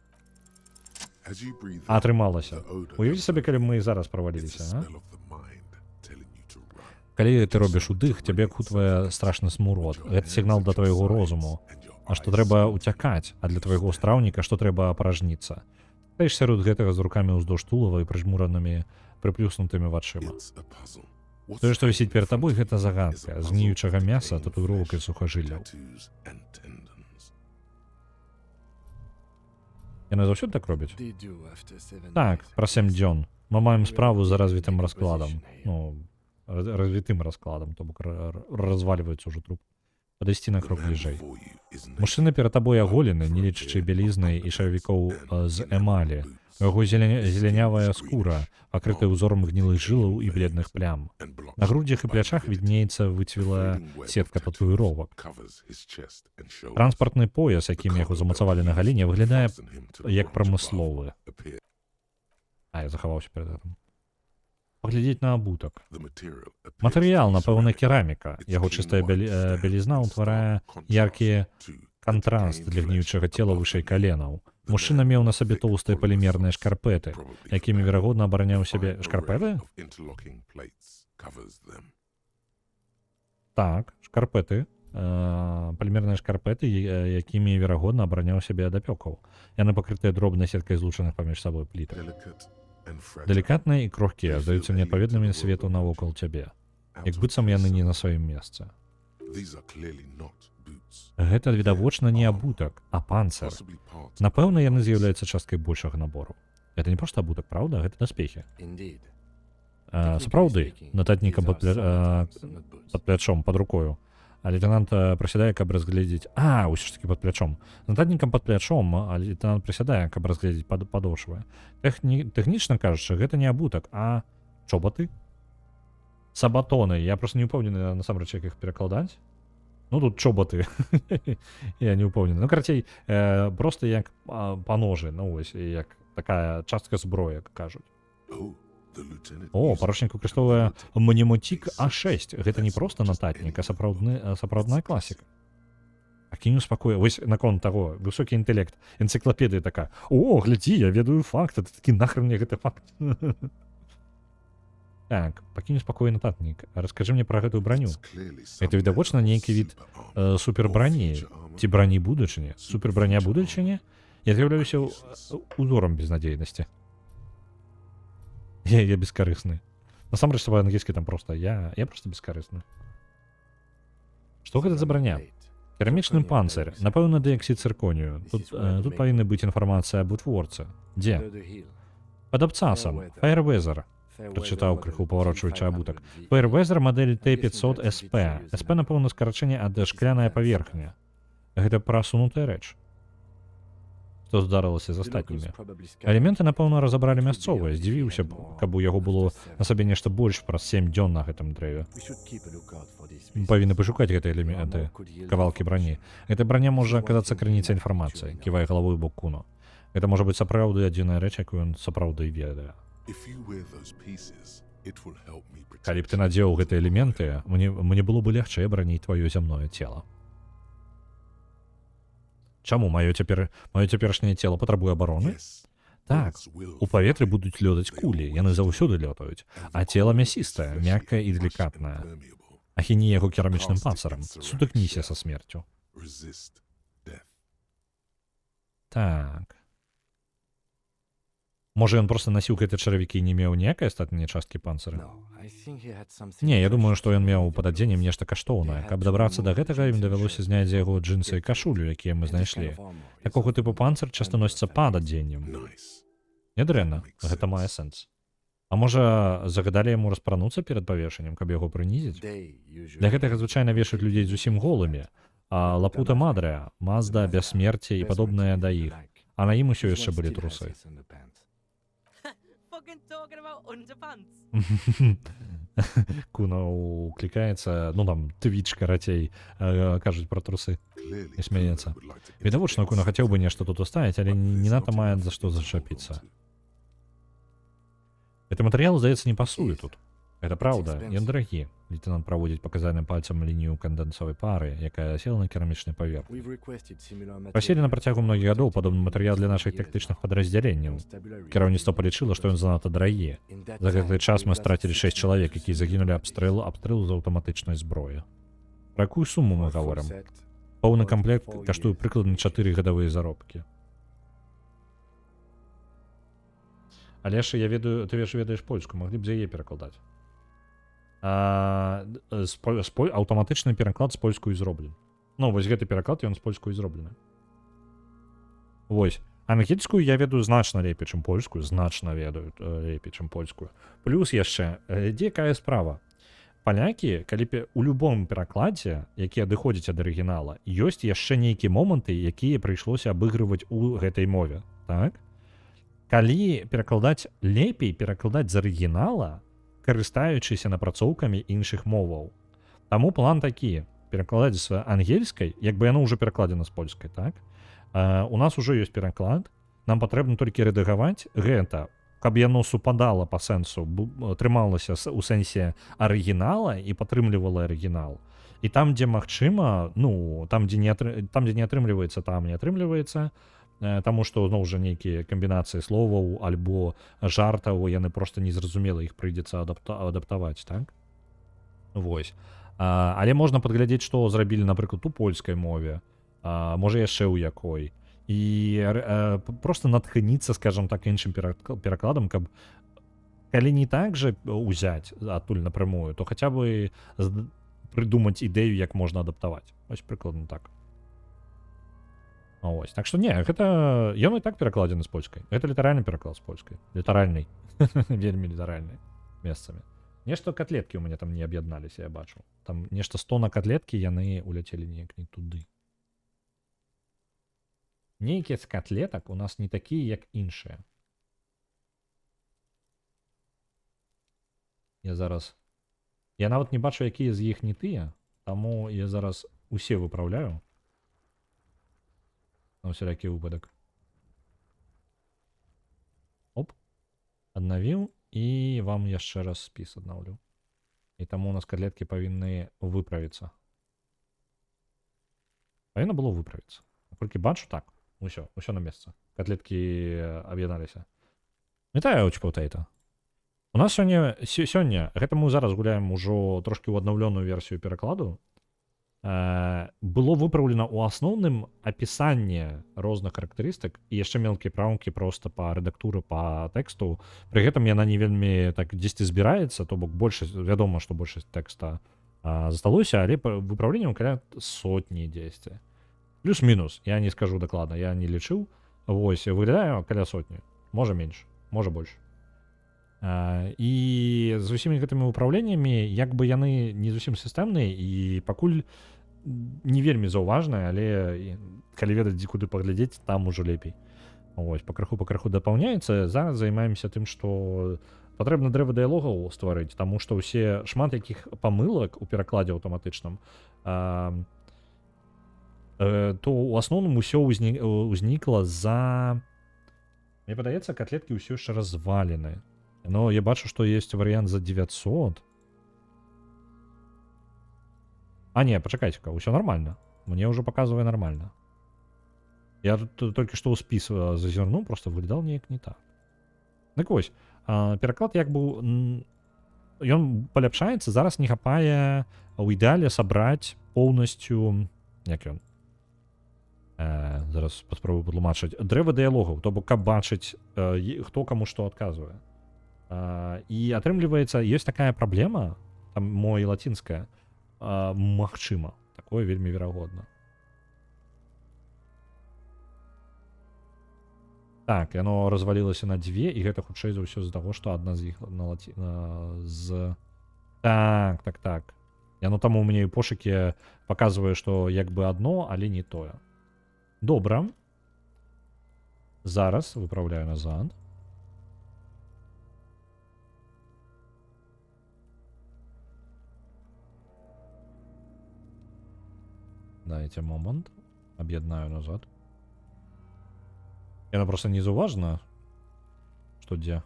As you breathe in, Атрымалася. the odor Уявіце comes сабе, over калі мы you. зараз It's the праваліліся, а? smell of the mind telling you to run. Калі ты робіш удых, цябе акутвае страшны смурод. Гэта сігнал да твайго розуму, а што трэба ўцякаць, а для твайго страўніка, што трэба апаражніцца. Стаіш сярод гэтага з рукамі ўздоўж тулава і прыжмуранымі, прыплюснутымі вачыма. It's a puzzle. What's Тое, што вісіць перад hanging in табой, front гэта of you is a загадка puzzle згніючага of мяса, decaying татуіровак і flesh, сухажылляў. tattoos and tendons. Яны заўсёды так робяць? They do after 7 Так, days. пра 7 дзён. Мы маем справу за развітым раскладам. Ну, развітым раскладам, то бок развальваецца ўжо труп. Падысці на The крок man бліжэй. before you is naked, Мужчына перад табой аголены, не for a лічачы pair of бялізнай і underpants шавікоў and з enamel эмалі. boots. У яго His skin зелянявая is скура, greenish, пакрытая marked ўзорам with гнілых decaying жылаў і veins бледных плям. and blotched На грудзях і by плячах lividity. віднеецца A выцвілая fading web of сетка tattoos татуіровак. covers his chest and shoulders. Транспартны пояс, The якім яго cargo belt замацавалі на used галіне, to выглядае fasten him to the як branch above прамысловы. appears А, я захаваўся перад гэтым. Паглядзець на абутак. The material appears to Матэрыял, be напэўна, ceramic. кераміка. Its Яго clean чыстая white stand бялізна in stark ўтварае contrast яркі to the кантраст decaying для flesh гніючага цела above вышэй the knee. каленаў. The Мужчына man меў на wore сабе thick тоўстыя polymer палімерныя socks, шкарпэты, probably for якімі, padding. верагодна, A абараняў fine сябе. array Шкарпэты? of interlocking plates covers them. Так, шкарпэты. Палімерныя шкарпэты, якімі, верагодна, абараняў сябе ад апёкаў. Яны пакрытыя дробнай сеткай злучаных паміж сабой плітак. Delicate and fragile. Далікатныя і крохкія, They feel здаюцца alien to неадпаведнымі the world свету around навокал you. цябе. Out Як of быццам яны не place. на сваім месцы. These are clearly not boots. Гэта They're відавочна не armor, абутак, а панцыр. possibly part of Напэўна, a яны device. з'яўляюцца часткай большага набору. Гэта не проста абутак, праўда? Гэта даспехі. Indeed. А, Technically сапраўды, speaking, нататнікам these are solid items, not boots. пад плячом, пад рукою. А лейтенант прысядае, каб разгледзець... А, ўсё ж такі пад плячом. Нататнікам пад плячом, а лейтенант прысядае, каб разгледзець падошвы. Тэхнічна кажучы, гэта не абутак, а чобаты? Сабатоны. Я просто не ўпэўнены, насамрэч, як іх перакладаць. Ну, тут чобаты. Я не ўпэўнены. Ну, карацей, просто як, паножы, ну, ось, як такая частка зброі, як кажуць. Oh, the lieutenant О, uses паручнік a выкарыстоўвае Mnemotic Mnemotic А6. Гэта не That's проста not just нататнік, а any notebook. сапраўдная It's класіка. А кінь у спакою. Вось наконт таго, высокі інтэлект, энцыклапедыя такая. О, глядзі, я ведаю факты. Ты такі, нахрен мне гэты факт. Так, пакінь у спакоі нататнік. Раскажы мне пра гэтую браню. It's clearly Гэта some відавочна manner of нейкі від, super armor or супербрані future armor. ці брані будучыні. Super Супербраня future armor. будучыні? Я з'яўляюся I'm useless. узорам безнадзейнасці. Я бескарысны. Насамрэч, па-ангельскі там просто я просто бескарысны. Што гэта за Ceramic браня? plate. Керамічны панцыр, напэўна, дыаксід цырконію. Тут павінна быць інфармацыя аб вытворцы. Дзе? Пад абцасам. Fairweather. Прачытаў, крыху паварочваючы абутак. Fairweather мадэль T500 SP. SP, напэўна, скарачэнне ад шкляная паверхня. Гэта прасунутая рэч. Што здарылася з астатнімі? Элементы, напэўна, разабралі мясцовыя. Здзівіўся б, каб у яго было на сабе нешта больш праз 7 дзён на гэтым дрэве. Мы павінны пашукаць гэтыя элементы, кавалкі брані. Гэта браня можа аказацца крыніцай інфармацыі, ківае галавой у бок Куно. Гэта можа быць сапраўды адзіная рэч, якую ён сапраўды ведае. Калі б ты надзеў гэтыя элементы, мне было бы лягчэй браніць тваё зямное цело. Чаму маё цяперашняе цело патрабуе абароны? Так, у паветры будуць лётаць кулі, яны заўсёды лётаюць, а цела мясістае, мяккае і далікатнае. Ахіні яго керамічным панцырам, сутыкніся са смерцю. Так. Можа, ён проста насіў гэты чаравікі і не меў ніякай астатняй часткі панцыра? Не, я думаю, што ён меў пад адзеннем нешта каштоўнае. Каб дабрацца да гэтага, ім давялося зняць з яго джинсы і кашулю, якія мы знайшлі. Такога тыпу панцыр часта носіцца пад адзеннем. Нядрэнна, гэта мае сэнс. А можа, загадалі яму распрануцца перад павешаннем, каб яго прынізіць? Для гэтага звычайна вешаюць людзей зусім голымі. А Лапута Мадре, Мазда, Бяссмерце і падобныя да іх. А на ім усё яшчэ былі трусы. Fucking talking about underpants. Куна уклікаецца, ну там, твіч, карацей, кажуць пра трусы. І смяецца. Відавочна, Куна хацеў бы нешта тут уставіць, але не надта мае за што зачапіцца. Гэты матэрыял, здаецца, не пасуе тут. Гэта праўда, ён дарагі. Лейтенант праводзіць паказальным пальцам лінію кандэнсавай пары, якая села на керамічнай паверхні. Прасілі на працягу многіх гадоў падобны матэрыял для нашых тактычных падраздзяленняў. Кіраўніцтва палічыла, што ён занадта дарагі. За гэты час мы страцілі 6 чалавек, якія загінулі абстрэлу з аўтаматычнай зброі. Пра якую суму мы гаворым? Поўны камплект каштуе прыкладна 4 гадавыя заробкі. Але ж я ведаю, ты ж ведаеш польску, маглі б з яе перакладаць. Аўтаматычны пераклад з польскую зроблены. Ну, вось гэты пераклад, ён з польскую зроблены. Вось. Ангельскую я ведаю значна лепей, чым польскую, значна ведаю лепей, чым польскую. Плюс яшчэ, дзе якая справа? Палякі, калі у любом перакладзе, які адыходзіць ад арыгінала, ёсць яшчэ нейкія моманты, якія прыйшлося абыгрываць у гэтай мове, так? Калі перакладаць, лепей перакладаць з арыгінала, карыстаючыся напрацоўкамі іншых моваў. Таму план такі: перакладаць з ангельскай, як бы яно ўжо перакладзена з польскай, так? У нас ужо ёсць пераклад, нам патрэбна толькі рэдагаваць гэта, каб яно супадала па сэнсу, трымалася у сэнсе арыгінала і падтрымлівала арыгінал. І там, дзе магчыма, ну, там, дзе не атрымліваецца, там не атрымліваецца, таму што зноў жа нейкія камбінацыі словаў альбо жартаў, яны проста незразумелы, іх прыйдзецца адаптаваць, так? Вось. Але можна падглядзець, што зрабілі, напрыклад, у польскай мове, можа, яшчэ ў якой. І просто натхніцца, скажем так, іншым перакладам, каб калі не так жа узяць адтуль напрямую, то хаця бы прыдумаць ідэю, як можна адаптаваць. Вось прыкладна так. Ось. Так што не, гэта ён і так перакладзены з польскай. Гэта літаральны пераклад з польскай. Літаральны. Вельмі літаральны месцамі. Нешта котлеткі ў мяне там не аб'ядналіся, я бачу. Там нешта 100 на котлеткі, яны уляцелі неяк не туды. Нейкія з котлетак у нас не такія, як іншыя. Я зараз... Я нават не бачу, якія з іх не тыя, таму я зараз усе выпраўляю. На усялякі выпадак. Оп. Аднавіў і вам яшчэ раз спіс аднаўлю. І таму у нас котлеткі павінны выправіцца. Павінна было выправіцца. Наколькі бачу, так. Усё на месцы. Котлеткі аб'ядналіся. Вітаю, Potato. У нас сёння, гэта мы зараз гуляем ужо трошкі ў аднаўлёную версію перакладу. Было выпраўлена ў асноўным апісанне розных характарыстык і яшчэ мелкія праўкі проста па рэдактуры, па тэксту. Пры гэтым яна не вельмі так дзесьці збіраецца, то бок большасць, вядома, што большасць тэкста Засталося, але па выпраўленням каля сотні дзесьці. Плюс-мінус, я не скажу дакладна, я не лічыў. Вось, выглядае каля сотні. Можа менш, можа больш. І з усімі гэтымі выпраўленнямі, як бы яны не зусім сістэмныя і пакуль не вельмі заўважныя, але калі ведаць, дзе куды паглядзець, там ужо лепей. Вось, пакрыху дапаўняецца. Зараз займаемся тым, што патрэбна дрэва дыялогаў стварыць, таму што ўсе шмат якіх памылак у перакладзе аўтаматычным, то ў асноўным усё ўзнікла за... Мне падаецца, котлеткі ўсё яшчэ развалены. Но я бачу, што есть варыянт за 900. А не, пачакайце-ка, ўсё нормально. Мне ўжо паказвае нормально. Я тут толькі што ў спіс зазірнуў, просто выглядаў неяк не так. Дык вось, пераклад як бы, ён паляпшаецца, зараз не хапае ў ідэале сабраць поўнасцю, як ён? Зараз паспрабую патлумачыць. Дрэва дыялогаў, то бок каб бачыць, хто каму што адказвае. І атрымліваецца, ёсць такая праблема, там мо і лацінская, магчыма, такое вельмі верагодна. Так, яно развалілася на дзве, і гэта хутчэй за ўсё з-за таго, што адна з іх на лаці-, на, з... Так, так, так. Яно там у мяне ў пошуке паказвае, што як бы адно, але не тое. Добра. Зараз выпраўляю назад. Дайте момент. Об'єднаю назад. Яна просто не заўважна, што дзе.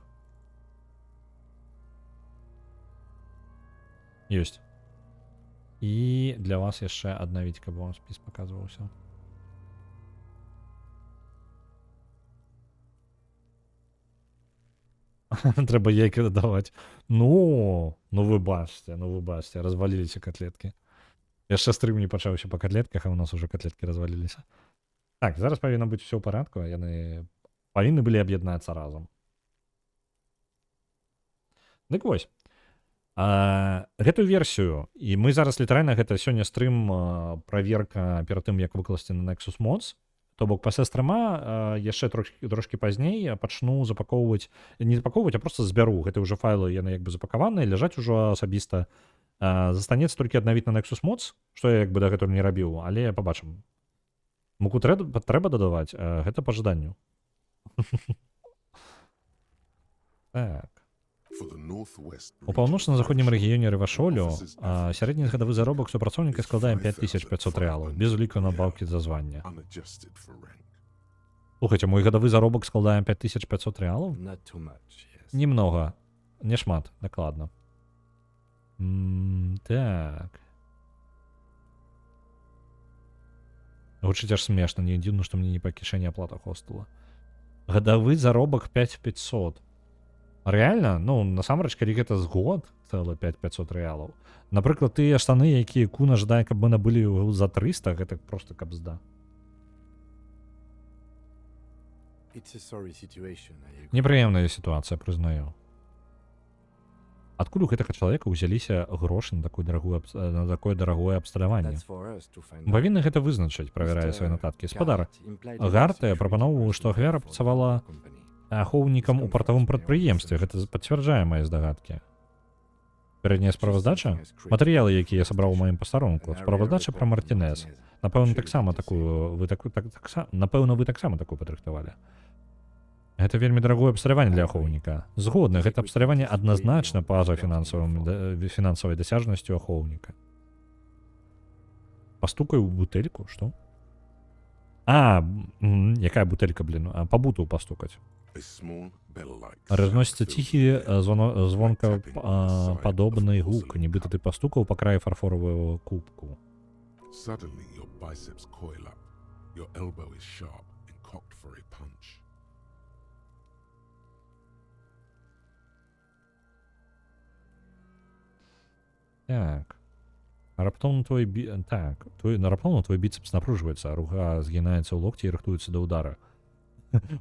Ёсць. І для вас яшчэ аднавіць, каб вам спіс паказваўся. Трэба яйка дадаваць. Ну вы бачце, ну вы бачце, разваліліся котлеткі. Яшчэ стрым не пачаўся па котлетках, а у нас ужо котлеткі разваліліся. Так, зараз павінна быць усё ў парадку, яны павінны былі аб'яднацца разам. Дык вось, гэтую версію, і мы зараз літаральна гэта сёння стрым, праверка перад тым, як выкласці на Nexus Mods, то бок пасля стрыма, яшчэ трошкі пазней я пачну запакоўваць, не запакоўваць, а просто збяру. Гэта ўжо файлы, яны як бы запакаваныя, ляжаць ужо асабіста. Застанецца толькі аднавіць на Nexus Mods, што я як бы дагэтуль не рабіў, але пабачым. Муку трэба дадаваць, гэта па жаданню. Так. У паўночна-заходнім рэгіёне Рывашолю, сярэдні гадавы заробак супрацоўніка складае 5500 рэалаў, без уліку надбаўкі за званне. Слухайце, мой гадавы заробак складае 5500 рэалаў? Not too much, yes. Немного. Не шмат, дакладна. Так. Гучыць аж смешна, не дзіўна, што мне не па кішэні аплата хостела. Гадавы заробак 5500. Рэальна? Ну, насамрэч, калі гэта з год, цэлы 5500 рэалаў. Напрыклад, тыя штаны, якія Куна жадае, каб мы набылі за 300, гэта просто кабзда. It's a sorry situation, I agree. Непрыемная сітуацыя, прызнаю. Адкуль у гэтага чалавека ўзяліся грошы на такую дарагую на такое дарагое абсталяванне? That's for us to find Мы out. павінны гэта вызначыць, правярае Mister свае нататкі. Спадар, Gart implied in Гарт security прапаноўваў, што personnel ахвяра for the працавала company. ахоўнікам у партавым прадпрыемстве. Гэта пацвярджае мае здагадкі. Пярэдняя справаздача? Матэрыялы, якія я сабраў у маім пастарунку. Справаздача пра Мартінес. Напэўна, таксама такую, вы таку, так, так, напэўна, вы таксама такую падрыхтавалі. Гэта вельмі дарагое абсталяванне для ахоўніка. Згодна, гэта абсталяванне адназначна па-за фінансавай дасяжнасцю ахоўніка. Пастукаю ў бутэльку, што? Якая бутэлька, блин? А, па буту пастукаць. Разносіцца ціхі, звонка, падобны гук, нібыта ты пастукаў па краі фарфорового кубку. Suddenly your biceps coil up. Your elbow is sharp and cocked for a punch. Так. Раптоўна твой бі-, так, твой, на раптоўна твой біцепс напружваецца, а рука згінаецца ў локці і рыхтуецца да удара.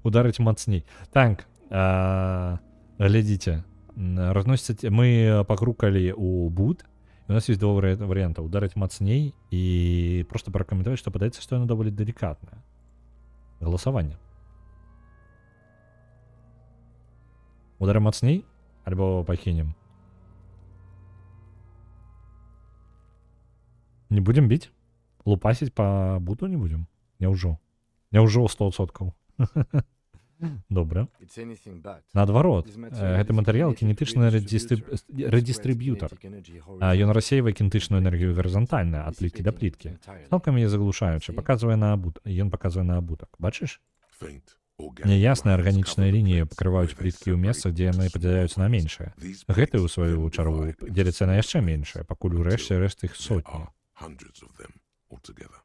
Ударыць мацней. Так, глядзіце, разносіцца мы пагрукалі ў бут, У нас есть два варианта. Ударить мацней и просто прокомментовать, что падаецца, што яно даволі делікатнае. Галасаванне. Ударим мацней, альбо пакінем. Не будем бить? Лупасить по буту не будем? Няўжо? Няўжо 100%? Добра. It's anything but. Наадварот, This material гэты is a матэрыял kinetic кінетычны redistributor. It spreads рэдыстрыб'ютар. kinetic energy Ён horizontally, рассейвае кінетычную энергію гарызантальна ад пліткі да dissipating it пліткі. entirely. Цалкам яе заглушаючы, See? паказвае на абут. Ён паказвае на абутак. Бачыш? Faint, organic Няясныя lines арганічныя cover the лініі plates пакрываюць where they пліткі ў separate месцах, дзе яны into smaller падзяляюцца на ones. меншыя. These Гэты, у plates сваю then чаргу, divide into дзеляцца на smaller яшчэ ones меншыя, пакуль урэшце until рэшт іх there сотні. are hundreds of them altogether,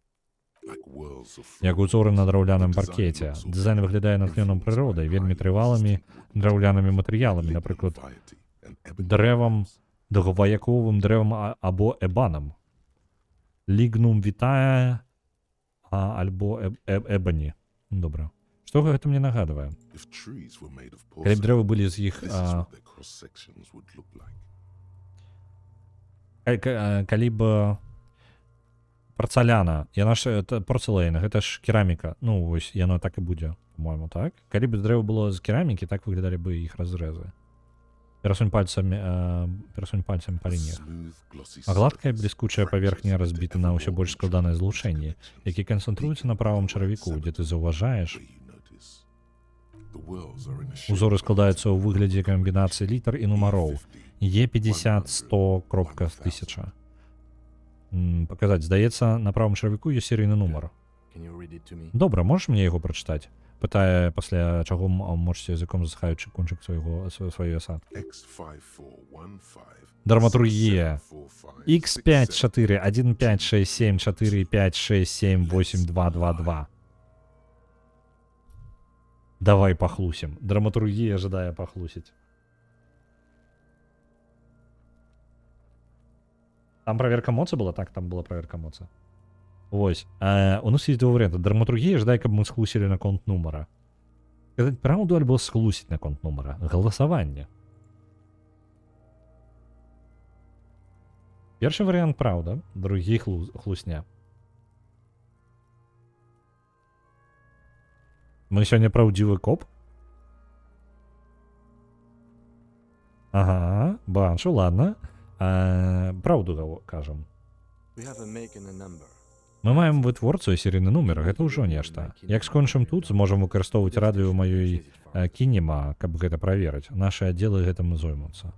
like whorls of Як узоры на flames. драўляным The design паркеце. looks Дызайн выглядае натхнёным influenced by прыродай, вельмі highly трывалымі resistant wooden драўлянымі materials, матэрыяламі, lignum напрыклад, vitae and ebony дрэвам, slabs. даўгавековым дрэвам або эбанам. Лігнум вітае альбо эбані. Добра. Што гэта мне нагадвае? If trees were made of Калі б porcelain, дрэвы былі з іх this is what their cross sections would look like. Калі б парцаляна, яна ж это порцелейн, гэта ж кераміка. Ну вось яно так і будзе, по-моему, так. Калі б дрэва было з керамікі, так выглядалі бы іх разрэзы. Перасунь пальцамі па A лініях. smooth, glossy А гладкая surface бліскучая fractures паверхня into разбіта на ever ўсё more больш складаныя intricate злучэнні, interconnections, які канцэнтруюцца на deepening правым the white чаравіку, дзе ты sabot заўважаеш. where you notice. The whorls are in a shape Узоры of складаюцца ў multiple выглядзе камбінацыі літар і нумароў. E50, Е50 100 кропка 1000. 1000. Паказаць, здаецца, на правым чаравіку ёсць серыйны нумар. Can you read it to me? Добра, можаш мне яго прачытаць? Пытае, пасля чаго мочыць языком, засыхаючы кончык сваёй асадкі. X5415 Драматургія. 6745 X5 4 1 5 6 7 4 5 6 7 8 2 2 2. Давай пахлусім. Драматургія жадае пахлусіць. Там проверка моцы была? Так, там была проверка моцы. Вось. У нас есть два варианта. Драматургія жадае, каб мы схлусілі наконт нумара. Сказаць праўду альбо схлусіць наконт нумара. Галасаванне. Першы варыянт праўда, другі хлусня. Мы сёння праўдзівы коп? Ага, бачу, ладно. Праўду кажам. We have a make and a number. Мы маем вытворцу і серыйны нумар, гэта ўжо нешта. Як скончым тут, зможам выкарыстоўваць радыё маёй кінема, каб гэта праверыць. Нашы аддзелы гэтым зоймуцца.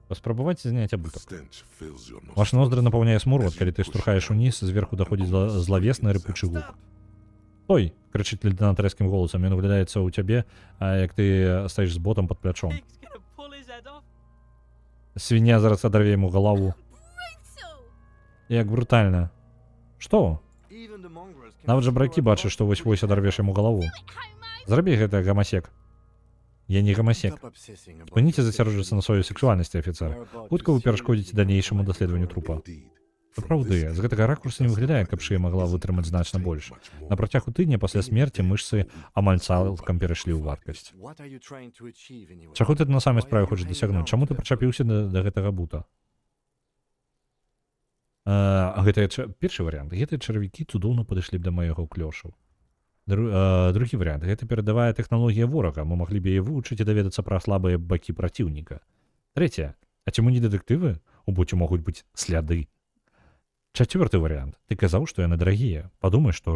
Паспрабаваць зняць The абутак. stench fills your Ваш nostrils ноздры напаўняе смурод, as калі you ты push штурхаеш down уніз, зверху and даходзіць almost злавесны shrieking рыпучы sound. гук. Стой! Крычыць лейтенант рэзкім голасам. Ён углядаецца ў цябе, як ты стаіш з ботам пад плячом. Pig's gonna pull his head off. Свіння зараз адарве яму галаву. Як брутальна. Што? Even the mongrels can Нават see жабракі you're бачаць, about што to вось-вось pull his head адарвеш off. яму галаву. Зрабі гэта, гамасек. Я не гамасек. Stop obsessing about Спыніце your засяроджвацца на сваёй сексуальнасці, афіцэр. We're about to Хутка вы перашкодзіце seriously дальнейшаму compromise даследаванню your трупа. Indeed, from Сапраўды, this з гэтага angle, ракурсу it не does выглядае, look каб like шыя the магла neck isn't вытрымаць going to значна take больш. much more. На працягу тыдня пасля Any смерці day мышцы or week амаль is all цалкам but перайшлі ў liquefied. вадкасць. What are you trying to achieve anyway? Чаго ты на самай Why справе are you хочаш hanging дасягнуць? on Чаму to ты that прычапіўся да гэтага бута? Гэта першы варыянт. Гэтыя чаравікі цудоўна падышлі б да майго клёшу. Другі варыянт. Гэта перадавая тэхналогія ворага. Мы маглі б яе вывучыць і даведацца пра слабыя бакі праціўніка. Трэцяе. А ці мы не дэтэктывы? У боце могуць быць сляды. Чацвёрты варыянт. Ты казаў, што яны дарагія. Падумай, што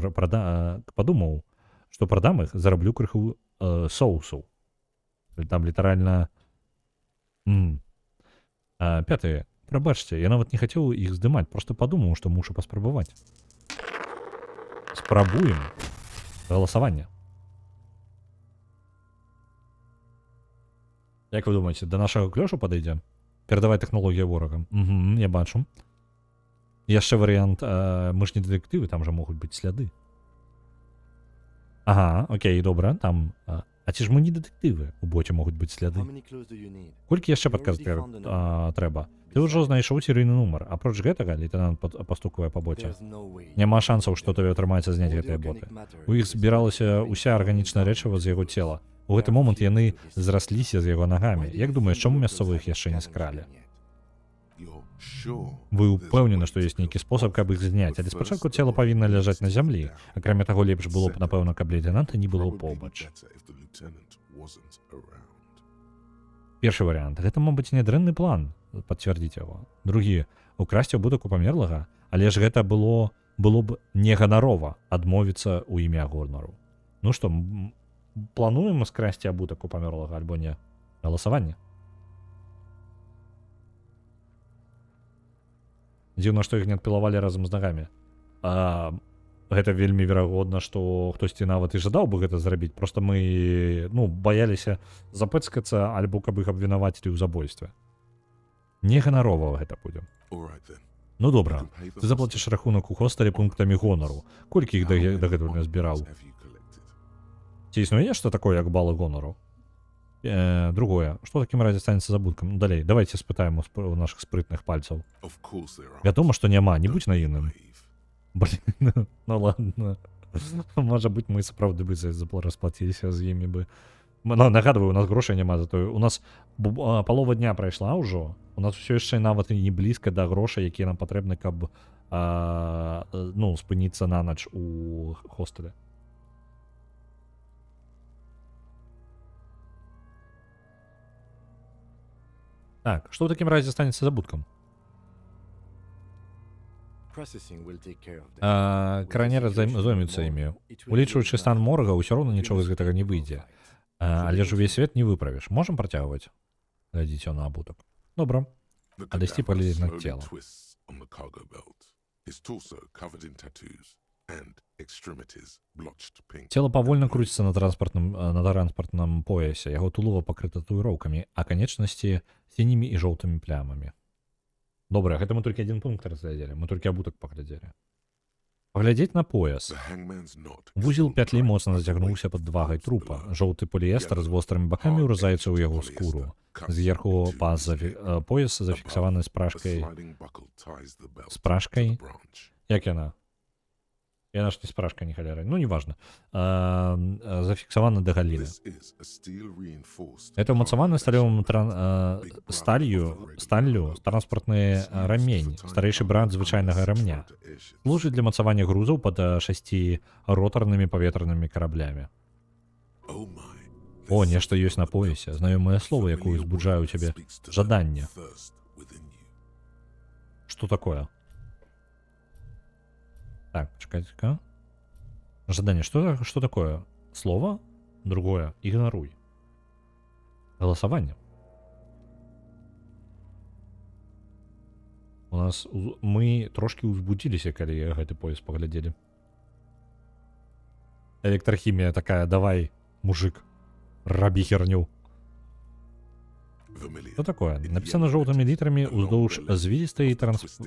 падумаў, што прадам іх, зараблю крыху соусу. Там літаральна... Пятае. Прабачце, я нават не хацеў іх здымаць, просто падумаў, што мушу паспрабаваць. Спрабуем. Галасаванне. Як вы думаеце, да нашага клёшу падыдзе? Перадавай тэхналогія ворагам. Угу, я бачу. Яшчэ варыянт, мы ж не дэтэктывы, там жа могуць быць сляды. Ага, окей, добра, там... А ці ж мы не дэтэктывы, у боце могуць быць сляды. How many clues do you need? Колькі яшчэ You падказ already found the number. трэба? Ты ўжо знайшоў серыйны нумар. Апроч гэтага, лейтенант пастуквае па боце. There's no way you Няма can шансаў, do што that. табе атрымаецца зняць All the гэтыя organic боты. matter У іх is збіралася been ўся арганічная found рэчыва з яго in the цела. woods. У гэты There are момант few яны to his зрасліся з яго нагамі. Why do Як you думаеш, think чаму locals мясцовых haven't яшчэ не scavenged скралі? them yet? Your Вы ўпэўнены, што ёсць нейкі спосаб, каб іх зняць, але спачатку цела павінна ляжаць на зямлі. Акрамя таго, лепш было б, напэўна, каб лейтенанта не было побач. Першы варыянт. Гэта, мабыць, нядрэнны план, пацвердзіць яго. Другі. Украсці абутак у памерлага, але ж гэта было б не ганарова адмовіцца ў імя гонару. Ну што, плануем скрасці абутак у памерлага альбо не? Галасаванне. Дзіўна, што іх не адпілавалі разам з нагамі. Гэта вельмі верагодна, што хтосьці нават і жадаў бы гэта зрабіць. Просто мы, ну, баяліся запэцкацца альбо каб іх абвінавацілі ў забойстве. Не ганарова гэта будзе. Ну добра, ты заплаціш рахунак у хостэле пунктамі гонару. Колькі іх дагэтуль назбіраў? Ці існуе нешта такое, як балы гонару? Другое. Што ў такім разе станецца з абуткам? Ну, далей, давайте спытаем у нашых спрытных пальцаў. Вядома, што няма, не будзь наіўным. Блин, ну ладно. Можа быць, мы сапраўды бы расплаціліся з імі бы. Ну, нагадываю, у нас грошай няма, затое у нас палова дня прайшла ўжо. У нас усё яшчэ нават і не блізка да грошай, якія нам патрэбны, каб ну, спыніцца на ноч у хостэле. Так, што ў такім разе станецца з абуткам? Каранер зоймецца імі. Улічваючы стан морга, ўсё роўна нічога з гэтага не выйдзе. Але ж увесь свет не выправіш. Можам працягваць? Глядзіце на абутак. Добра. Адысці паглядзець на цела. Цела павольна круціцца на транспартным поясе. Яго тулава пакрыта татуіроўкамі, а канечнасці сінімі і жоўтымі плямамі. Добра, гэта мы толькі адзін пункт разглядзелі. Мы толькі абутак паглядзелі. Паглядзець на пояс. Вузел пятлі моцна зацягнуўся пад вагай трупа. Жоўты поліэстэр з вострымі бакамі ўразаецца ў яго скуру. Зверху пояс зафіксаваны з пражкай. Як яна? Яна ж не з пражкай, не халера. Ну, неважно. Зафіксавана да галіны. Это ўмацаваны сталёвым сталлю транспартны рамень, старэйшы брат звычайнага рамня. Служыць для мацавання грузаў пад шасці ротарнымі паветранымі караблямі. О, нешта ёсць на поясе, знаёмае слово, якое узбуджае ў цябе жаданне. Что такое? Так, чакайце-ка. Жаданне. Что такое? Слово? Другое. Игноруй. Голосование. Мы трошкі узбудзіліся, калі гэты пояс паглядзелі. Электрахімія такая: давай, мужик, рабі херню. Что такое? Написано жоўтымі літарамі уздоўж звілістай транс...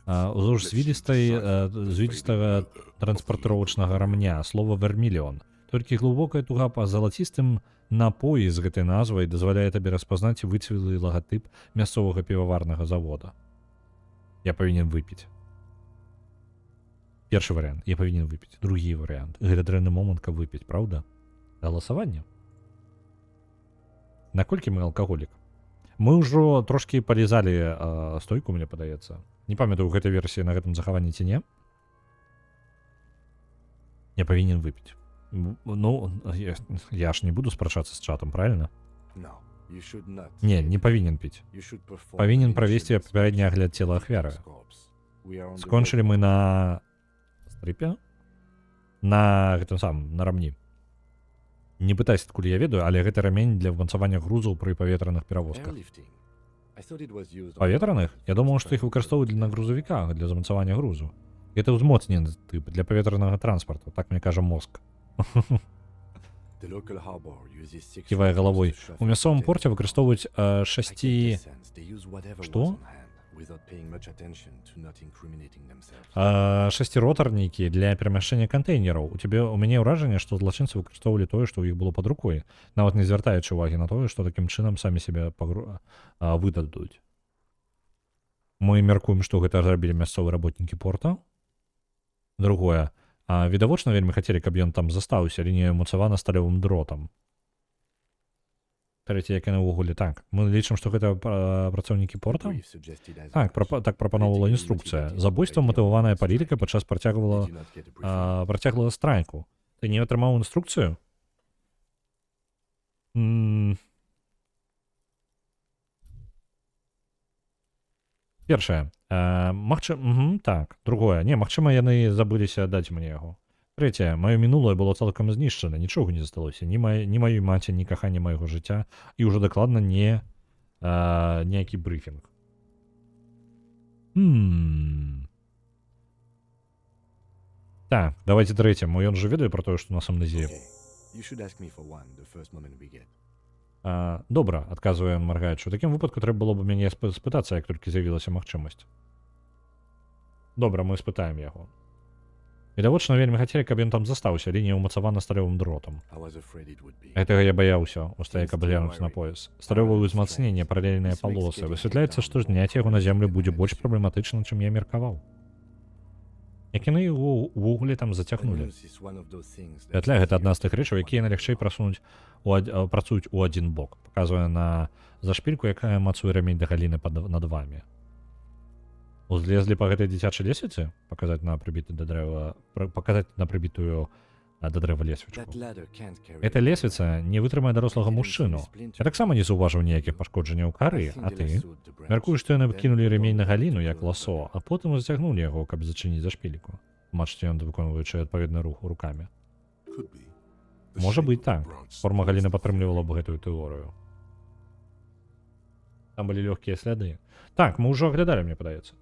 а, уздоўж звілістага транспартыровачнага рамня слова «Верміліон». Толькі глыбокая туга па залацістым напоі з гэтай назвай дазваляе табе распазнаць выцвілы лагатып мясцовага піваварнага завода. Я павінен выпіць. Першы варыянт. Я павінен выпіць. Другі варыянт. Гэта дрэнны момант, каб выпіць, праўда? Галасаванне. Наколькі мы алкаголік? Мы ўжо трошкі палізалі стойку, мне падаецца. Не памятаю, у гэтай версіі на гэтым захаванні ці не. Я павінен выпіць. Ну, я ж не буду спрачацца з чатам, правильно? Не, не павінен піць. Павінен правесці папярэдні агляд цела ахвяры. Скончылі мы на стрыпе? На гэтым самым, на рамні. Не пытайся, адкуль я ведаю, але гэта рамень для ўмацавання грузаў пры паветраных перавозках. Паветраных? Я думаў, што іх выкарыстоўваюць на грузавіках для замацавання грузу. Гэта ўзмоцнены тып для паветранага транспарту, так мне кажа мозг. Ківае галавой. У мясцовым порце выкарыстоўваюць шасці... Што? Шасціротарнікі для перамяшчэння кантэйнераў. У мяне ўражанне, што злачынцы выкарыстоўвалі тое, што ў іх было пад рукой, нават не звяртаючы ўвагі на тое, што такім чынам самі сябе выдадуць. Мы мяркуем, што гэта зрабілі мясцовыя работнікі порта. Другое. Відавочна, вельмі хацелі, каб ён там застаўся, лінія ўмацавана сталёвым дротам. Трэцяе, як яны ўвогуле так. Мы лічым, што гэта працаўнікі порта? Так, так прапаноўвала інструкцыя. Забойства, матываваная палітыка падчас працягвала страйку. Ты не атрымаў інструкцыю? Першае. Так. Другое. Не, магчыма, яны забыліся даць мне яго. Трэцяе. Маё мінулае было цалкам знішчана, нічога не засталося. Ні маёй маці, ні кахання майго жыцця і ўжо дакладна не ніякі брыфінг. Так, давайте трэцяе. Мо ён жа ведае пра тое, што у нас амнезія. Добра, адказвае ён, маргаючы. У такім выпадку трэба было б мяне спытацца, як толькі з'явілася магчымасць. Добра, мы спытаем яго. Відавочна, вельмі хацелі, каб ён там застаўся, лінія ўмацавана сталёвым дротам. Гэтага я баяўся, устае, каб глянуць на пояс. Сталёвае ўзмацненне, паралельныя палосы. Высвятляецца, што зняць яго на зямлю будзе больш праблематычна, чым я меркаваў. Як яны яго ўвогуле там зацягнулі? Пятля — гэта адна з тых рэчаў, якія найлягчэй працуюць у адзін бок, паказвае на зашпільку, якая мацуе рамень да галіны над вамі. Узлезлі па гэтай дзіцячай лесвіцы, паказаць на прыбіты да дрэва, паказаць на прыбітую да дрэва лесвічку. Эта лесвіца не вытрымае дарослага мужчыну. Я таксама не заўважыў ніякіх пашкоджанняў кары, а ты? Мяркую, што яны кінулі рамень на галіну, як ласо, а потым зацягнулі яго, каб зачыніць за шпільку. Тлумачыць ён, выконваючы адпаведны рух рукамі. Можа быць, так. Форма галіны падтрымлівала б гэтую тэорыю. Там былі лёгкія сляды. Так, мы ўжо аглядалі, мне падаецца.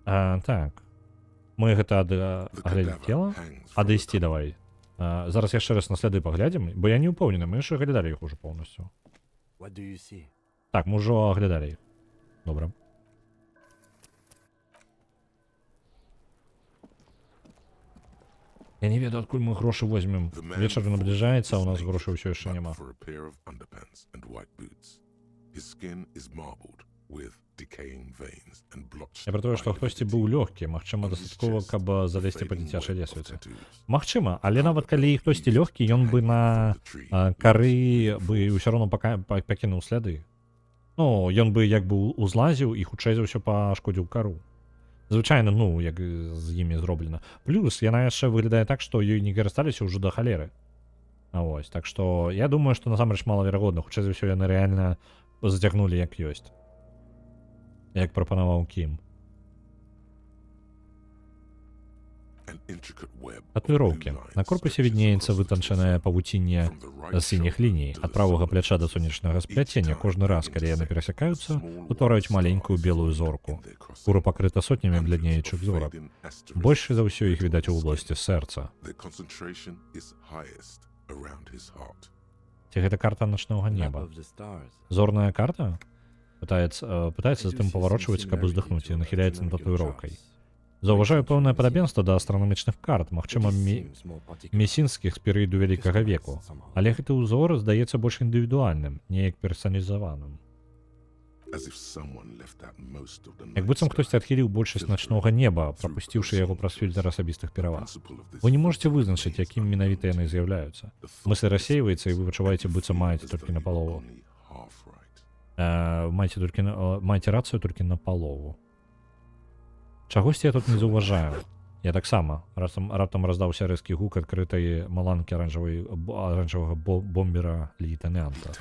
Так. Мы гэта аглядзелі цела? Адысці давай. Зараз яшчэ раз на сляды паглядзім, бо я не ўпэўнены, мы яшчэ аглядалі іх ужо поўнасцю. Так, мы ўжо аглядалі іх. Добра. Я не ведаю, адкуль мы грошы возьмем. Вечар набліжаецца, а у нас грошай ўсё яшчэ няма. Я пра тое, што хтосьці быў лёгкі, магчыма, дастаткова, каб залезці па дзіцячай лесвіцы. Магчыма, але нават калі хтосьці лёгкі, ён бы на кары бы ўсё роўно пакінуў сляды. Ну, ён бы як бы узлазіў і хутчэй за ўсё пашкодзіў кару. Звычайна, ну, як з імі зроблена. Плюс яна яшчэ выглядае так, што ёй не карысталіся ўжо да халеры. Вось, так што я думаю, што насамрэч малаверагодна, хутчэй за ўсё яны рэальна зацягнулі як ёсць. Як прапанаваў Кім. Татуіроўкі. На корпусе віднеецца вытанчаная павуцінне сініх ліній ад правага пляча да сонечнага спляцення. Кожны раз, калі яны перасякаюцца, утвараюць маленькую белую зорку. Скура пакрыта сотнямі бляднеючых зорак. Больш за ўсё іх відаць у вобласці сэрца. Ці гэта карта начнога неба? Зорная карта? Пытаецца затым паварочваць, каб уздыхнуць, і нахіляецца над татуіроўкай. Заўважаю пэўнае падабенства да астранамічных карт, магчыма, месінскіх з перыяду вялікага веку. Але гэты ўзор здаецца больш індывідуальным, неяк персаналізаваным. Як быццам хтосьці адхіліў большасць начнога неба, прапусціўшы яго праз фільтр асабістых пераваг. Вы не можаце вызначыць, якім менавіта яны з'яўляюцца. Мысль рассейваецца, і вы пачуваеце, быццам маеце толькі на палову. Маеце рацыю толькі на палову. Чагосьці я тут не заўважаю. Я таксама. Раптам раздаўся рэзкі гук адкрытай маланкі аранжавага бомбера лейтенанта.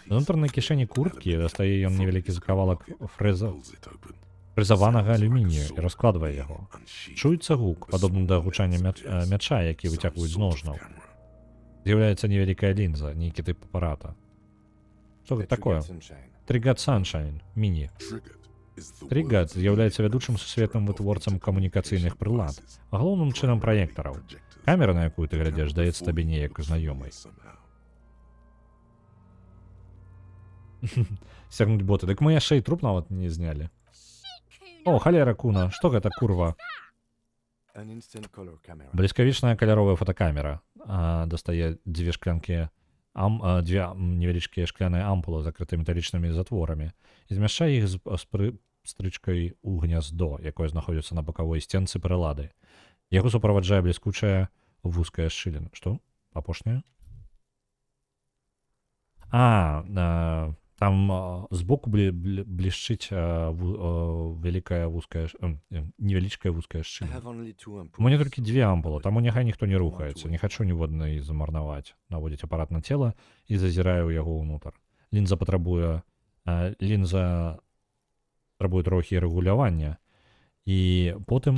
З унутранай кішэні курткі дастае ён невялікі закавалак фрэзаванага алюмінію і раскладвае яго. Чуецца гук, падобны да гучання мяча, які выцягваюць з ножнаў. З'яўляецца невялікая лінза, нейкі тып апарата. Што гэта такое? Тригат Sunshine, міні. Тригат з'яўляецца вядучым сусветным вытворцам камунікацыйных прылад, а галоўным чынам праектараў. Камера, на якую ты глядзіш, здаецца табе неяк знаёмай. Сцягнуць боты. Дык мы яшчэ і труп нават не знялі. О, халера, Куна, што гэта, курва? Бліскавічная каляровая фотакамера. Дастае дзве шклянкі, дзве невялічкія шкляныя ампулы, закрытыя металічнымі затворамі, і змяшчае іх з стрычкай у гняздо, якое знаходзіцца на бакавой сценцы прылады. Яго суправаджае бліскучая вузкая шчыліна. Што? Апошняя? Там збоку блішчыць вялікая вузкая невялічкая вузкая шчыліна. У мяне толькі дзве ампулы, таму няхай ніхто не рухаецца. Не хачу ніводнай замарнаваць. Наводзіць апарат на цела і зазірае ў яго ўнутр. Лінза патрабуе трохі рэгулявання. І потым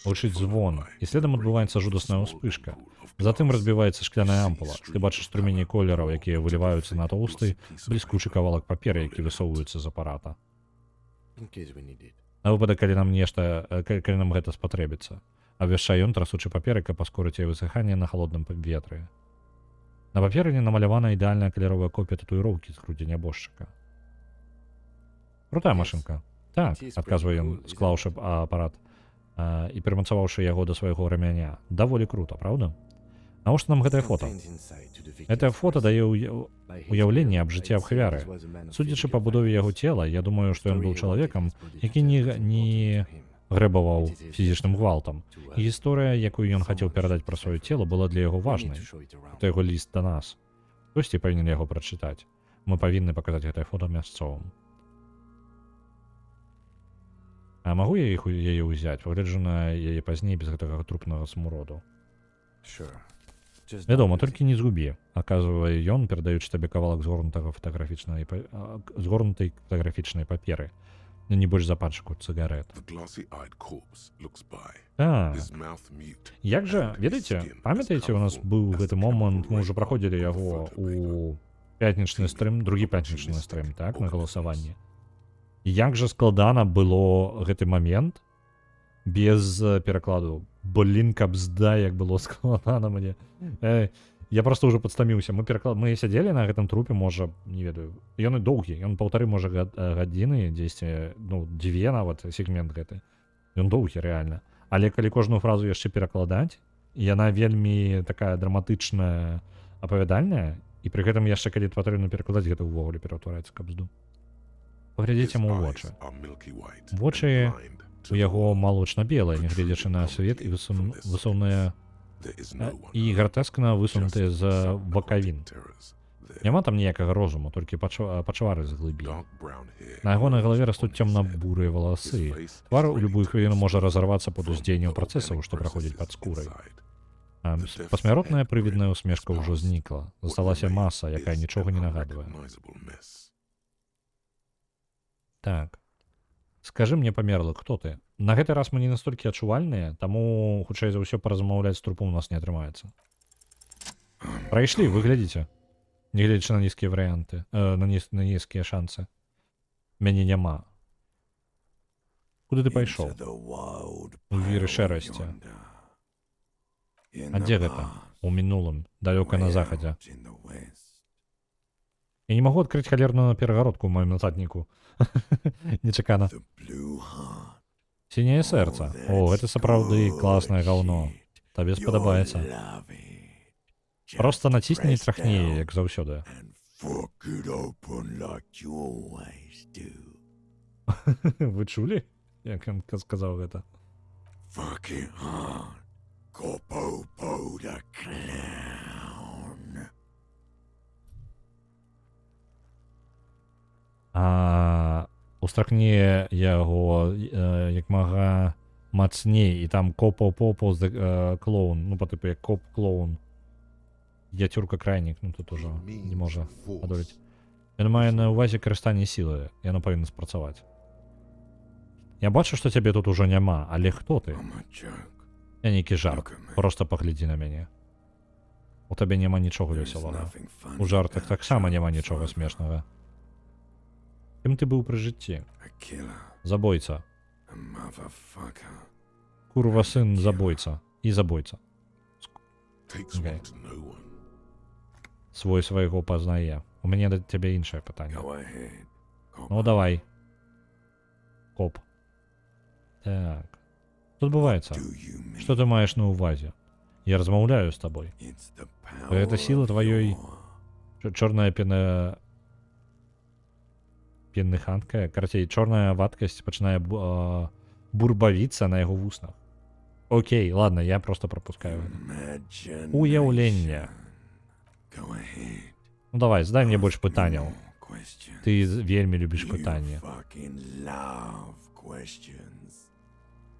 гучыць звон, і следам адбываецца жудасная ўспышка. Затым разбіваецца шкляная ампула. Ты бачыш струмені колераў, якія выліваюцца на тоўсты, бліскучы кавалак паперы, які высоўваецца з апарата. На выпадак, калі нам нешта, калі нам гэта спатрэбіцца. Абвяшчае ён, трасучы паперы, каб паскорыць яе высыханне на халодным паветры. На паперы не намалявана ідэальная каляровая копія татуіроўкі з грудзі нябожчыка. Крутая машынка. Так, адказвае ён, склаўшы апарат і прымацаваўшы яго да свайго рамяня. Даволі круто, праўда? Навошта нам гэтае фота? Гэтае фота дае уяўленне аб жыцці ахвяры. Судзячы па будове яго цела, я думаю, што ён быў чалавекам, які не грэбаваў фізічным гвалтам. І гісторыя, якую ён хацеў перадаць пра сваё цело, была для яго важнай. Это яго ліст да нас. Хтосьці павінен яго прачытаць. Мы павінны паказаць гэтае фота мясцовым. А магу я яе ўзяць? Пагляджу на яе пазней без гэтага трупнага смуроду. Вядома, толькі не згубі, аказвае ён, перадаючы табе кавалак згорнутай фатаграфічнай паперы. Ну, не больш за пачку цыгарэт. Так. Як жа, ведаеце, памятаеце, у нас быў гэты момант, мы ўжо праходзілі яго у пятнічны стрым, другі пятнічны стрым, так, на галасаванні. Як жа складана было гэты момент без перакладу. Блин, кабзда, як было складана мне. Я просто ўжо падстаміўся. Мы сядзелі на гэтым трупе, можа, не ведаю. Ён і доўгі, ён паўтары, можа, гадзіны, дзесьці, ну, дзве нават сегмент гэты. Ён доўгі рэальна. Але калі кожную фразу яшчэ перакладаць, яна вельмі такая драматычная, апавядальная, і пры гэтым яшчэ калі патрэбна перакладаць, гэта ўвогуле пераўтвараецца кабзду. Паглядзіце яму ў вочы. Вочы у яго малочна-белыя, нягледзячы на свет, і высуныя і гратэскна высунутыя з бакавін. Няма там ніякага розуму, толькі пачвары з глыбін. На ягонай галаве растуць цёмна-бурыя валасы. Твар у любую хвіліну можа разарвацца пад уздзеяннем працэсаў, што праходзяць пад скурай. Пасмяротная прывідная усмешка ўжо знікла. Засталася маса, якая нічога не нагадвае. Так. Скажы мне, памерлы, хто ты? На гэты раз мы не настолькі адчувальныя, таму, хутчэй за ўсё, паразмаўляць з трупом у нас не атрымаецца. Прайшлі, вы глядзіце. Нягледзячы на нізкія варыянты, на нізкія шанцы. Мяне няма. Куды ты пайшоў? У віры шэрасці. А дзе гэта? У мінулым, далёка на захадзе. Я не магу адкрыць халерную перагародку ў маім нататніку. Нечакана. Сіняе сэрца. О, гэта сапраўды класнае гаўно. Табе спадабаецца. Просто націсні і трахні яе, як заўсёды. Вы чулі? Як ён сказаў гэта? Fuck it hard. Corpo the clown. Устрахні яго як мага мацней, і там копо-попо клоун, ну, по типу як коп-клоун. Я цюрка крайнік, ну тут ужо не можа адолець. Ён мае на ўвазе карыстанне сілы, яно павінна спрацаваць. Я бачу, што цябе тут ужо няма, але хто ты? I'm a joke. Я нейкі жарт. Look at me. Просто паглядзі на мяне. У табе няма нічога There's весялага. nothing funny У жартах about таксама няма jokes нічога either. смешнага. Кім ты быў пры жыцці? A killer, Забойца. a motherfucker. Курва сын забойца. І забойца. Takes Okay. one to know one. Свой свайго пазнае. У мяне да цябе іншае пытанне. Go ahead. Ну copper. давай. Коп. Так. Што адбываецца? Do you mean Што ты маеш на ўвазе? Я размаўляю з табой. it's the power Гэта сіла of тваёй your Чорная пена пенныханка, карацей, чорная вадкасць пачынае бурбавіцца на яго вуснах. Окей, ладно, я просто пропускаю гэта. imagination? Уяўленне. Ну давай, задай мне больш пытанняў. Ты вельмі любіш пытанні.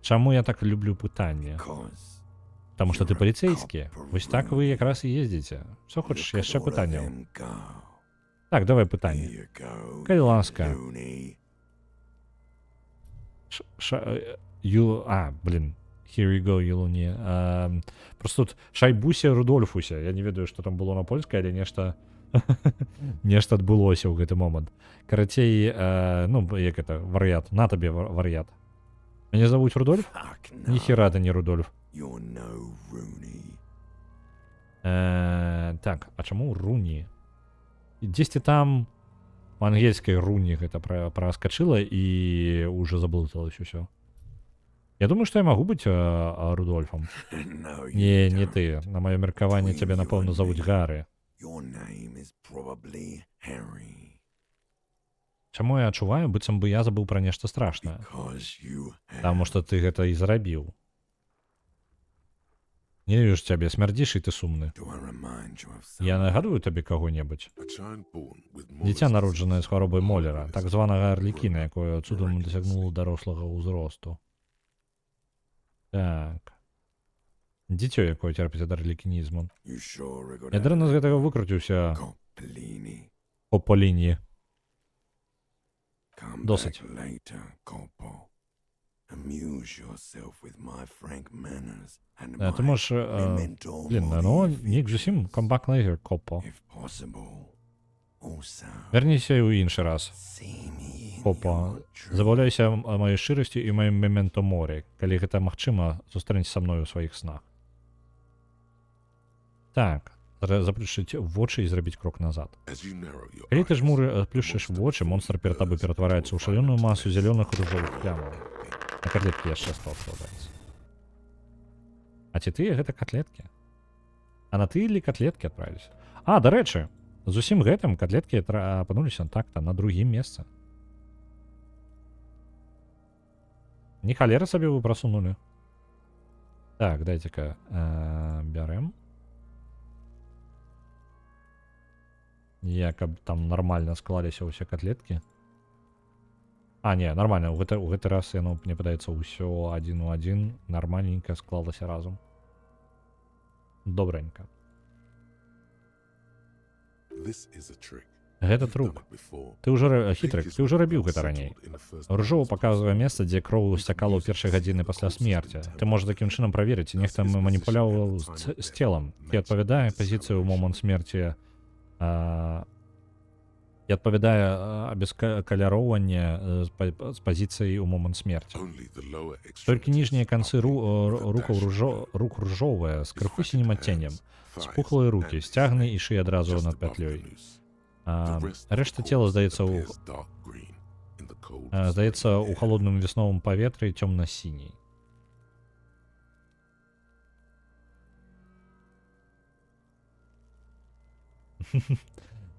Чаму я так люблю пытанні? Таму што ты паліцэйскі. Вось так вы якраз і ездзіце. Што хочаш яшчэ пытанняў? Так, давай пытанне. Калі ласка. Ш, ша, э, ю, а, блин. Here you go, you loony. Просто тут Шайбуся Рудольфуся. Я не ведаю, што там было на польскай, але нешта адбылося ў гэты момант. Карацей, ну, як это, вар'ят. На табе, вар'ят. Мяне завуць Рудольф? Ніхера ты не Рудольф. Так, а чаму Руні? Дзесьці там у ангельскай руні гэта праскачыла і ўжо заблыталась усё. Я думаю, што я магу быць Рудольфам. Не, не ты. На маё меркаванне, цябе, напэўна, завуць Гары. Чаму я адчуваю, быццам бы я забыў пра нешта страшнае? Таму што ты гэта і зрабіў. Не вижу цябе, смярдзіш, і ты сумны. Я нагадую табе каго-небудзь? Дзіця, народжанае з хваробай Молера, так званага арлекіна, якое цудам дасягнула дарослага ўзросту. Так. Дзіцё, якое церпіць ад арлекінізму. Я дрэнна з гэтага выкруціўся. Кополіні. Досыць. Ты можаш... Блин, ну, неяк зусім come back later, Копо. Вярніся ў іншы раз. Копо. Забаўляйся маёй шчырасцю і маім мементо морі. Калі гэта магчыма, сустрэнься са мной у сваіх снах. Так. Заплюшчыць вочы і зрабіць крок назад. Калі ты жмуры плюшчыш вочы, монстр перад табой ператвараецца ў шалёную масу зялёных і ружовых плямаў. На котлеткі яшчэ стал складаецца. А ці тыя гэта котлеткі? А на тыя ли котлеткі адправіліся? А, дарэчы, з усім гэтым котлеткі апынуліся так-то на другім месцы. Не халера сабе вы прасунулі. Так, дайце-ка бярэм. Каб там нормально склаліся ўсе котлеткі. А, не, нормально. У гэты раз яно, мне падаецца, ўсё адзін у адзін нармальненька склалася разам. Добренька. Гэта трук. Ты ўжо хітрык, ты ўжо рабіў гэта раней. Ружоў паказвае месца, дзе кроў сцякала ў першай гадзіны пасля смерці. Ты можаш такім чынам праверыць, ці нехта маніпуляваў з целам. І адпавядае пазіцыю ў момант смерці, і адпавядае абескаляроўванне з пазіцыяй у момант смерці. Толькі ніжнія канцы рук ружовыя, з крыху сінім адценнем. Спухлыя рукі, сцягны і шыя адразу над пятлёй. Рэшта цела здаецца у халодным вясновым паветры цёмна-сіняй.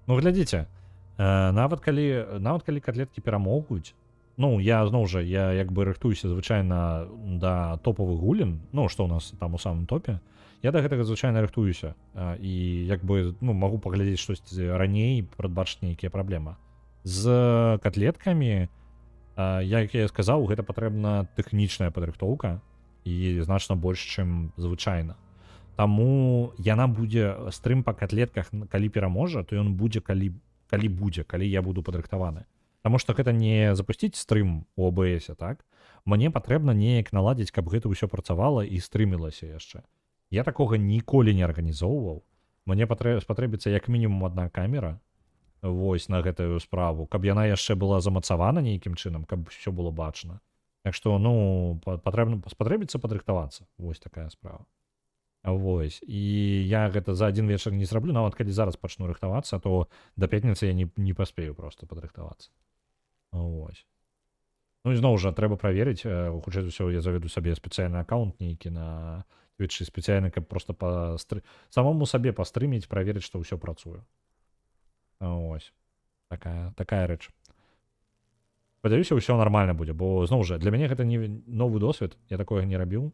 Ну, глядзіце, нават калі котлеткі перамогуць, ну, я зноў жа, я як бы рыхтуюся звычайна да топавых гулін, ну, што ў нас там у самым топе, я да гэтага звычайна рыхтуюся і як бы, ну, магу паглядзець штосьці раней, прадбачыць нейкія праблемы. З котлеткамі, як я сказаў, гэта патрэбна тэхнічная падрыхтоўка і значна больш, чым звычайна. Таму яна будзе, стрым па котлетках, калі пераможа, то ён будзе, калі я буду падрыхтаваны. Таму што гэта не запусціць стрым у OBS, так? Мне патрэбна неяк наладзіць, каб гэта ўсё працавала і стрымілася яшчэ. Я такога ніколі не арганізоўваў. Мне спатрэбіцца як мінімум адна камера вось на гэтую справу, каб яна яшчэ была замацавана нейкім чынам, каб усё было бачна. Так што, ну, спатрэбіцца падрыхтавацца. Вось такая справа. Вось. І я гэта за адзін вечар не зраблю, нават калі зараз пачну рыхтавацца, то да пятніцы я не паспею просто падрыхтавацца. Вось. Ну і зноў жа, трэба праверыць, хутчэй за ўсё, я заведу сабе спецыяльны аккаунт нейкі на Twitch, спецыяльны, каб просто самому сабе пастрыміць, праверыць, што ўсё працуе. Вось. Такая рэч. Спадзяюся, ўсё нармальна будзе, бо зноў жа, для мяне гэта не новы досвед, я такога не рабіў.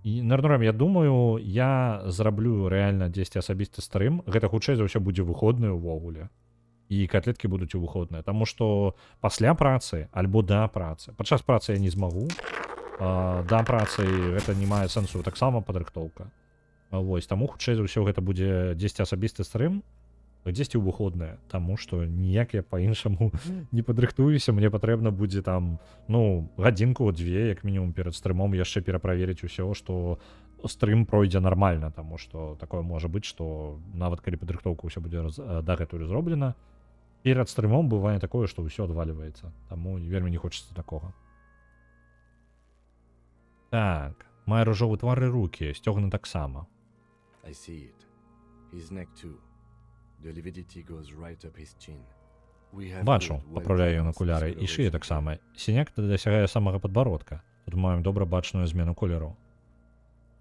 І Нернурам, я думаю, я зраблю рэальна дзесьці асабісты стрым. Гэта хутчэй за ўсё будзе выходны ўвогуле. І котлеткі будуць у выходныя, таму што пасля працы альбо да працы. Падчас працы я не змагу. Да працы гэта не мае сэнсу, таксама падрыхтоўка. Вось, таму хутчэй за ўсё гэта будзе дзесьці асабісты стрым, дзесьці ў выходныя, таму што ніяк я па-іншаму не падрыхтуюся, мне патрэбна будзе там, ну, гадзінку дзве, як мінімум, перад стрымом яшчэ пераправерыць усё, што стрым пройдзе нармальна, таму што такое можа быць, што нават калі падрыхтоўка ўсё будзе дагэтуль зроблена, перад стрымом бывае такое, што ўсё адвальваецца. Таму вельмі не хочацца такога. Так, мае ружовы твар і рукі, сцёгны таксама. I see it. His neck too. The lividity goes right up his chin. We have Бачу, good, папраўляе ён well-balanced акуляры, і шыя discoloration таксама. Сіняк дасягае самага падбародка. Тут маем добра бачную змену колеру.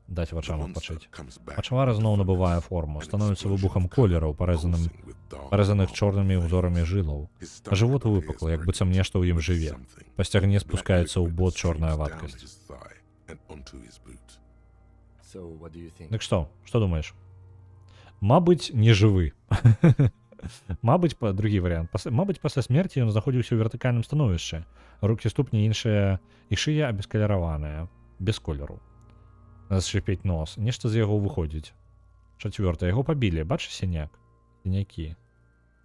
Даць вачам адпачыць. Пачвара зноў набывае форму, становіцца выбухам колераў, парэзаных чорнымі ўзорамі жылаў. Жывот выпуклы, як быццам нешта ў ім жыве. Па сцягне спускаецца ў бот чорная вадкасць. So what do you think? Дык што, што думаеш? Мабыць, не жывы. Мабыць, па другі варыянт. Мабыць, пасля смерці ён знаходзіўся ў вертыкальным становішчы. Рукі, ступні, іншыя і шыя абескаляраваная, без колеру. Зашыпець нос. Нешта з яго выходзіць. Чацвёртае, яго пабілі. Бачыш сіняк? Сінякі.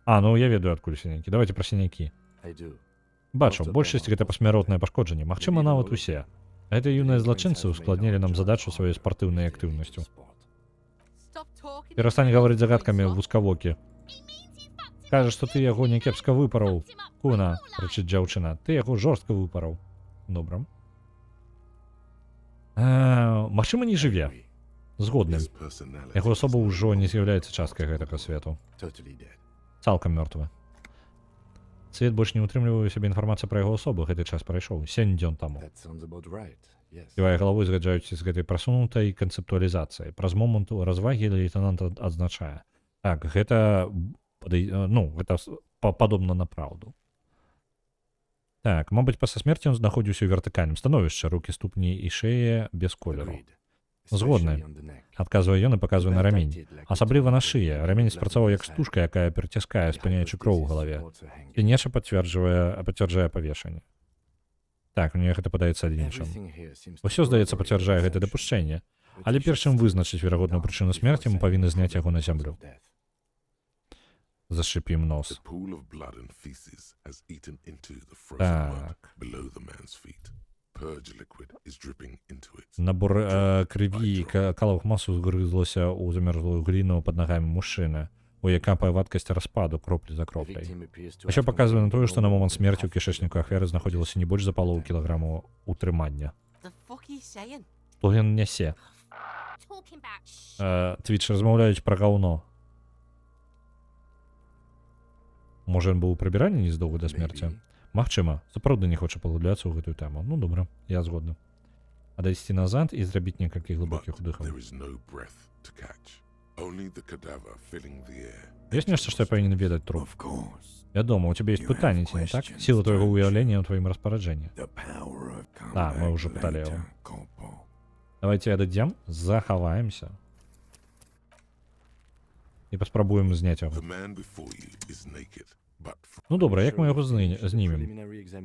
А, ну я ведаю, адкуль сінякі. Давайте пра сінякі. I do. Бачу, большасць гэта пасмяротнае пашкоджанне. Магчыма, нават усе. Гэтыя юныя злачынцы ускладнілі нам задачу сваёй спартыўнай актыўнасцю. Перастань гаварыць загадкамі, вузкавокі. Кажа, што ты яго някепска выпараў. Куна, крычыць дзяўчына. Ты яго жорстка выпараў. Добра. Магчыма, не жыве. Згодны. Яго асоба ўжо не з'яўляецца часткай гэтага свету. Цалкам мёртвы. Свет больш не ўтрымлівае ў сябе інфармацыю пра яго асобу, гэты час прайшоў, 7 дзён таму. That sounds about right. Yes. Ківае галавой, згаджаючыся з гэтай прасунутай канцэптуалізацыяй. Праз момант развагі лейтенант адзначае. Так, гэта, ну, гэта падобна на праўду. Так, мабыць, пасля смерці ён знаходзіўся ў вертыкальным становішчы, рукі, ступні і шыя без колеру. Agreed. Згодны. Especially on the neck. Адказвае ён і паказвае на рамень. Асабліва на шые. Рамень спрацаваў як Hand. стужка, якая пераціскае, спыняючы кроў у галаве. І нешта пацвярджае павешанне. Так, мне гэта падаецца іншым. Усё, здаецца, пацвярджае гэта дапушчэнне. Але перш чым вызначыць верагодную прычыну смерці, мы павінны зняць яго на зямлю. Зашипім нос. The pool of blood and feces has eaten into the frozen mud Так. below the man's feet. Purge liquid is dripping into it. Набор крыві і калавых мас угрызлася ў замерзлую гліну пад нагамі мужчыны. У яе капае вадкасць распаду кроплі за кропляй. Усё паказвае на тое, што на момант смерці ў кішэчніку ахвяры знаходзілася не больш за палову кілаграму утрымання. The fuck he's saying? Што ён нясе? Твіч размаўляюць пра гаўно. Можа, ён быў у прыбіранні незадоўга да смерці? Магчыма, сапраўды не хоча паглыбляцца ў гэтую тэму. Ну добра, я згодны. Адысці назад і зрабіць некалькі глыбокіх But удыхаў. there is no breath to catch. Only the cadaver filling the air. Ёсць нешта, што я павінен ведаць, труп? Of course. Вядома, у цябе ёсць You have пытанне, ці не так? questions, Сіла твайго don't you? уяўлення ў тваім распараджэнні. The power of come Да, мы back уже пытали его. later, Corporal. Давайте адыдзем, захаваемся. І паспрабуем зняць яго. The man before you is naked, but Ну добра, як мы яго знімем?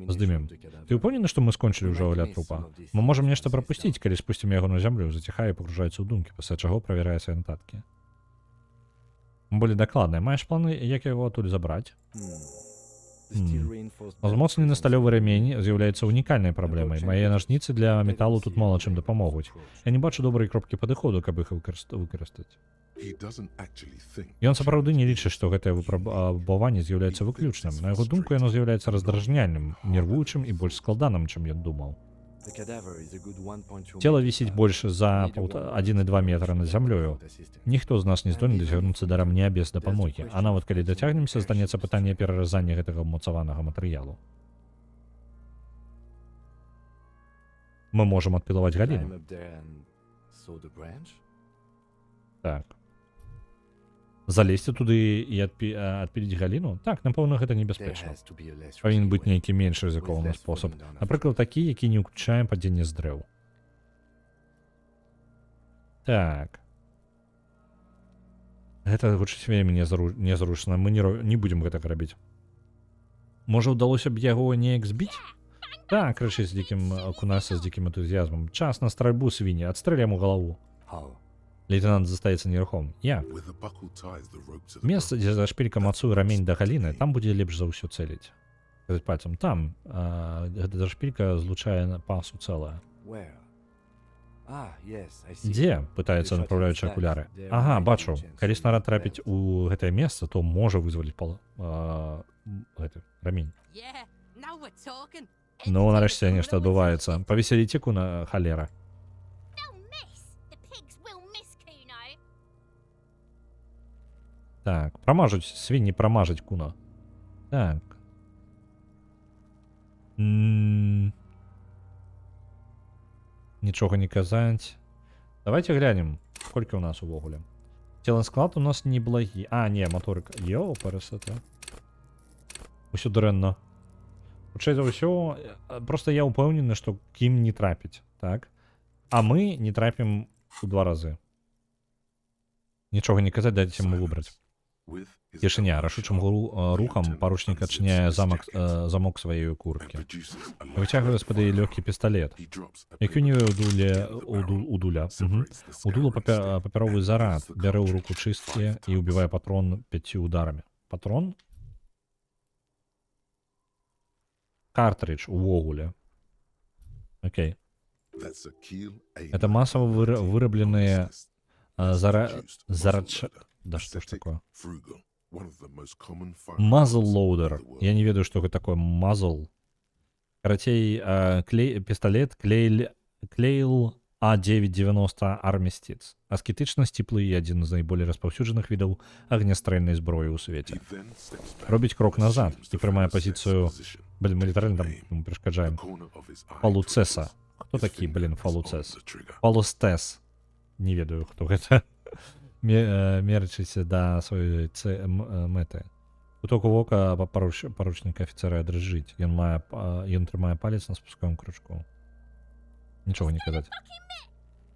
Здымем. Ты ўпэўнены, што мы скончылі ўжо агляд трупа? Мы можам нешта прапусціць, калі спусцім яго на зямлю, заціхае і пагружаецца ў думкі, пасля чаго правярае свае нататкі. Болей дакладна, маеш планы, як яго адтуль забраць? Узмоцнены сталёвы рамень з'яўляецца унікальнай праблемай. Мае нажніцы для металу тут мала чым дапамогуць. Я не бачу добрай кропкі падыходу, каб іх выкарыстаць. he doesn't actually think. Ён сапраўды не лічыць, што гэтае выпрабаванне з'яўляецца выключным. На яго думку, яно з'яўляецца раздражняльным, нервуючым і больш складаным, чым ён думаў. Цела вісіць больш за 1,2 метра над зямлёю. Ніхто з нас не здольны дасягнуцца да рамня без дапамогі, а нават калі дацягнемся, застанецца пытанне пераразання гэтага ўмацаванага матэрыялу. Мы можам адпілаваць галіну. Так. Залезці туды і адпіліць галіну? Так, напэўна, гэта небяспечна. Павінен быць нейкі менш рызыкоўны спосаб. Напрыклад, такі, які не ўключае падзенне з дрэў. Так. Гэта гучыць вельмі незручна. Мы не будзем гэтага рабіць. Можа, удалося б яго неяк збіць? Так, крычыць з дзікім Кунаса з дзікім энтузіязмам. Час на стральбу, свінні, адстрэль яму галаву. How? Лейтенант застаецца нерухомым. Як? Месца, дзе за шпілька мацуе рамень да галіны, там будзе лепш за ўсё цэліць. Сказаць пальцам там, гэта за шпілька злучае на пасу цэлае. Where? Ah, yes, I see. Дзе? Пытаецца, направляючы акуляры. Ага, бачу. Калі снарад трапіць у гэтае месца, то можа вызваліць гэты рамень. Yeah, now we're talking. Ну, нарэшце нешта адбываецца. Павесяліце Куна, халера. They'll miss. The pigs will miss Kuno. Так, прамажуць, свінні прамажуць Куна. Так. Нічога не казаць. Давайте глянем, колькі ў нас увогуле. Целасклад у нас неблагі. А, не, моторык. Йоу, парасата. Усё дрэнна. Хутчэй за ўсё, просто я ўпэўнены, што Кім не трапіць, так? А мы не трапім у два разы. Нічога не казаць, дайце яму выбраць. Цішыня. Рашучым рухам паручнік адчыняе замок сваёй курткі. Выцягвае з-пад яе лёгкі пісталет. Які не ў дуля. У дула папяровы зарад, бярэ ў руку чысткі і ўбівае патрон пяццю ударамі. Патрон? Картридж увогуле. Окей. Это масава вырабленыя Да что ж такое? Muzzle loader. Я не ведаю, что гэта такое muzzle. Карацей, пісталет Клейл А990 Armistice. Аскетычна сціплы і адзін з найболей распаўсюджаных відаў агнястрэльнай зброі ў свеце. Робіць крок назад і прымае пазіцыю. Блин, мы літаральна там ему перашкаджаем. Фалуцеса. Хто такі, блин, Фалуцес? Фалустес. Не ведаю, хто гэта. Мерчыся да сваёй мэты. Куток вока паручніка афіцера дрыжыць. Ён трымае палец на спускавым кручку. Нічога не казаць.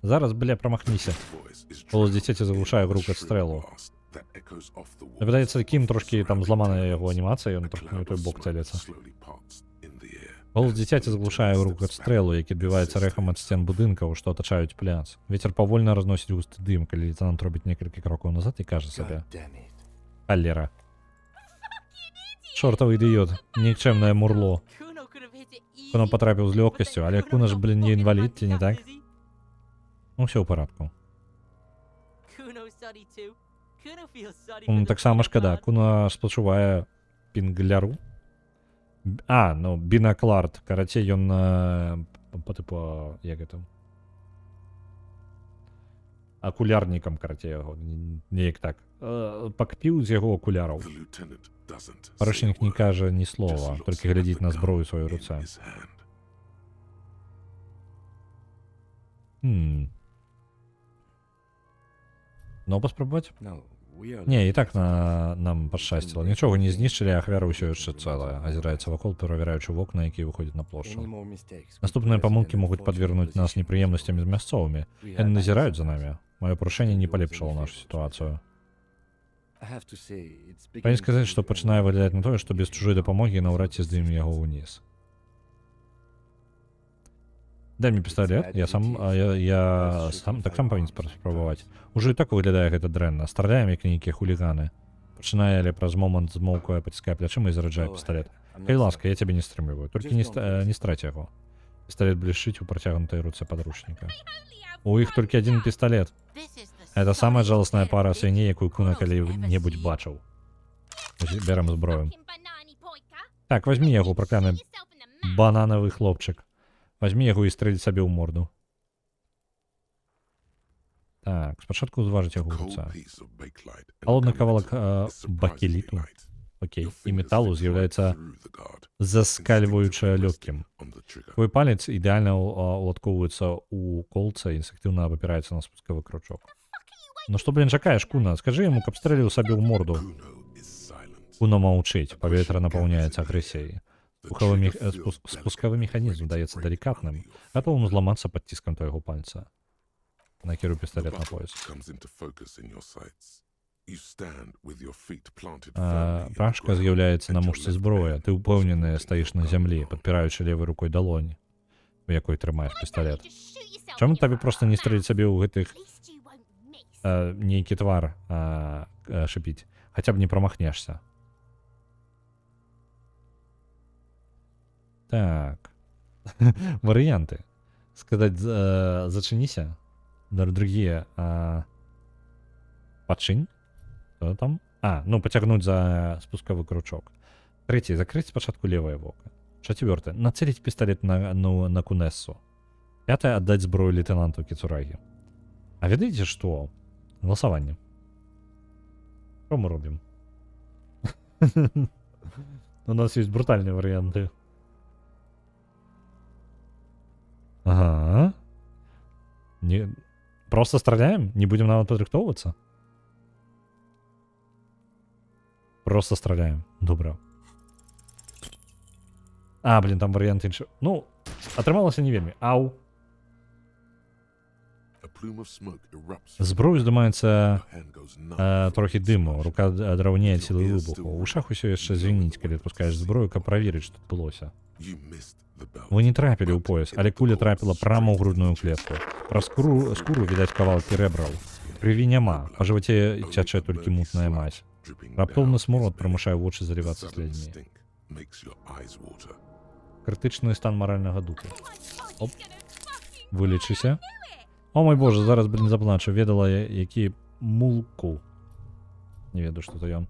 Зараз, бля, прамахніся. Голас дзіцяці заглушае грукат стрэлу. Выдаецца, Кім трошкі там зламаная яго анімацыя, ён трошкі не ў той бок цэліцца. Голас дзіцяці заглушае грукат стрэлу, які адбіваецца рэхам ад сцен будынкаў, што атачаюць пляц. Вецер павольна разносіць густы дым, калі лейтенант робіць некалькі крокаў назад і кажа сабе. God damn it. Халера. Чортавы ідыёт, нікчэмнае мурло. Kuno could have hit it easy. Куно патрапіў з лёгкасцю, але Kuno's Куна ж, not блин, не fucking інвалід, ці не handicapped, так? is he? Ну, все ў парадку. Kuno's sorry too. Kuno feels sorry for Куну the таксама peanut шкада. guard. Куна спачувае пінгляру. А, ну, бінаклард. Карацей, ён по типу, як гэта? Акулярнікам, карацей, яго. Неяк так. Пакпіў з яго акуляраў. Паручнік не кажа ні слова, толькі глядзіць на зброю ў сваёй руцэ. Ну, паспрабаваць? No, we are Не, і так нам пашчасціла. Нічога не знішчылі, а ахвяра ўсё яшчэ цэлая. Азіраецца вакол, правяраючы вокна, якія выходзяць на плошчу. Наступныя памылкі могуць падвергнуць нас непрыемнасцям з мясцовымі. Яны назіраюць за намі. Маё парушэнне не палепшыла нашу сітуацыю. Павінен сказаць, што пачынае выглядаць на тое, што без чужой дапамогі наўрад ці здымем яго ўніз. Дай мне пісталет, я сам таксама павінен спрабаваць. Ужо і так выглядае гэта дрэнна. Страляем, як нейкія хуліганы. Пачынае, але праз момант змоўквае, паціскае плячыма і зараджае пісталет. Калі ласка, я цябе не стрымліваю. Толькі не страць яго. Пісталет блішчыць у працягнутай руцэ падручніка. У іх толькі адзін пісталет. Это самая жаласная пара свіней, якую Куна калі-небудзь бачыў. Вось бяром зброю. Так, возьми яго, пракляны бананавы хлопчык. Возьми яго і стрэль сабе ў морду. Так, спачатку ўзважыць яго ў руцэ. Халодны кавалак бакеліту. Окей, і металу з'яўляецца заскальваюча лёгкім. Твой палец ідэальна уладкоўваецца ў колца і інстынктыўна абапіраецца на спускавы кручок. Ну што, блин, чакаеш, Куна? Скажы яму, каб стрэліў сабе ў морду. Куна маўчыць, паветра напаўняецца агрэсіяй. Спускавы механізм здаецца далікатным, гатовым зламацца пад ціскам твайго пальца. Накірую The пісталет на buckle пояс. comes into focus in your sights. You stand with your feet planted firmly in the Прашка ground з'яўляецца на and your мушцы left зброя. hand Ты ўпэўнены supporting стаіш your на gun зямлі, arm. падпіраючы левай рукой далонь, у якой трымаеш пісталет. Чаму табе проста не стрэліць сабе ў гэтых нейкі твар шыпіць? Хаця б не прамахнешся. Так. Варыянты. Сказаць зачыніся. Другія пачынь. Што там? А, ну пацягнуць за спускавы кручок. Трэці, закрыць спачатку левае вока. Чацвёртае, нацэліць пісталет на, ну, на Кунесу. Пятае, аддаць зброю лейтенанту Кіцурагі. А ведаеце што? Галасаванне. Што мы робім? У нас есть брутальные варианты. Ага. Не... Просто стреляем? Не будем нават падрыхтоўвацца? Просто стреляем. Добра. А, блин, там варыянт іншы. Ну, атрымалася не вельмі. Ау. A plume of smoke erupts from Зброю здымаецца your hand goes numb from трохі the дыму, explosion. рука драўнее ад Your сілы ears выбуху. still У ring. ушах усё яшчэ You know звініць, the калі words адпускаеш to say. зброю, каб праверыць, што адбылося. You missed the belt, Вы не трапілі ў but пояс, it але куля the трапіла corpse прама ў straight into грудную the chest. клетку. Праз скуру відаць кавалкі рэбраў. Skin, Крыві no няма, blood, па жываце only цячэ a толькі murky мутная sludge мазь. dripping Раптоўны down his смурод belly. прымушае вочы The залівацца sudden слязьмі. stink makes your eyes water. Крытычны стан маральнага духу. Оп. Вылечыся. О мой боже, зараз, блин, заплачу. Ведала я, які мулку. Не ведаю, што то ён.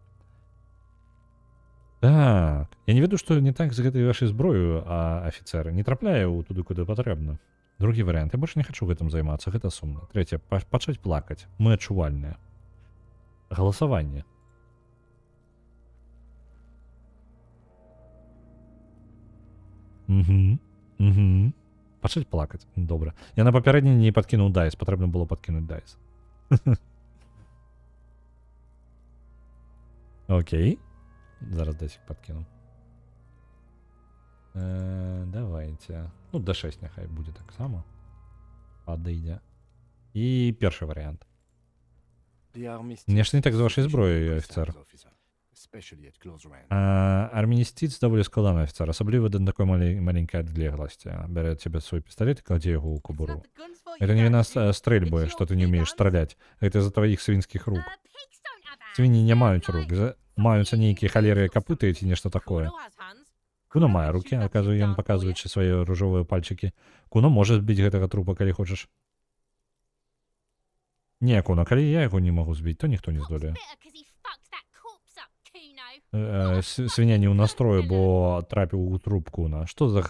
Так, я не ведаю, што не так з гэтай вашай зброю, а афіцеры. Не трапляе ў туды, куды патрэбна. Другі варыянт. Я больш не хачу гэтым займацца, гэта сумна. Трэцяе, пачаць плакаць. Мы адчувальныя. Галасаванне. Угу. Угу. Пачаць плакаць. Добра. Я на папярэдні не падкінуў дайс, патрэбна было падкінуць дайс. Окей. Зараз дайсик подкину. Давайте. Ну, D6 няхай будзе таксама. Падыдзе. І першы варыянт. Нешта не так з вашай зброяй, афіцэр. Армінісціц даволі складаны афіцэр, асабліва да такой маленькай адлегласці. Бярэ цябе свой пісталет і кладзе яго ў кобуру. Гэта не віна стрэльбы, што ты не ўмееш страляць. Гэта з-за тваіх свінскіх рук. Свінні не маюць рук, маюцца нейкія халерыя капыты ці нешта такое. Куно мае рукі, адказвае ён, паказваючы свае ружовыя пальчыкі. Куно можа збіць гэтага трупа, калі хочаш. Не, Куно, калі я яго не магу збіць, то ніхто не здолее. Свіння не ў настрою, бо трапіў у труп Куна. Што за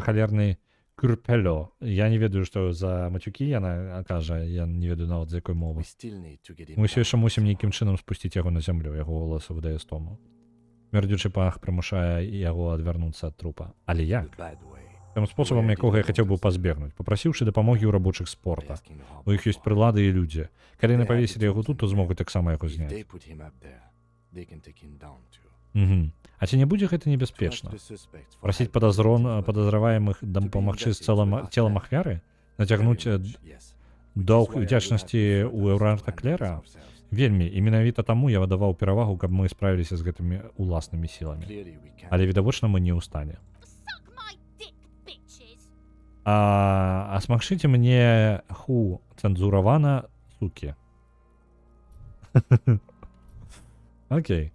халерны кюрпелё? Я не ведаю, што за мацюкі яна кажа, я не ведаю нават з якой мовы. Мы ўсё яшчэ мусім нейкім чынам спусціць яго на зямлю, яго голас выдае стому. Смярдзючы пах прымушае яго адвярнуцца ад трупа. Але як? Тым спосабам, якога я хацеў бы пазбегнуць, папрасіўшы дапамогі ў рабочых з порта. У іх ёсць прылады і людзі. Калі яны павесілі яго тут, то змогуць таксама яго зняць. Угу. А ці не будзе гэта небяспечна? Прасіць падазраваемых дапамагчы з целам ахвяры? Нацягнуць доўг удзячнасці ў Эўрарта Клера? Вельмі, і менавіта таму я выдаваў перавагу, каб мы справіліся з гэтымі уласнымі сіламі. Але відавочна, мы не ў стане. А смакшыце мне ху цэнзуравана, сукі. Окей.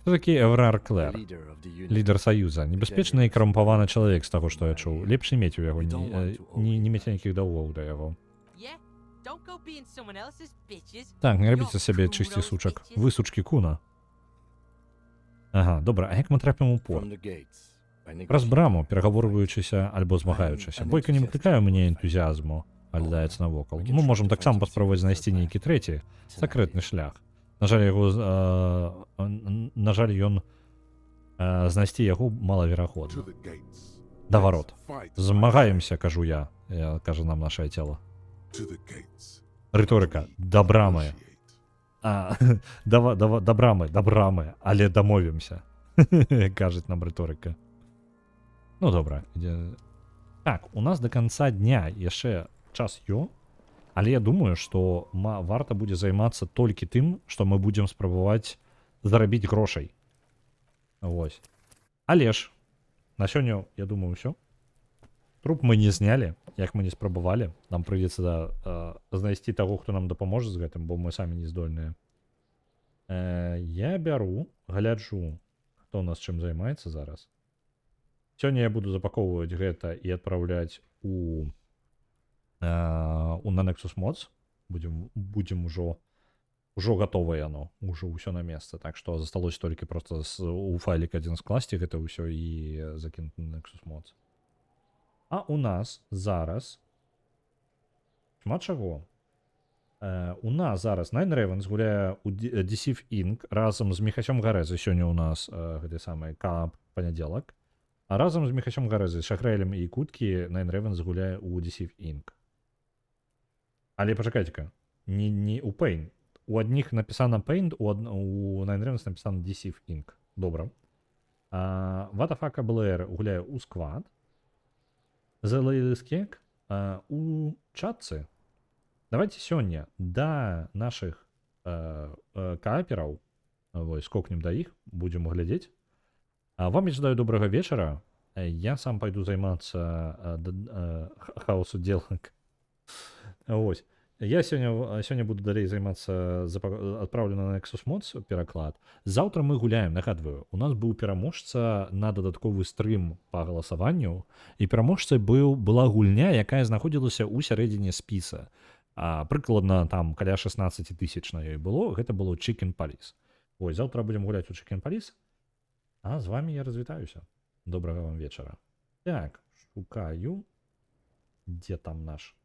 Хто такі Эврар Клэр? Лідар Саюза. Небяспечны і карумпаваны чалавек, з таго, што я чуў. Лепш не мець у яго не мець ніякіх даўгоў да яго. Так, не рабіце сабе чысці сучак. Вы сучкі Куна. Ага, добра, а як мы трапім у порт? Праз браму, перагаворваючыся альбо змагаючыся. Бойка не выклікае ў мяне энтузіазму, аглядаецца навокал. Мы можам таксама паспрабаваць знайсці нейкі трэці, сакрэтны шлях. На жаль, яго на жаль, ён знайсці яго малаверагодна. To the gates. Да варот. Fight. Змагаемся, кажу я, кажа нам нашае цело. To the gates. Рыторыка. Да брамы. Negotiate. А, да брамы, але дамовімся. Кажуць нам рыторыка. Ну добра. Так, у нас до конца дня яшчэ час ё. Але я думаю, што варта будзе займацца толькі тым, што мы будзем спрабаваць зарабіць грошай. Вось. Але ж на сёння, я думаю, ўсё. Труп мы не знялі, як мы не спрабавалі. Нам прыйдзецца знайсці таго, хто нам дапаможа з гэтым, бо мы самі не здольныя. Я бяру, гляджу, хто у нас чым займаецца зараз. Сёння я буду запакоўваць гэта і адпраўляць у на Nexus Mods. Будзем ужо гатова яно, ўжо ўсё на месцы. Так што засталось толькі проста у файлік адзін скласці гэта ўсё і закінуць на Nexus Mods. А у нас зараз шмат чаго. У нас зараз Nine Ravens гуляе у Deceive Inc. разам з Міхасём Гарэзай. Сёння у нас гэты самы кап панядзелак. А разам з Міхасём Гарэзай, Шахрэлем і Куткі Nine Ravens гуляе у Deceive Inc. Але пачакайце-ка, не у Paint. У адних напісана Paint, у Nine Ravens напісана Deceive Inc. Добра. Ватафака БЛР гуляе ў Squad. The Ladies Cake у чатцы. Давайте сёння да нашых каапераў, вось, скокнем да іх, будзем глядзець. А вам я жадаю добрага вечара. Я сам пайду займацца хаосу делок. Вось. Я сёння буду далей займацца, адпраўлю на Nexus Mods пераклад. Заўтра мы гуляем, нагадваю, у нас быў пераможца на дадатковы стрым па галасаванню, і пераможцай была гульня, якая знаходзілася ў сярэдзіне спіса. Прыкладна там каля 16 тысяч на ёй было, гэта было Chicken Police. Ой, заўтра будзем гуляць у Chicken Police. А з вами я развітаюся. Добрага вам вечара. Так, шукаю. Дзе там наш?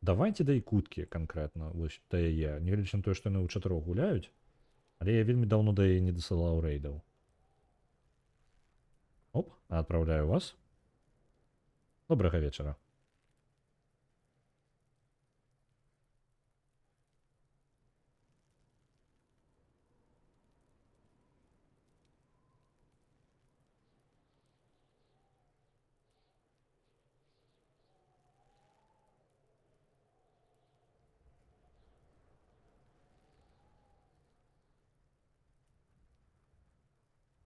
Давайте да Ікуткі канкрэтна, вось да яе. Нягледзячы на тое, што яны ў чатырох гуляюць, але я вельмі даўно да яе не дасылаў рэйдаў. Оп, адпраўляю вас. Добрага вечара.